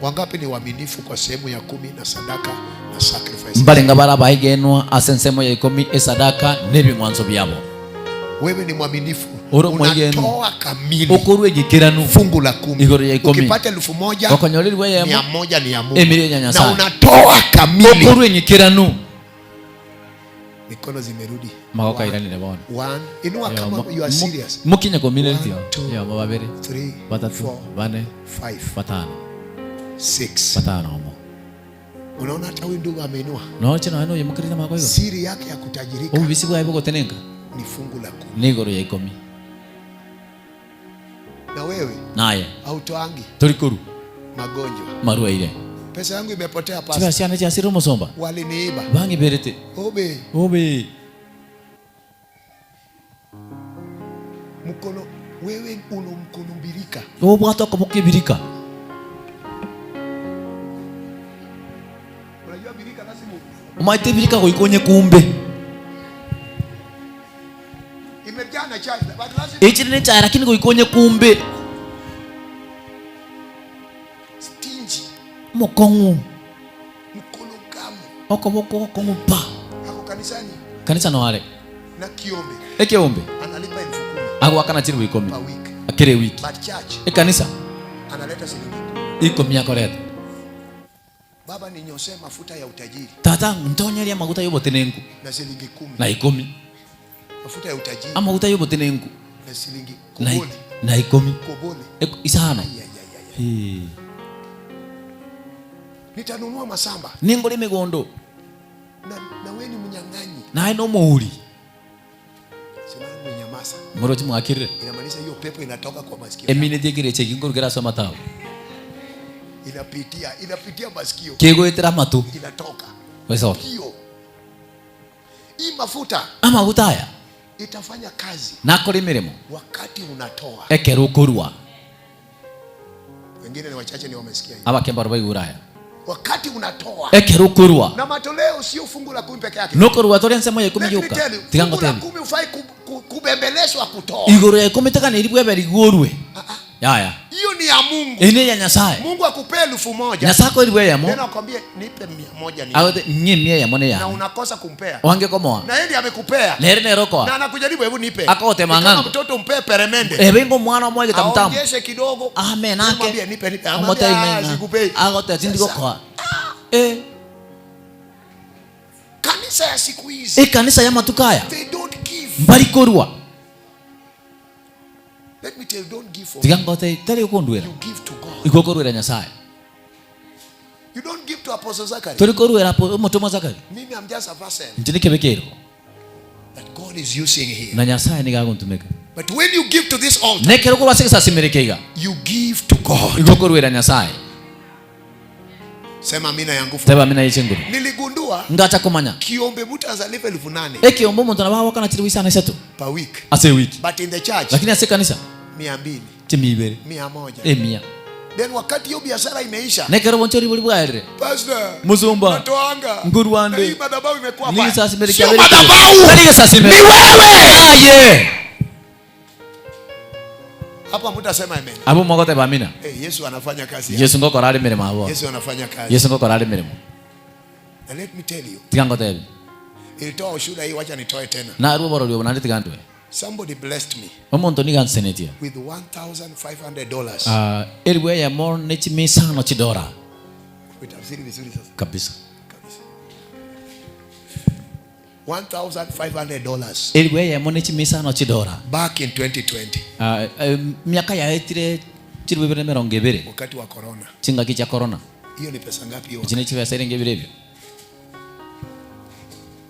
Speaker 1: Wangapi ni waaminifu kwa sehemu ya 10 na sadaka na sacrifice?
Speaker 11: Mbalenga bara bahigenwa asensemo ya 10 esadaka n'ebingwanzo byabo.
Speaker 1: Wewe ni mwaminifu. Unatoa kamili.
Speaker 11: Okorwe gikiranu
Speaker 1: fungu la 10.
Speaker 11: Igoro ya 10.
Speaker 1: Ukipata 1000
Speaker 11: wakonyolerwa yemo
Speaker 1: 100 ni ya Mungu.
Speaker 11: Emiri ya Nyasaye.
Speaker 1: Na unatoa kamili.
Speaker 11: Okorwe gikiranu.
Speaker 1: Mikono zimerudi.
Speaker 11: Magoko airanire bono.
Speaker 1: One. Inua
Speaker 11: Yo,
Speaker 1: kama you are serious.
Speaker 11: Mukinye kominertio.
Speaker 1: One, two,
Speaker 11: Yo, babere.
Speaker 1: three,
Speaker 11: Batatu,
Speaker 1: four,
Speaker 11: bane,
Speaker 1: five,
Speaker 11: batano.
Speaker 1: six.
Speaker 11: Batano omo.
Speaker 1: Unaona hata huyu ndugu ameinua.
Speaker 11: Noche no eno yemukirite magoko igo.
Speaker 1: Siri yake ya kutajirika
Speaker 11: Obubisi bwaye bugotenenka
Speaker 1: ni fungu la 10.
Speaker 11: ni igoro ya 10.
Speaker 1: Na wewe
Speaker 11: Naye
Speaker 1: hautoangi
Speaker 11: torikoru
Speaker 1: magonjwa.
Speaker 11: marwaire.
Speaker 1: Pesa yangu imepotea
Speaker 11: Chiba
Speaker 1: pasta.
Speaker 11: ciana ciasire omusomba
Speaker 1: Waliniiba.
Speaker 11: bangiberete
Speaker 1: Obe
Speaker 11: obe
Speaker 1: mkono wewe uno mkono mbirika.
Speaker 11: obwate okoboko ebirika.
Speaker 1: Unajua birika lazima
Speaker 11: Omaete ebirika goikonye kumbe
Speaker 1: imejaa na chai but lazima
Speaker 11: echire ne chai lakini goikonye kumbe
Speaker 1: stingy
Speaker 11: mokong'u
Speaker 1: mkono gamu
Speaker 11: okoboko okong'u pa
Speaker 1: ako kanisani
Speaker 11: kanisa noare
Speaker 1: na kiombe
Speaker 11: ekeombe
Speaker 1: analipa 10,000
Speaker 11: agwakana chiribu 10
Speaker 1: per week
Speaker 11: akere wiki
Speaker 1: but church
Speaker 11: ekanisa
Speaker 1: analeta shilingi
Speaker 11: 10 akoreta.
Speaker 1: Baba ninyoshe mafuta ya utajiri
Speaker 11: Tata ntonyeria maguta yobotenenku
Speaker 1: na shilingi 10
Speaker 11: na 10.
Speaker 1: Mafuta ya utajiri
Speaker 11: Amaguta yobotenenku
Speaker 1: na shilingi
Speaker 11: na
Speaker 1: kobole
Speaker 11: na 10.
Speaker 1: Kobole
Speaker 11: Isano.
Speaker 1: Ay, ay, ay, ay. Nitanunua masamba
Speaker 11: Ningore migondo
Speaker 1: na wewe ni mnyang'anyi.
Speaker 11: Naye no muuri.
Speaker 1: Sina mnyamasa.
Speaker 11: Morochi mwakirire.
Speaker 1: Inamaanisha hiyo pepo inatoka kwa masikio.
Speaker 11: Emine tekireche kingorugera asoma tao.
Speaker 1: Inapitia masikio.
Speaker 11: Kegoetera matu.
Speaker 1: Inatoka.
Speaker 11: Weso.
Speaker 1: Hiyo. Hii mafuta
Speaker 11: Amaguta aya
Speaker 1: itafanya kazi
Speaker 11: nakore mirimo
Speaker 1: wakati unatoa.
Speaker 11: Ekero okorua.
Speaker 1: Wengine ni wachache ni wamesikia hiyo.
Speaker 11: Abakemba baiguraya.
Speaker 1: Wakati unatoa.
Speaker 11: Ekero okorua.
Speaker 1: Na matoleo sio fungu la 10 peke yake.
Speaker 11: Nokorua tori ensemo ya 10
Speaker 1: Let me
Speaker 11: yoka.
Speaker 1: tell you,
Speaker 11: Tiga
Speaker 1: fungu la
Speaker 11: ngotebe.
Speaker 1: 10 ufai kubembelezwa kutoa.
Speaker 11: Igoro ya 10 tekana iri bwebe rigorwe. Yaya.
Speaker 1: Hiyo ni ya Mungu.
Speaker 11: Ene ya Nyasaye.
Speaker 1: Mungu akupee 1,000.
Speaker 11: Nyasaye ko iri yamo.
Speaker 1: Tena akwambie nipe 100 ni.
Speaker 11: Agote nye 100 yamo ne
Speaker 1: Na
Speaker 11: ya.
Speaker 1: unakosa kumpea.
Speaker 11: Wange komoa.
Speaker 1: Na yeye ndiye amekupea.
Speaker 11: Nere neroko.
Speaker 1: Na anakujaribu hebu nipe.
Speaker 11: Akote
Speaker 1: Ni kama
Speaker 11: mang'ango.
Speaker 1: mtoto mpe peremende.
Speaker 11: Ebengo mwana omwe tamtamu.
Speaker 1: Aonjeshe kidogo.
Speaker 11: Amen ake.
Speaker 1: Mwambie nipe nipe.
Speaker 11: Omote
Speaker 1: Amwambie,
Speaker 11: ime.
Speaker 1: sikupei.
Speaker 11: Agote tindiko
Speaker 1: Sasa,
Speaker 11: kwa.
Speaker 1: Kanisa ya siku hizi.
Speaker 11: Ekanisa ya matukaya.
Speaker 1: They don't give.
Speaker 11: Mbarikorua.
Speaker 1: Let me tell you, don't give for
Speaker 11: Tiga ngote tari okondwera.
Speaker 1: You give to God.
Speaker 11: Ikokorwera Nyasaye.
Speaker 1: You don't give to Apostle Zachary.
Speaker 11: Tori korwera omotomwa Zachary.
Speaker 1: Mimi I'm just a vessel
Speaker 11: Nche nikebekero.
Speaker 1: that God is using here.
Speaker 11: Na Nyasaye nigagontumeka.
Speaker 1: But when you give to this altar,
Speaker 11: Nekero korwa ase egesasimero iga.
Speaker 1: you give to God.
Speaker 11: Igokorwera Nyasaye.
Speaker 1: Sema amina ya nguvu.
Speaker 11: Teba amina yechinguru.
Speaker 1: Niligundua
Speaker 11: Ngacha kumanya.
Speaker 1: kiombe mtu azalipe 8,000
Speaker 11: Ekiombe omonto nabo awakana chiri wisana isatu.
Speaker 1: per week.
Speaker 11: Ase wiki.
Speaker 1: But in the church
Speaker 11: Lakini ase kanisa
Speaker 1: 200,
Speaker 11: chimibere.
Speaker 1: 100.
Speaker 11: Emia.
Speaker 1: Then wakati hiyo biashara imeisha,
Speaker 11: Nekero bonchori buri bwaerere.
Speaker 1: Pastor,
Speaker 11: Musumba.
Speaker 1: natoanga.
Speaker 11: Ngurwande.
Speaker 1: Na hii madhabahu imekuwa mbaya.
Speaker 11: Nigesasimero
Speaker 1: Sio
Speaker 11: kiabere.
Speaker 1: madhabahu.
Speaker 11: Nigesasimero.
Speaker 1: Ni wewe.
Speaker 11: Aye.
Speaker 1: Hapa mtasema amen.
Speaker 11: Abo mogote bamina.
Speaker 1: Yesu anafanya kazi.
Speaker 11: Yesu ngokora ari mirimo abo.
Speaker 1: Yesu anafanya kazi.
Speaker 11: Yesu ngokora ari mirimo.
Speaker 1: And let me tell you.
Speaker 11: Tiga ngotebe.
Speaker 1: Nilitoa ushuhuda hii, wacha nitoe tena.
Speaker 11: Na ruo boro riobo nandi tiga ndwe.
Speaker 1: Somebody blessed me
Speaker 11: Omonto nigansenetie.
Speaker 1: with $1,500.
Speaker 11: Eriwe ya mo ne chimisano chidora.
Speaker 1: Utafsiri vizuri sasa.
Speaker 11: Kabisa.
Speaker 1: Kabisa. $1,500.
Speaker 11: Eriwe ya mo ne chimisano chidora.
Speaker 1: Back in 2020.
Speaker 11: Miaka ya etire chirubebere mirongo ibere.
Speaker 1: Wakati wa corona.
Speaker 11: Chingaki cha corona.
Speaker 1: Hiyo ni pesa ngapi hiyo?
Speaker 11: Chine chibesa erenge birebyo.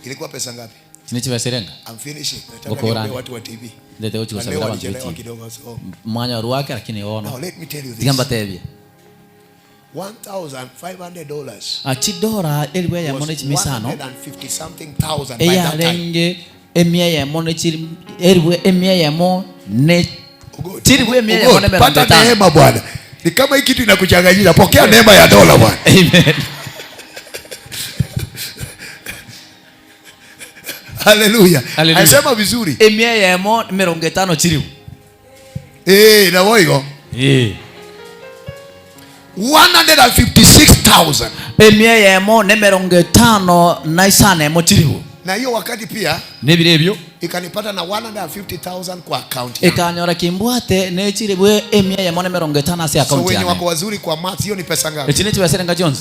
Speaker 1: Ilikuwa pesa ngapi?
Speaker 11: Chine chibesa erenga.
Speaker 1: I'm finishing. Nataka
Speaker 11: Gokora.
Speaker 1: niombe watu wa TV.
Speaker 11: Ndete uchi
Speaker 1: Na
Speaker 11: gusabira
Speaker 1: leo
Speaker 11: abantu
Speaker 1: walichelewa
Speaker 11: ba TV.
Speaker 1: kidogo, so.
Speaker 11: Mwanya ruwake lakini ono.
Speaker 1: Now let me tell you this.
Speaker 11: Tigamba tebye.
Speaker 1: $1,500.
Speaker 11: Achidora eriwe ya
Speaker 1: Was
Speaker 11: mone chimisano.
Speaker 1: 150 something thousand by that time.
Speaker 11: Eyarenge emia ya mone chiri eriwe emia ya mo ne chiri emia ya mone mirongo
Speaker 1: Pata
Speaker 11: itano.
Speaker 1: neema bwana. Ni kama hii kitu inakuchanganyisha. Pokea neema ya dola bwana.
Speaker 11: Amen.
Speaker 1: Hallelujah.
Speaker 11: Hallelujah.
Speaker 1: Alisema vizuri.
Speaker 11: Emia ya mo mirongo itano chiri.
Speaker 1: Na woigo. 156,000.
Speaker 11: Emia ya mo ne mirongo itano na isano emo chiri.
Speaker 1: Na hiyo wakati pia
Speaker 11: Nebirebyo
Speaker 1: ikanipata na 150,000 kwa account yangu.
Speaker 11: Ikanyora kimbwate ne chiribwe emia ya mo ne mirongo itano ase
Speaker 1: So
Speaker 11: account
Speaker 1: wenye
Speaker 11: yangu.
Speaker 1: wako wazuri kwa maths, hiyo ni pesa ngapi?
Speaker 11: Echine chibesa nga Jones.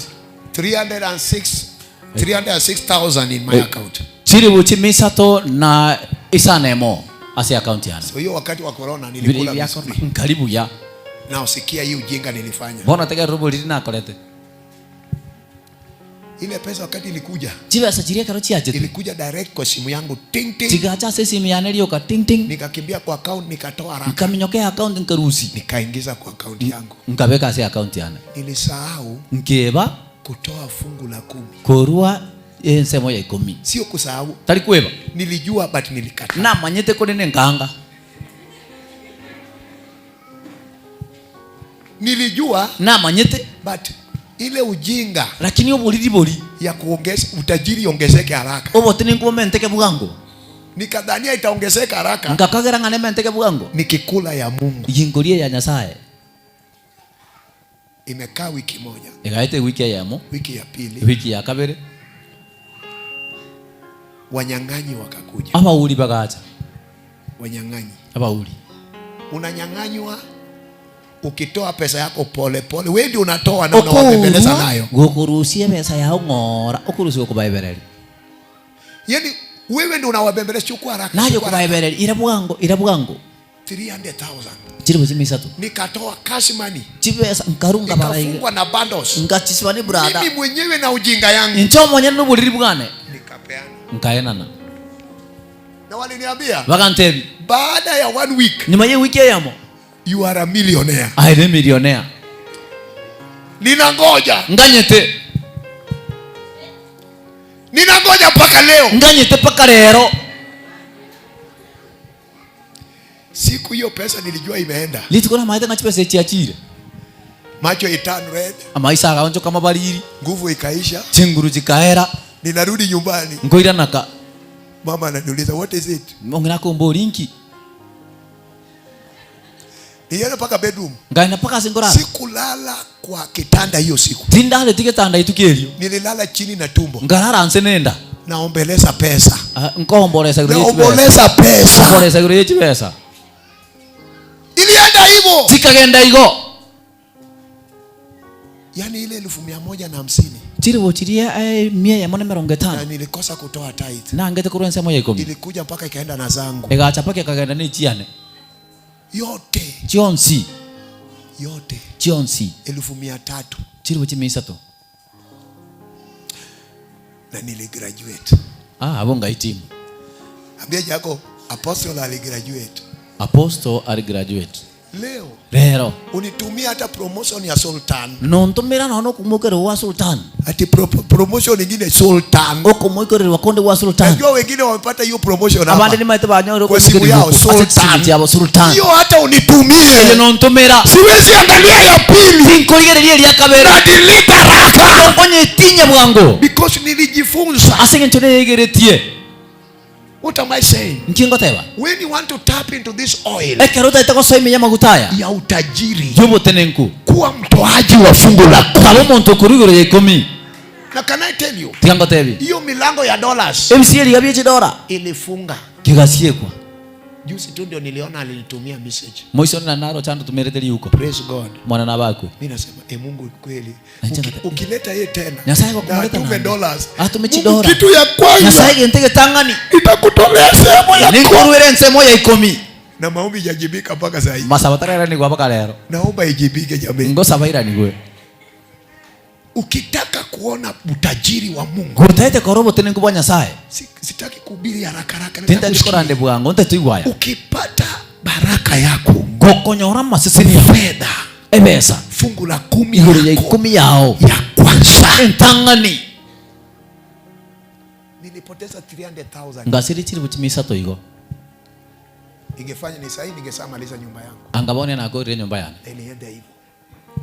Speaker 1: 306,000 in my account.
Speaker 11: Chiribu chimisato na isanemo ase account yana.
Speaker 1: So hiyo wakati wa corona nilikula vizuri.
Speaker 11: Karibu ya.
Speaker 1: Na usikia hii ujinga nilifanya.
Speaker 11: Mbona tega robo lina kolete?
Speaker 1: Ile pesa wakati ilikuja.
Speaker 11: Chibesa chiria karo chiaje.
Speaker 1: Ilikuja direct kwa simu yangu ting ting.
Speaker 11: Chigacha se simu yane rioka ting ting.
Speaker 1: Nikakimbia kwa account nikatoa haraka.
Speaker 11: Nikaminyokea account nikarusi.
Speaker 1: Nikaingiza kwa account yangu.
Speaker 11: Nikaweka se account yana.
Speaker 1: Nilisahau
Speaker 11: nkeba
Speaker 1: kutoa fungu la 10.
Speaker 11: Korua ensemo ya 10.
Speaker 1: Sio kusahau.
Speaker 11: Talikueba.
Speaker 1: Nilijua but nilikataa.
Speaker 11: Na manyete kone nkanga.
Speaker 1: Nilijua
Speaker 11: na manyete
Speaker 1: but ile ujinga
Speaker 11: lakini obuliri boli
Speaker 1: ya kuongeza utajiri ongezeke haraka.
Speaker 11: Obote ningumenteke bwangu.
Speaker 1: Nikadhania itaongezeka haraka.
Speaker 11: Nkakagera ngane menteke bwangu.
Speaker 1: Nikikula ya Mungu.
Speaker 11: Yingorie ya Nyasaye.
Speaker 1: Imekaa wiki moja.
Speaker 11: Ikaite wiki ya mo.
Speaker 1: Wiki ya pili.
Speaker 11: Wiki ya kabere.
Speaker 1: Wanyang'anyi wakakuja.
Speaker 11: Abauli bagacha.
Speaker 1: Wanyang'anyi.
Speaker 11: Abauli.
Speaker 1: Unanyang'anywa ukitoa pesa yako pole pole. Wewe ndio unatoa na unawabembeleza nayo.
Speaker 11: Gukurusia pesa yao ngora, ukurusia kubaebereri.
Speaker 1: Yaani wewe ndio unawabembeleza, chukua haraka.
Speaker 11: Nayo kubaebereri ira bwango, ira bwango.
Speaker 1: 300,000.
Speaker 11: Chiribo chimisatu.
Speaker 1: Nikatoa cash money.
Speaker 11: Chibesa nkarunga barai.
Speaker 1: Nikafungwa na bundles.
Speaker 11: Nkachiswa ni brother.
Speaker 1: Mimi mwenyewe na ujinga yangu.
Speaker 11: Ncho mwenyewe nubuliri bwane.
Speaker 1: Nikapeana.
Speaker 11: Nkaenana.
Speaker 1: Na waliniambia
Speaker 11: bakantebi
Speaker 1: baada ya 1 week.
Speaker 11: Nyuma ye wiki yamo.
Speaker 1: You are a millionaire.
Speaker 11: I am a millionaire.
Speaker 1: Ninangoja.
Speaker 11: Nganyete.
Speaker 1: Ninangoja mpaka leo.
Speaker 11: Nganyete mpaka leo.
Speaker 1: Siku hiyo pesa nilijua imeenda.
Speaker 11: Litukona maita ngachi pesa chiachire.
Speaker 1: Macho itan red.
Speaker 11: Amaisha akaonjo kama bariri.
Speaker 1: Nguvu ikaisha.
Speaker 11: Chinguru jikaera.
Speaker 1: Ninarudi nyumbani.
Speaker 11: Ngoira naka.
Speaker 1: Mama ananiuliza what is it?
Speaker 11: Ongera kombo linki.
Speaker 1: Nilienda paka bedroom.
Speaker 11: Ngaenda paka singora.
Speaker 1: Sikulala kwa kitanda hiyo siku.
Speaker 11: Tindale tiketanda itukelio.
Speaker 1: Nililala chini na tumbo.
Speaker 11: Ngarara ansenenda.
Speaker 1: Naombeleza pesa.
Speaker 11: Nkomboleza gure pesa.
Speaker 1: Naomboleza pesa.
Speaker 11: Nkomboleza gure pesa.
Speaker 1: Ilienda hivyo.
Speaker 11: Tikagenda higo.
Speaker 1: Yaani ile 150.
Speaker 11: Chiribo chiria 150.
Speaker 1: Na nilikosa kutoa tithe.
Speaker 11: Na ngete kuruensa moja 10.
Speaker 1: Ilikuja mpaka ikaenda na zangu.
Speaker 11: Ekacha paka ikagenda ni chiane.
Speaker 1: Yote.
Speaker 11: Chionsi.
Speaker 1: Yote.
Speaker 11: Chionsi.
Speaker 1: 300,000.
Speaker 11: Chiribo chimisato.
Speaker 1: Na niligraduate.
Speaker 11: Abonga itimu.
Speaker 1: Ambia yako apostle aligraduate.
Speaker 11: Apostle aligraduate.
Speaker 1: Leo.
Speaker 11: Leo.
Speaker 1: Unitumia hata promotion ya Sultan.
Speaker 11: No ntumira nono kumukere wa Sultan.
Speaker 1: Ati promotion nyingine Sultan.
Speaker 11: Okumukere wa konde wa Sultan.
Speaker 1: Najua wengine wamepata hiyo promotion hapa.
Speaker 11: Abande ni maite banyo
Speaker 1: kwa simu yao Sultan.
Speaker 11: Yabo Sultan.
Speaker 1: Hiyo hata unitumie.
Speaker 11: Hiyo no ntumira.
Speaker 1: Siwezi angalia ya pili.
Speaker 11: Sinkoligere ya kabera.
Speaker 1: Na delete haraka.
Speaker 11: Konye tinya bwango.
Speaker 1: Because nilijifunza.
Speaker 11: Asenge ntone yegeretie.
Speaker 1: What am I saying?
Speaker 11: Nkingoteba.
Speaker 1: When you want to tap into this oil, ya utajiri, kuwa mtoaji wa fungu la 10. Na can I tell you? Hiyo milango ya dollars ilifunga.
Speaker 11: Kigasiekwa.
Speaker 1: Juzi tu ndio niliona alinitumia message.
Speaker 11: Mwisho na naro chando tumereteli huko.
Speaker 1: Praise God.
Speaker 11: Mwana na bakwe.
Speaker 1: Mimi nasema Mungu kweli. Ukileta yeye tena.
Speaker 11: Nyasaye kwa kumleta
Speaker 1: na dollars.
Speaker 11: Atume dola.
Speaker 1: Kitu ya kwanza.
Speaker 11: Nyasaye ngentege tangani.
Speaker 1: Itakutolea sehemu ya
Speaker 11: Ninkuruwere nsemo ya 10.
Speaker 1: Na maombi yajibika mpaka sasa hivi.
Speaker 11: Masabatara ni kwa mpaka leo.
Speaker 1: Naomba ijibike jamii.
Speaker 11: Ngosa baira ni gwe.
Speaker 1: Ukitaka kuona utajiri wa Mungu.
Speaker 11: Gutaete korobo tene ngubwa Nyasaye.
Speaker 1: Sitaki kuhubiri haraka haraka.
Speaker 11: Tinta korande bwango nte tuigwaya.
Speaker 1: Ukipata baraka yako,
Speaker 11: gokonyora maseseni
Speaker 1: fedha,
Speaker 11: ebesa,
Speaker 1: fungu la 10
Speaker 11: ya 10 yao
Speaker 1: ya kwanza.
Speaker 11: Entangani.
Speaker 1: Nilipoteza 300,000.
Speaker 11: Ngasiri chiri buchimisato igo.
Speaker 1: Ingefanya ni sahi ningesamaliza nyumba yangu.
Speaker 11: Angabone na gore nyumba yana.
Speaker 1: Ilienda hivyo.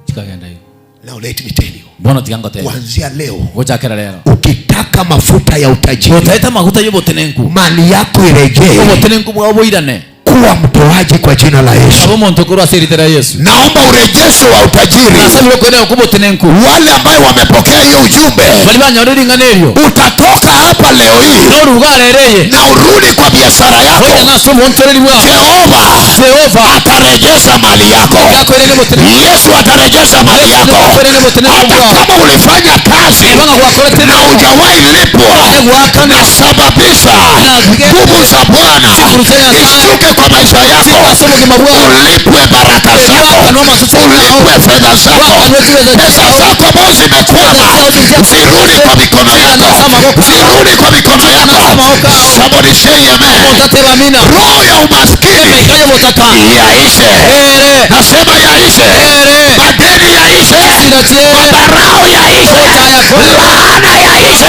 Speaker 11: Chikagenda hivyo.
Speaker 1: Now let me tell you.
Speaker 11: Mbona tigangote?
Speaker 1: Kuanzia leo.
Speaker 11: Gochakera leo.
Speaker 1: Ukitaka mafuta ya utajiri.
Speaker 11: Utaita mafuta yobotenenku.
Speaker 1: Mali yako irejee.
Speaker 11: Yobotenenku bwaboirane.
Speaker 1: Kuwa mtoaji kwa jina la Yesu.
Speaker 11: Abo muntu kurwa seritera Yesu.
Speaker 1: Naomba urejesho wa utajiri.
Speaker 11: Nasabire kwenda kubotenenku.
Speaker 1: Wale ambao wamepokea hiyo ujumbe.
Speaker 11: Bali ringanerio.
Speaker 1: Utatoka hapa leo hii.
Speaker 11: Norugarereye.
Speaker 1: Na urudi kwa biashara yako. Jehova.
Speaker 11: Jehova
Speaker 1: atarejesha mali yako. Yesu atarejesha mali yako. Hata kama ulifanya kazi kazi na hujawahi lipwa, nasababisha nguvu za Bwana ishuke kwa maisha yako, ulipwe baraka zako, ulipwe fedha zako. Pesa zako ambazo zimekwama zirudi kwa mikono yako, zirudi kwa mikono yako. Somebody say amen. Roho ya umaskini yaishe, nasema yaishe, madeni yaishe, madharau yaishe, laana yaishe.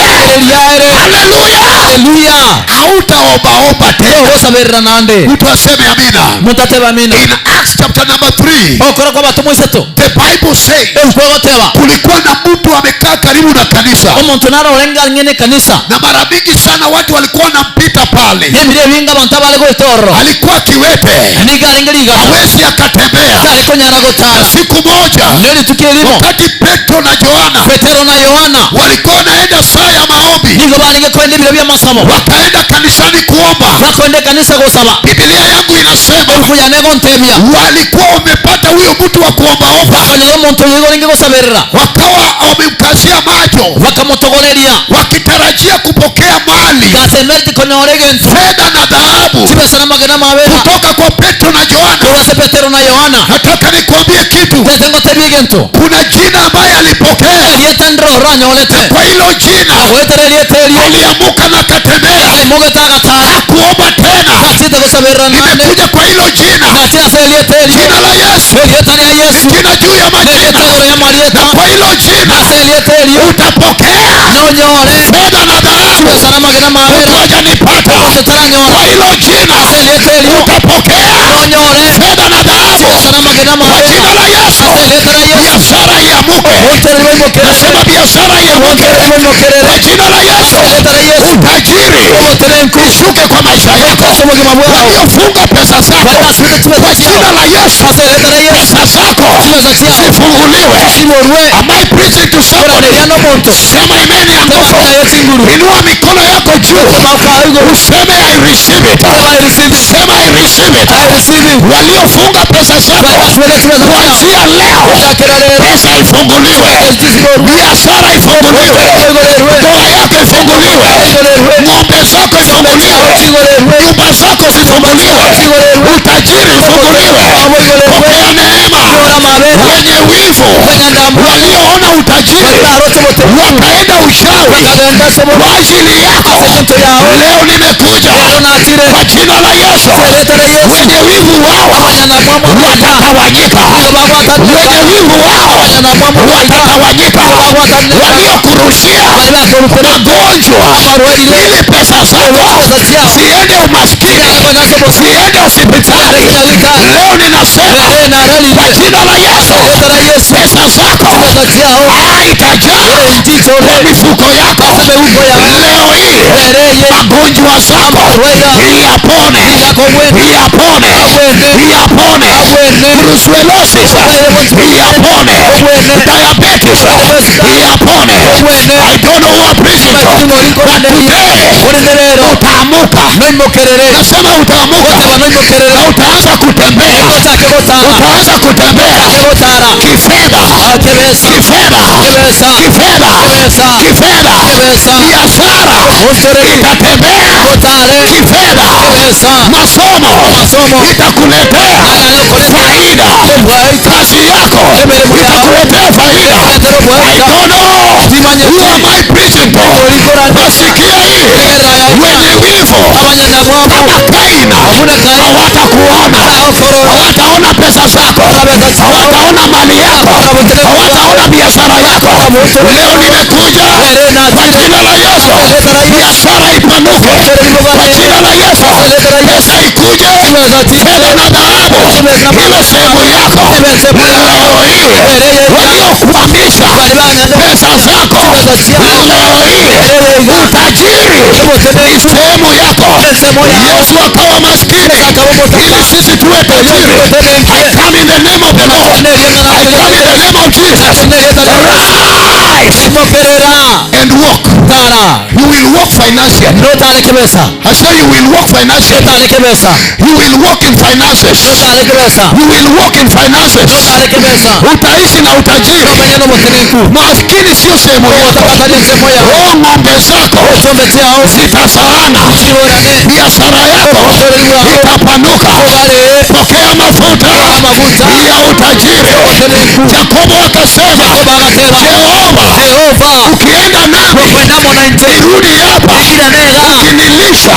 Speaker 1: Haleluya,
Speaker 11: Haleluya.
Speaker 1: Hautaombaomba tena.
Speaker 11: Ogosaberera nande.
Speaker 1: Mtu aseme amina.
Speaker 11: Mutateba amina.
Speaker 1: In Acts chapter number 3,
Speaker 11: Okora kwa batumwa isato.
Speaker 1: the Bible says
Speaker 11: Ekwegoteba.
Speaker 1: kulikuwa na mtu amekaa karibu na kanisa,
Speaker 11: Omuntu narorenga ngene kanisa.
Speaker 1: na mara mingi sana watu walikuwa wanampita pale.
Speaker 11: Nebire binga abantu abale goitorro.
Speaker 1: Alikuwa kiwete,
Speaker 11: Niga arenge
Speaker 1: hawezi akatembea.
Speaker 11: Tare konyara
Speaker 1: Na
Speaker 11: gotara.
Speaker 1: siku moja,
Speaker 11: Neri tukirimo.
Speaker 1: wakati Petro na Yohana
Speaker 11: Petero na Yohana
Speaker 1: walikuwa wanaenda saa ya maombi,
Speaker 11: nigo barenge kwenda ibiro by'amasomo.
Speaker 1: wakaenda kanisani kuomba.
Speaker 11: Bakwende kanisa gosaba.
Speaker 1: Biblia yangu inasema
Speaker 11: Okuya nego ntebia.
Speaker 1: walikuwa wamepata huyo mtu wa kuombaomba,
Speaker 11: Bakonyera omuntu oyo orenge gosaberera.
Speaker 1: wakawa wamemkazia macho,
Speaker 11: Bakamutogoreria.
Speaker 1: wakitarajia kupokea mali,
Speaker 11: Gasemereti konyora egento.
Speaker 1: fedha na dhahabu
Speaker 11: Chibesa n'amagena mabera.
Speaker 1: kutoka kwa Petro na Yohana.
Speaker 11: Kurase Petero na Yohana.
Speaker 1: Nataka nikwambie kitu,
Speaker 11: Tete ngotebie egento.
Speaker 1: kuna jina ambaye alipokea,
Speaker 11: Erieta ndiro ranyolete.
Speaker 1: kwa hilo jina
Speaker 11: Agwetere erieta erio.
Speaker 1: aliamuka na akatembea,
Speaker 11: Aimogete agatara.
Speaker 1: hakuomba tena.
Speaker 11: Tachite gosaberera nande.
Speaker 1: Nimekuja kwa hilo jina,
Speaker 11: Nachira ase erieta erio.
Speaker 1: jina la Yesu,
Speaker 11: Erieta ria Yesu.
Speaker 1: jina juu ya
Speaker 11: Erieta
Speaker 1: majina,
Speaker 11: igoro ya marieta.
Speaker 1: na kwa hilo jina
Speaker 11: Ase erieta erio.
Speaker 1: utapokea
Speaker 11: Nonyore.
Speaker 1: fedha na dhahabu
Speaker 11: Chibesa n'amagena mabera.
Speaker 1: mtu hajanipata.
Speaker 11: Tetaranyora.
Speaker 1: Kwa hilo jina
Speaker 11: Ase erieta erio.
Speaker 1: utapokea
Speaker 11: Nonyore.
Speaker 1: fedha na dhahabu
Speaker 11: Chibesa n'amagena
Speaker 1: kwa
Speaker 11: mabera.
Speaker 1: jina la Yesu.
Speaker 11: Ase erieta ria Yesu.
Speaker 1: Biashara iamuke,
Speaker 11: Oterere
Speaker 1: nasema biashara iamuke kwa jina la Yesu.
Speaker 11: Erieta ria Yesu.
Speaker 1: Utajiri ishuke kwa maisha yako, waliofunga pesa zako kwa jina la Yesu, pesa zako zifunguliwe. Am I preaching to somebody? Sema amen ya nguvu. Inua mikono yako juu, useme I receive it. Sema I receive it. Waliofunga pesa zako kuanzia leo, pesa ifunguliwe, biashara ifunguliwe, ndoa yako ifunguliwe, ng'ombe zako ifunguliwe, nyumba zako zifunguliwe, utajiri ufunguliwe. Pokea neema. Wenye wivu walioona utajiri wakaenda uchawi kwa ajili yako, leo nimekuja kwa jina la Yesu. Wenye wivu wao watatawanyika, wenye wivu wao watatawanyika. Waliokurushia magonjwa ili pesa zako ziende umaskini, ziende hospitali, leo ninasema kwa jina la Yesu, pesa zako itajaa kwa mifuko yako leo hii. Magonjwa zako yapone, yapone, yapone. Brucellosis yapone, diabetes yapone. I don't know who I'm preaching to, but today utaamuka. Nasema utaamuka na utaanza kutembea, utaanza kutembea kifedha, kifedha, kifedha, kifedha. Biashara itatembea kifedha, masomo itakuletea faida, kazi yako itakuletea faida. I don't know who am I preaching to. Nasikia hii, wenye wivu kama Kaina hawatakuona, hawataona pesa zako, hawataona mali yako, hawataona biashara yako. Leo nimekuja kwa jina la Yesu, biashara ipanuke kwa jina la Yesu, pesa ikuje, fedha na dhahabu iwe sehemu yako leo hii. Waliokwamisha pesa zako leo hii, utajiri ni sehemu yako. Yesu akawa maskini ili sisi tuwe tajiri. I come in the name of the Lord. I come in the name of Jesus. Rise and walk. You will walk financially. I say you will walk financially. You will walk in finances. You will walk in finances. Utaishi na utajiri. Maskini sio sehemu yako. Oh, ng'ombe zako zitazaana. Biashara yako itapanuka. Pokea mafuta ya utajiri. Yakobo akasema, Jehova, ukienda nami nirudi hapa, ukinilisha,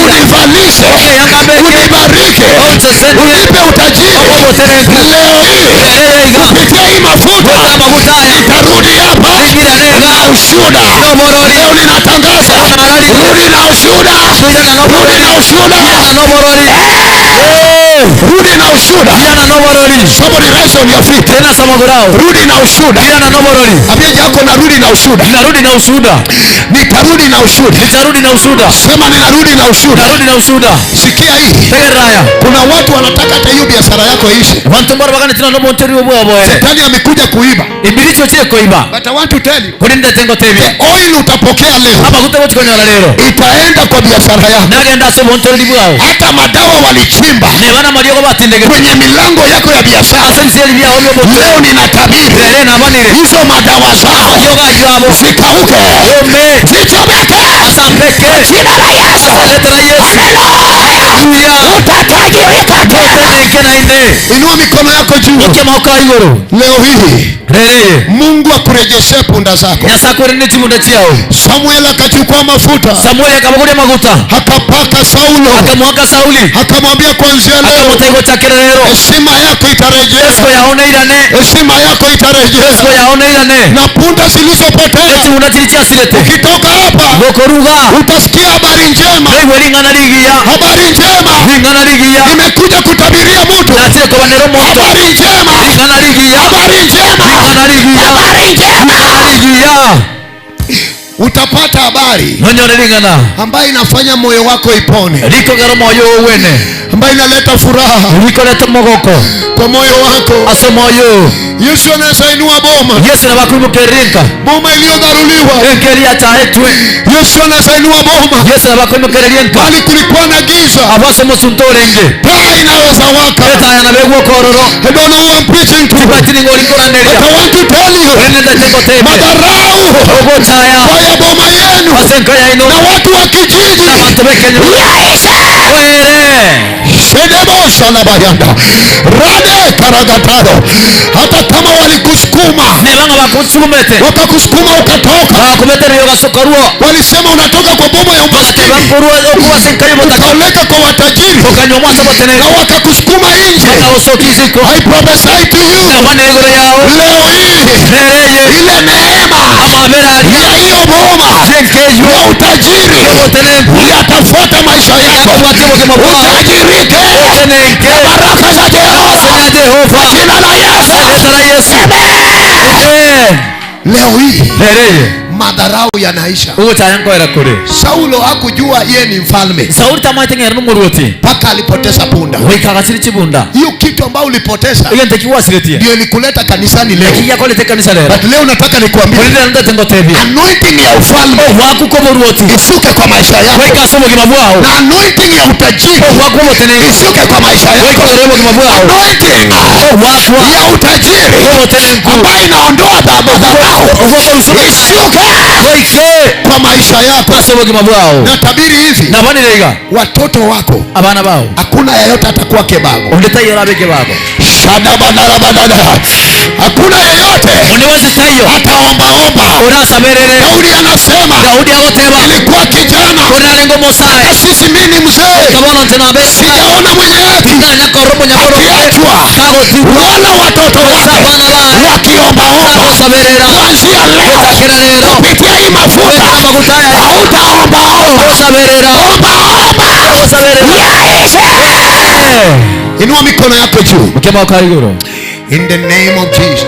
Speaker 1: univalishe, unibariki, unipe utajiri. Leo hii kupitia hii mafuta nitarudi hapa na ushuhuda. Leo ninatangaza, rudi na ushuhuda, rudi na ushuhuda, rudi na ushuhuda. Somebody rise on your feet. Rudi na ushuhuda. Ambia yako, narudi na ushuhuda.
Speaker 11: Narudi na ushuhuda.
Speaker 1: Nitarudi na ushuhuda.
Speaker 11: Nitarudi na ushuhuda.
Speaker 1: Sema ninarudi na ushuhuda.
Speaker 11: Narudi na ushuhuda.
Speaker 1: Sikia hii. Kuna watu wanataka hata hiyo biashara yako iishe. Shetani amekuja kuiba. But I want to tell you, the oil utapokea leo itaenda kwa biashara yako. Hata madawa walichimba kwenye milango yako ya biashara, leo ninatabiri hizo madawa zao zikauke, zichomeke kwa jina la Yesu. Haleluya! Utatajirika tena. Inua mikono yako juu leo hii. Mungu akurejeshe punda zako. Samuel akachukua mafuta, akapaka Saulo, akamwambia kuanzia leo heshima yako itarejea, heshima yako itarejea, na punda zilizopotea. Ukitoka hapa utasikia habari njema, habari njema. Nimekuja kutabiria mtu habari njema, habari njema, habari njema. Utapata habari ambayo inafanya moyo wako ipone, ambayo inaleta furaha kwa moyo wako. Yesu anaweza inua boma, boma iliyodharuliwa. Yesu anaweza inua boma bali kulikuwa na giza, taa inaweza waka. I don't know who I'm preaching to, but I want to tell you, madharau kwa boma yenu na watu wa kijiji yaishe. Sedebosalabayanda rade karagatado. Hata kama walikusukuma wakakusukuma ukatoka, walisema unatoka kwa boma ya umaskini ukaoleka kwa watajiri na wakakusukuma nje. I prophesy to you leo hii, ile neema ya hiyo boma ya utajiri yatafuata maisha yako. Utajirike na baraka za Jehova, jina la Yesu. Amen. Leo hii madharau yanaisha. Saulo hakujua yeye ni mfalme mpaka alipoteza punda. Hiyo kitu ambayo ulipoteza ndio ilikuleta kanisani leo. But leo nataka nikuambie, anointing ya ufalme ishuke kwa maisha yako, na anointing ya utajiri ishuke kwa maisha yako. Anointing ya utajiri ambayo inaondoa madharau ishuke kwa maisha yako. Natabiri hivi, watoto wako hakuna yeyote atakuwa kebago. Hakuna yeyote ataombaomba. Daudi anasema, nilikuwa kijana, hata sisi mimi ni mzee, sijaona mwenye haki akiachwa, wala watoto wake wakiombaomba. Kuanzia leo kupitia hii mafuta hautaombaomba. Ombaomba yaishe. Inua mikono yako juu. In the name of Jesus.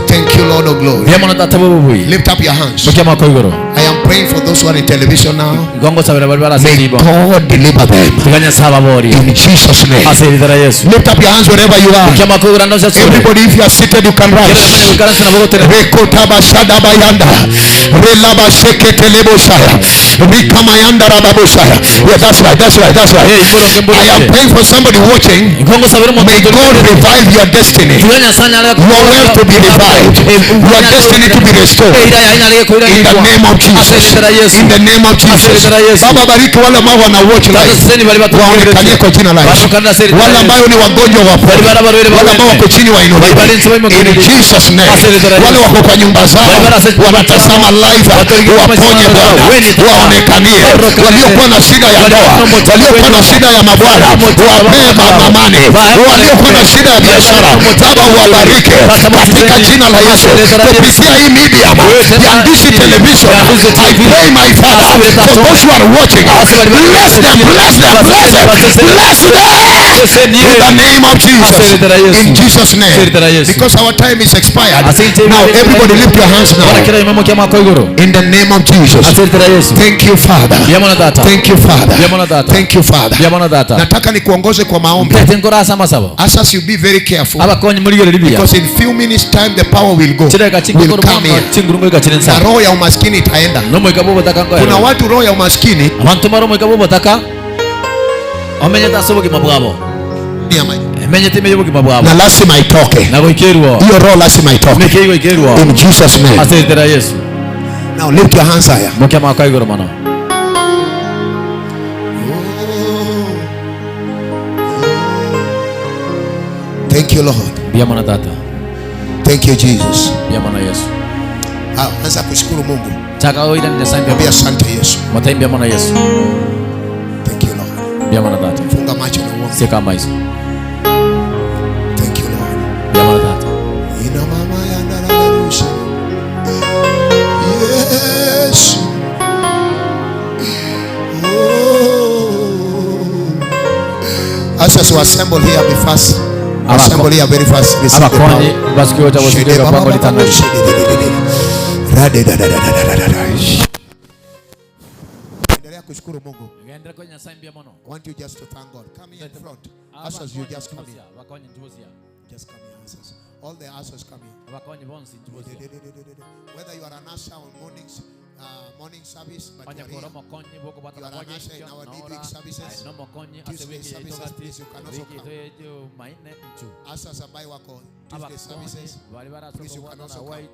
Speaker 1: Thank you, Lord of glory. Lift up your hands. I am praying for those who are in television now. May God deliver them. In Jesus' name. Lift up your hands wherever you are. Everybody, if you are seated, you can rise. Yeah, that's right, that's right, that's right. I am praying for somebody watching. May God revive your destiny. Your wealth to be revived. Your destiny to be restored. In the name of Jesus. In the name of Jesus. Baba, bariki wale ambao wana watch live. Waonekanie kwa jina la Yesu. Wale ambao ni wagonjwa wapone. Wale ambao wako chini wainuliwe. In Jesus name. Wale wako kwa nyumba zao wanatazama live, waponye Bwana. Waonekanie. Waliokuwa na shida ya ndoa, waliokuwa na shida ya mabwana, wapee amani. Waliokuwa na shida ya biashara, Baba wabariki katika jina la Yesu. Kupitia hii media ya Ndusi Television, I pray, my Father, for those who are watching, bless them, bless them, bless them, bless them in the name of Jesus. In Jesus' name. Because our time is expired. Now everybody lift your hands now. In the name of Jesus. Thank you, Father. Thank you, Father. Thank you, Father. Nataka nikuongoze kwa maombi. Asas, you be very careful. Because in few minutes time the power will go. Will come here. Na roho ya umaskini itaenda. Kuna watu roho ya umaskini na lazima itoke. Hiyo roho lazima itoke. In Jesus' name. Now lift your hands higher. Thank you, Lord. Thank you, Jesus. Anza kushukuru Mungu. Mwambie asante Yesu. Thank you, Lord. Funga macho na uombe. Thank you, Lord. Ina mama ya ndararushi. Yes. Oh. As you assemble here, be fast. Assemble here very fast. Receive the power. Endelea kushukuru Mungu. I want you just to thank God. Come here in front. Ushers, you just come here. Just come here, ushers. All the ushers come here. Whether you are an usher on mornings, morning service, but you are here. You are an usher in our midweek services, Tuesday services, please, you can also come. Ushers ambaye wako Tuesday services, please, you can also come.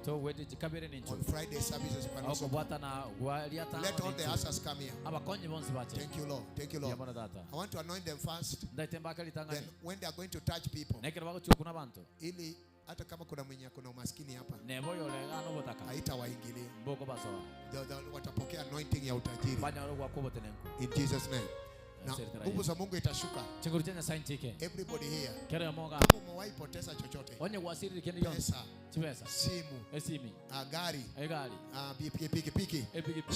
Speaker 1: On Friday services, you can also come. Let all the ushers come here. Thank you, Lord. Thank you, Lord. I want to anoint them first. Then when they are going to touch people, ili hata kama kuna mwenye kuna umaskini hapa, haitawaingilia. Watapokea anointing ya utajiri. In Jesus' name. Na nguvu za Mungu itashuka. Everybody here, kama umewahi poteza chochote, pesa, simu, gari, pikipiki,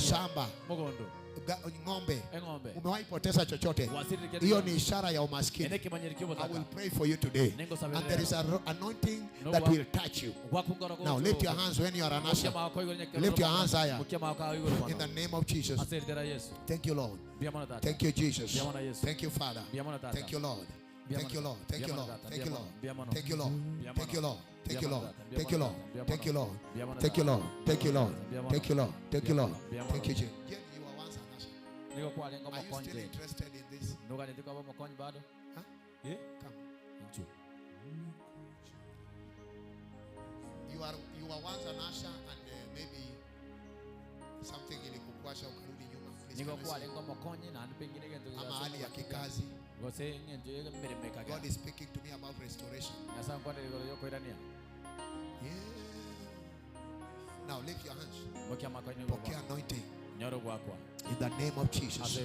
Speaker 1: shamba, ng'ombe, umewahi poteza chochote, hiyo ni ishara ya umaskini. I will pray for you today, and there is an anointing that will touch you. Now lift your hands when you are an usher. Lift your hands higher. In the name of Jesus. Thank you, Lord. Thank you, Jesus. Thank you, Father. Thank you, Lord. Thank you, Lord. Thank you, Lord. Thank you, Lord. Thank you, Lord. Thank you, Lord. Thank you, Lord. Thank you, Lord. Thank you, Lord. Thank you, Lord. Thank you, Lord. Thank you, Lord. Thank you, Lord. Thank you, Jesus. You are once an usher. Are you still interested in this? Huh? Come. You are once an usher, and maybe something ilikukwasha ukarudi nyuma. Ama hali ya kikazi. God is speaking to me about restoration. Yeah. Now lift your hands. Pokea anointing. In the name of Jesus.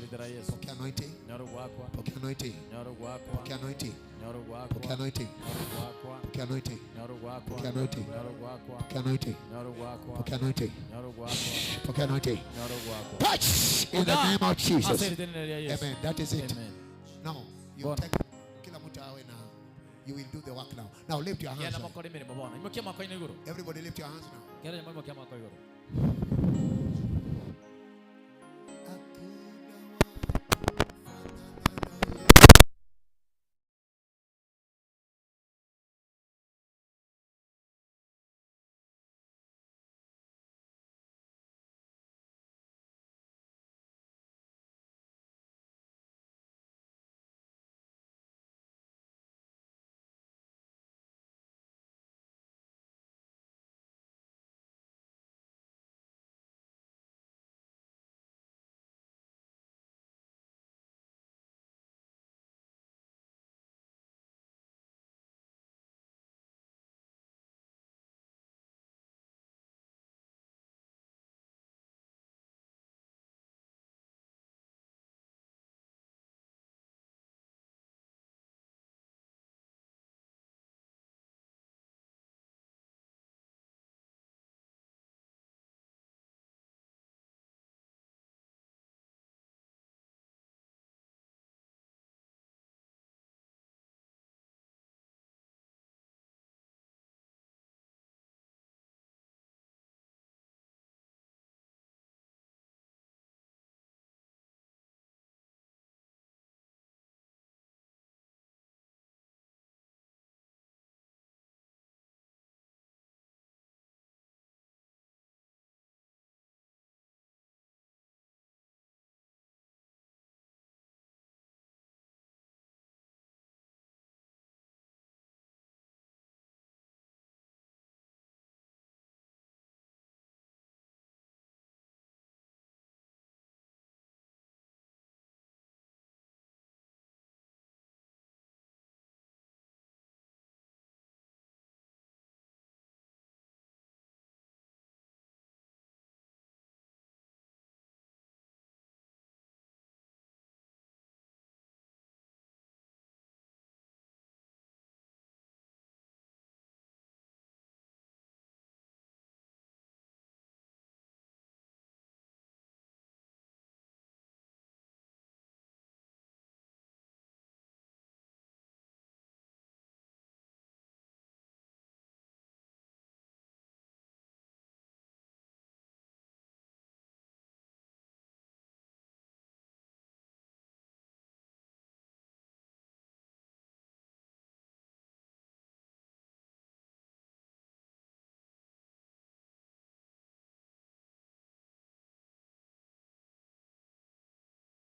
Speaker 1: Pokea anointing. Pokea anointing. Pokea anointing. Pokea anointing. Pokea anointing. Pokea anointing. Pokea anointing. Pokea anointing. Pokea anointing. Touch in the name of Jesus. Amen. That is it. Now you take kila mtu awe na you will do the work now. Now lift your hands. Everybody lift your hands now.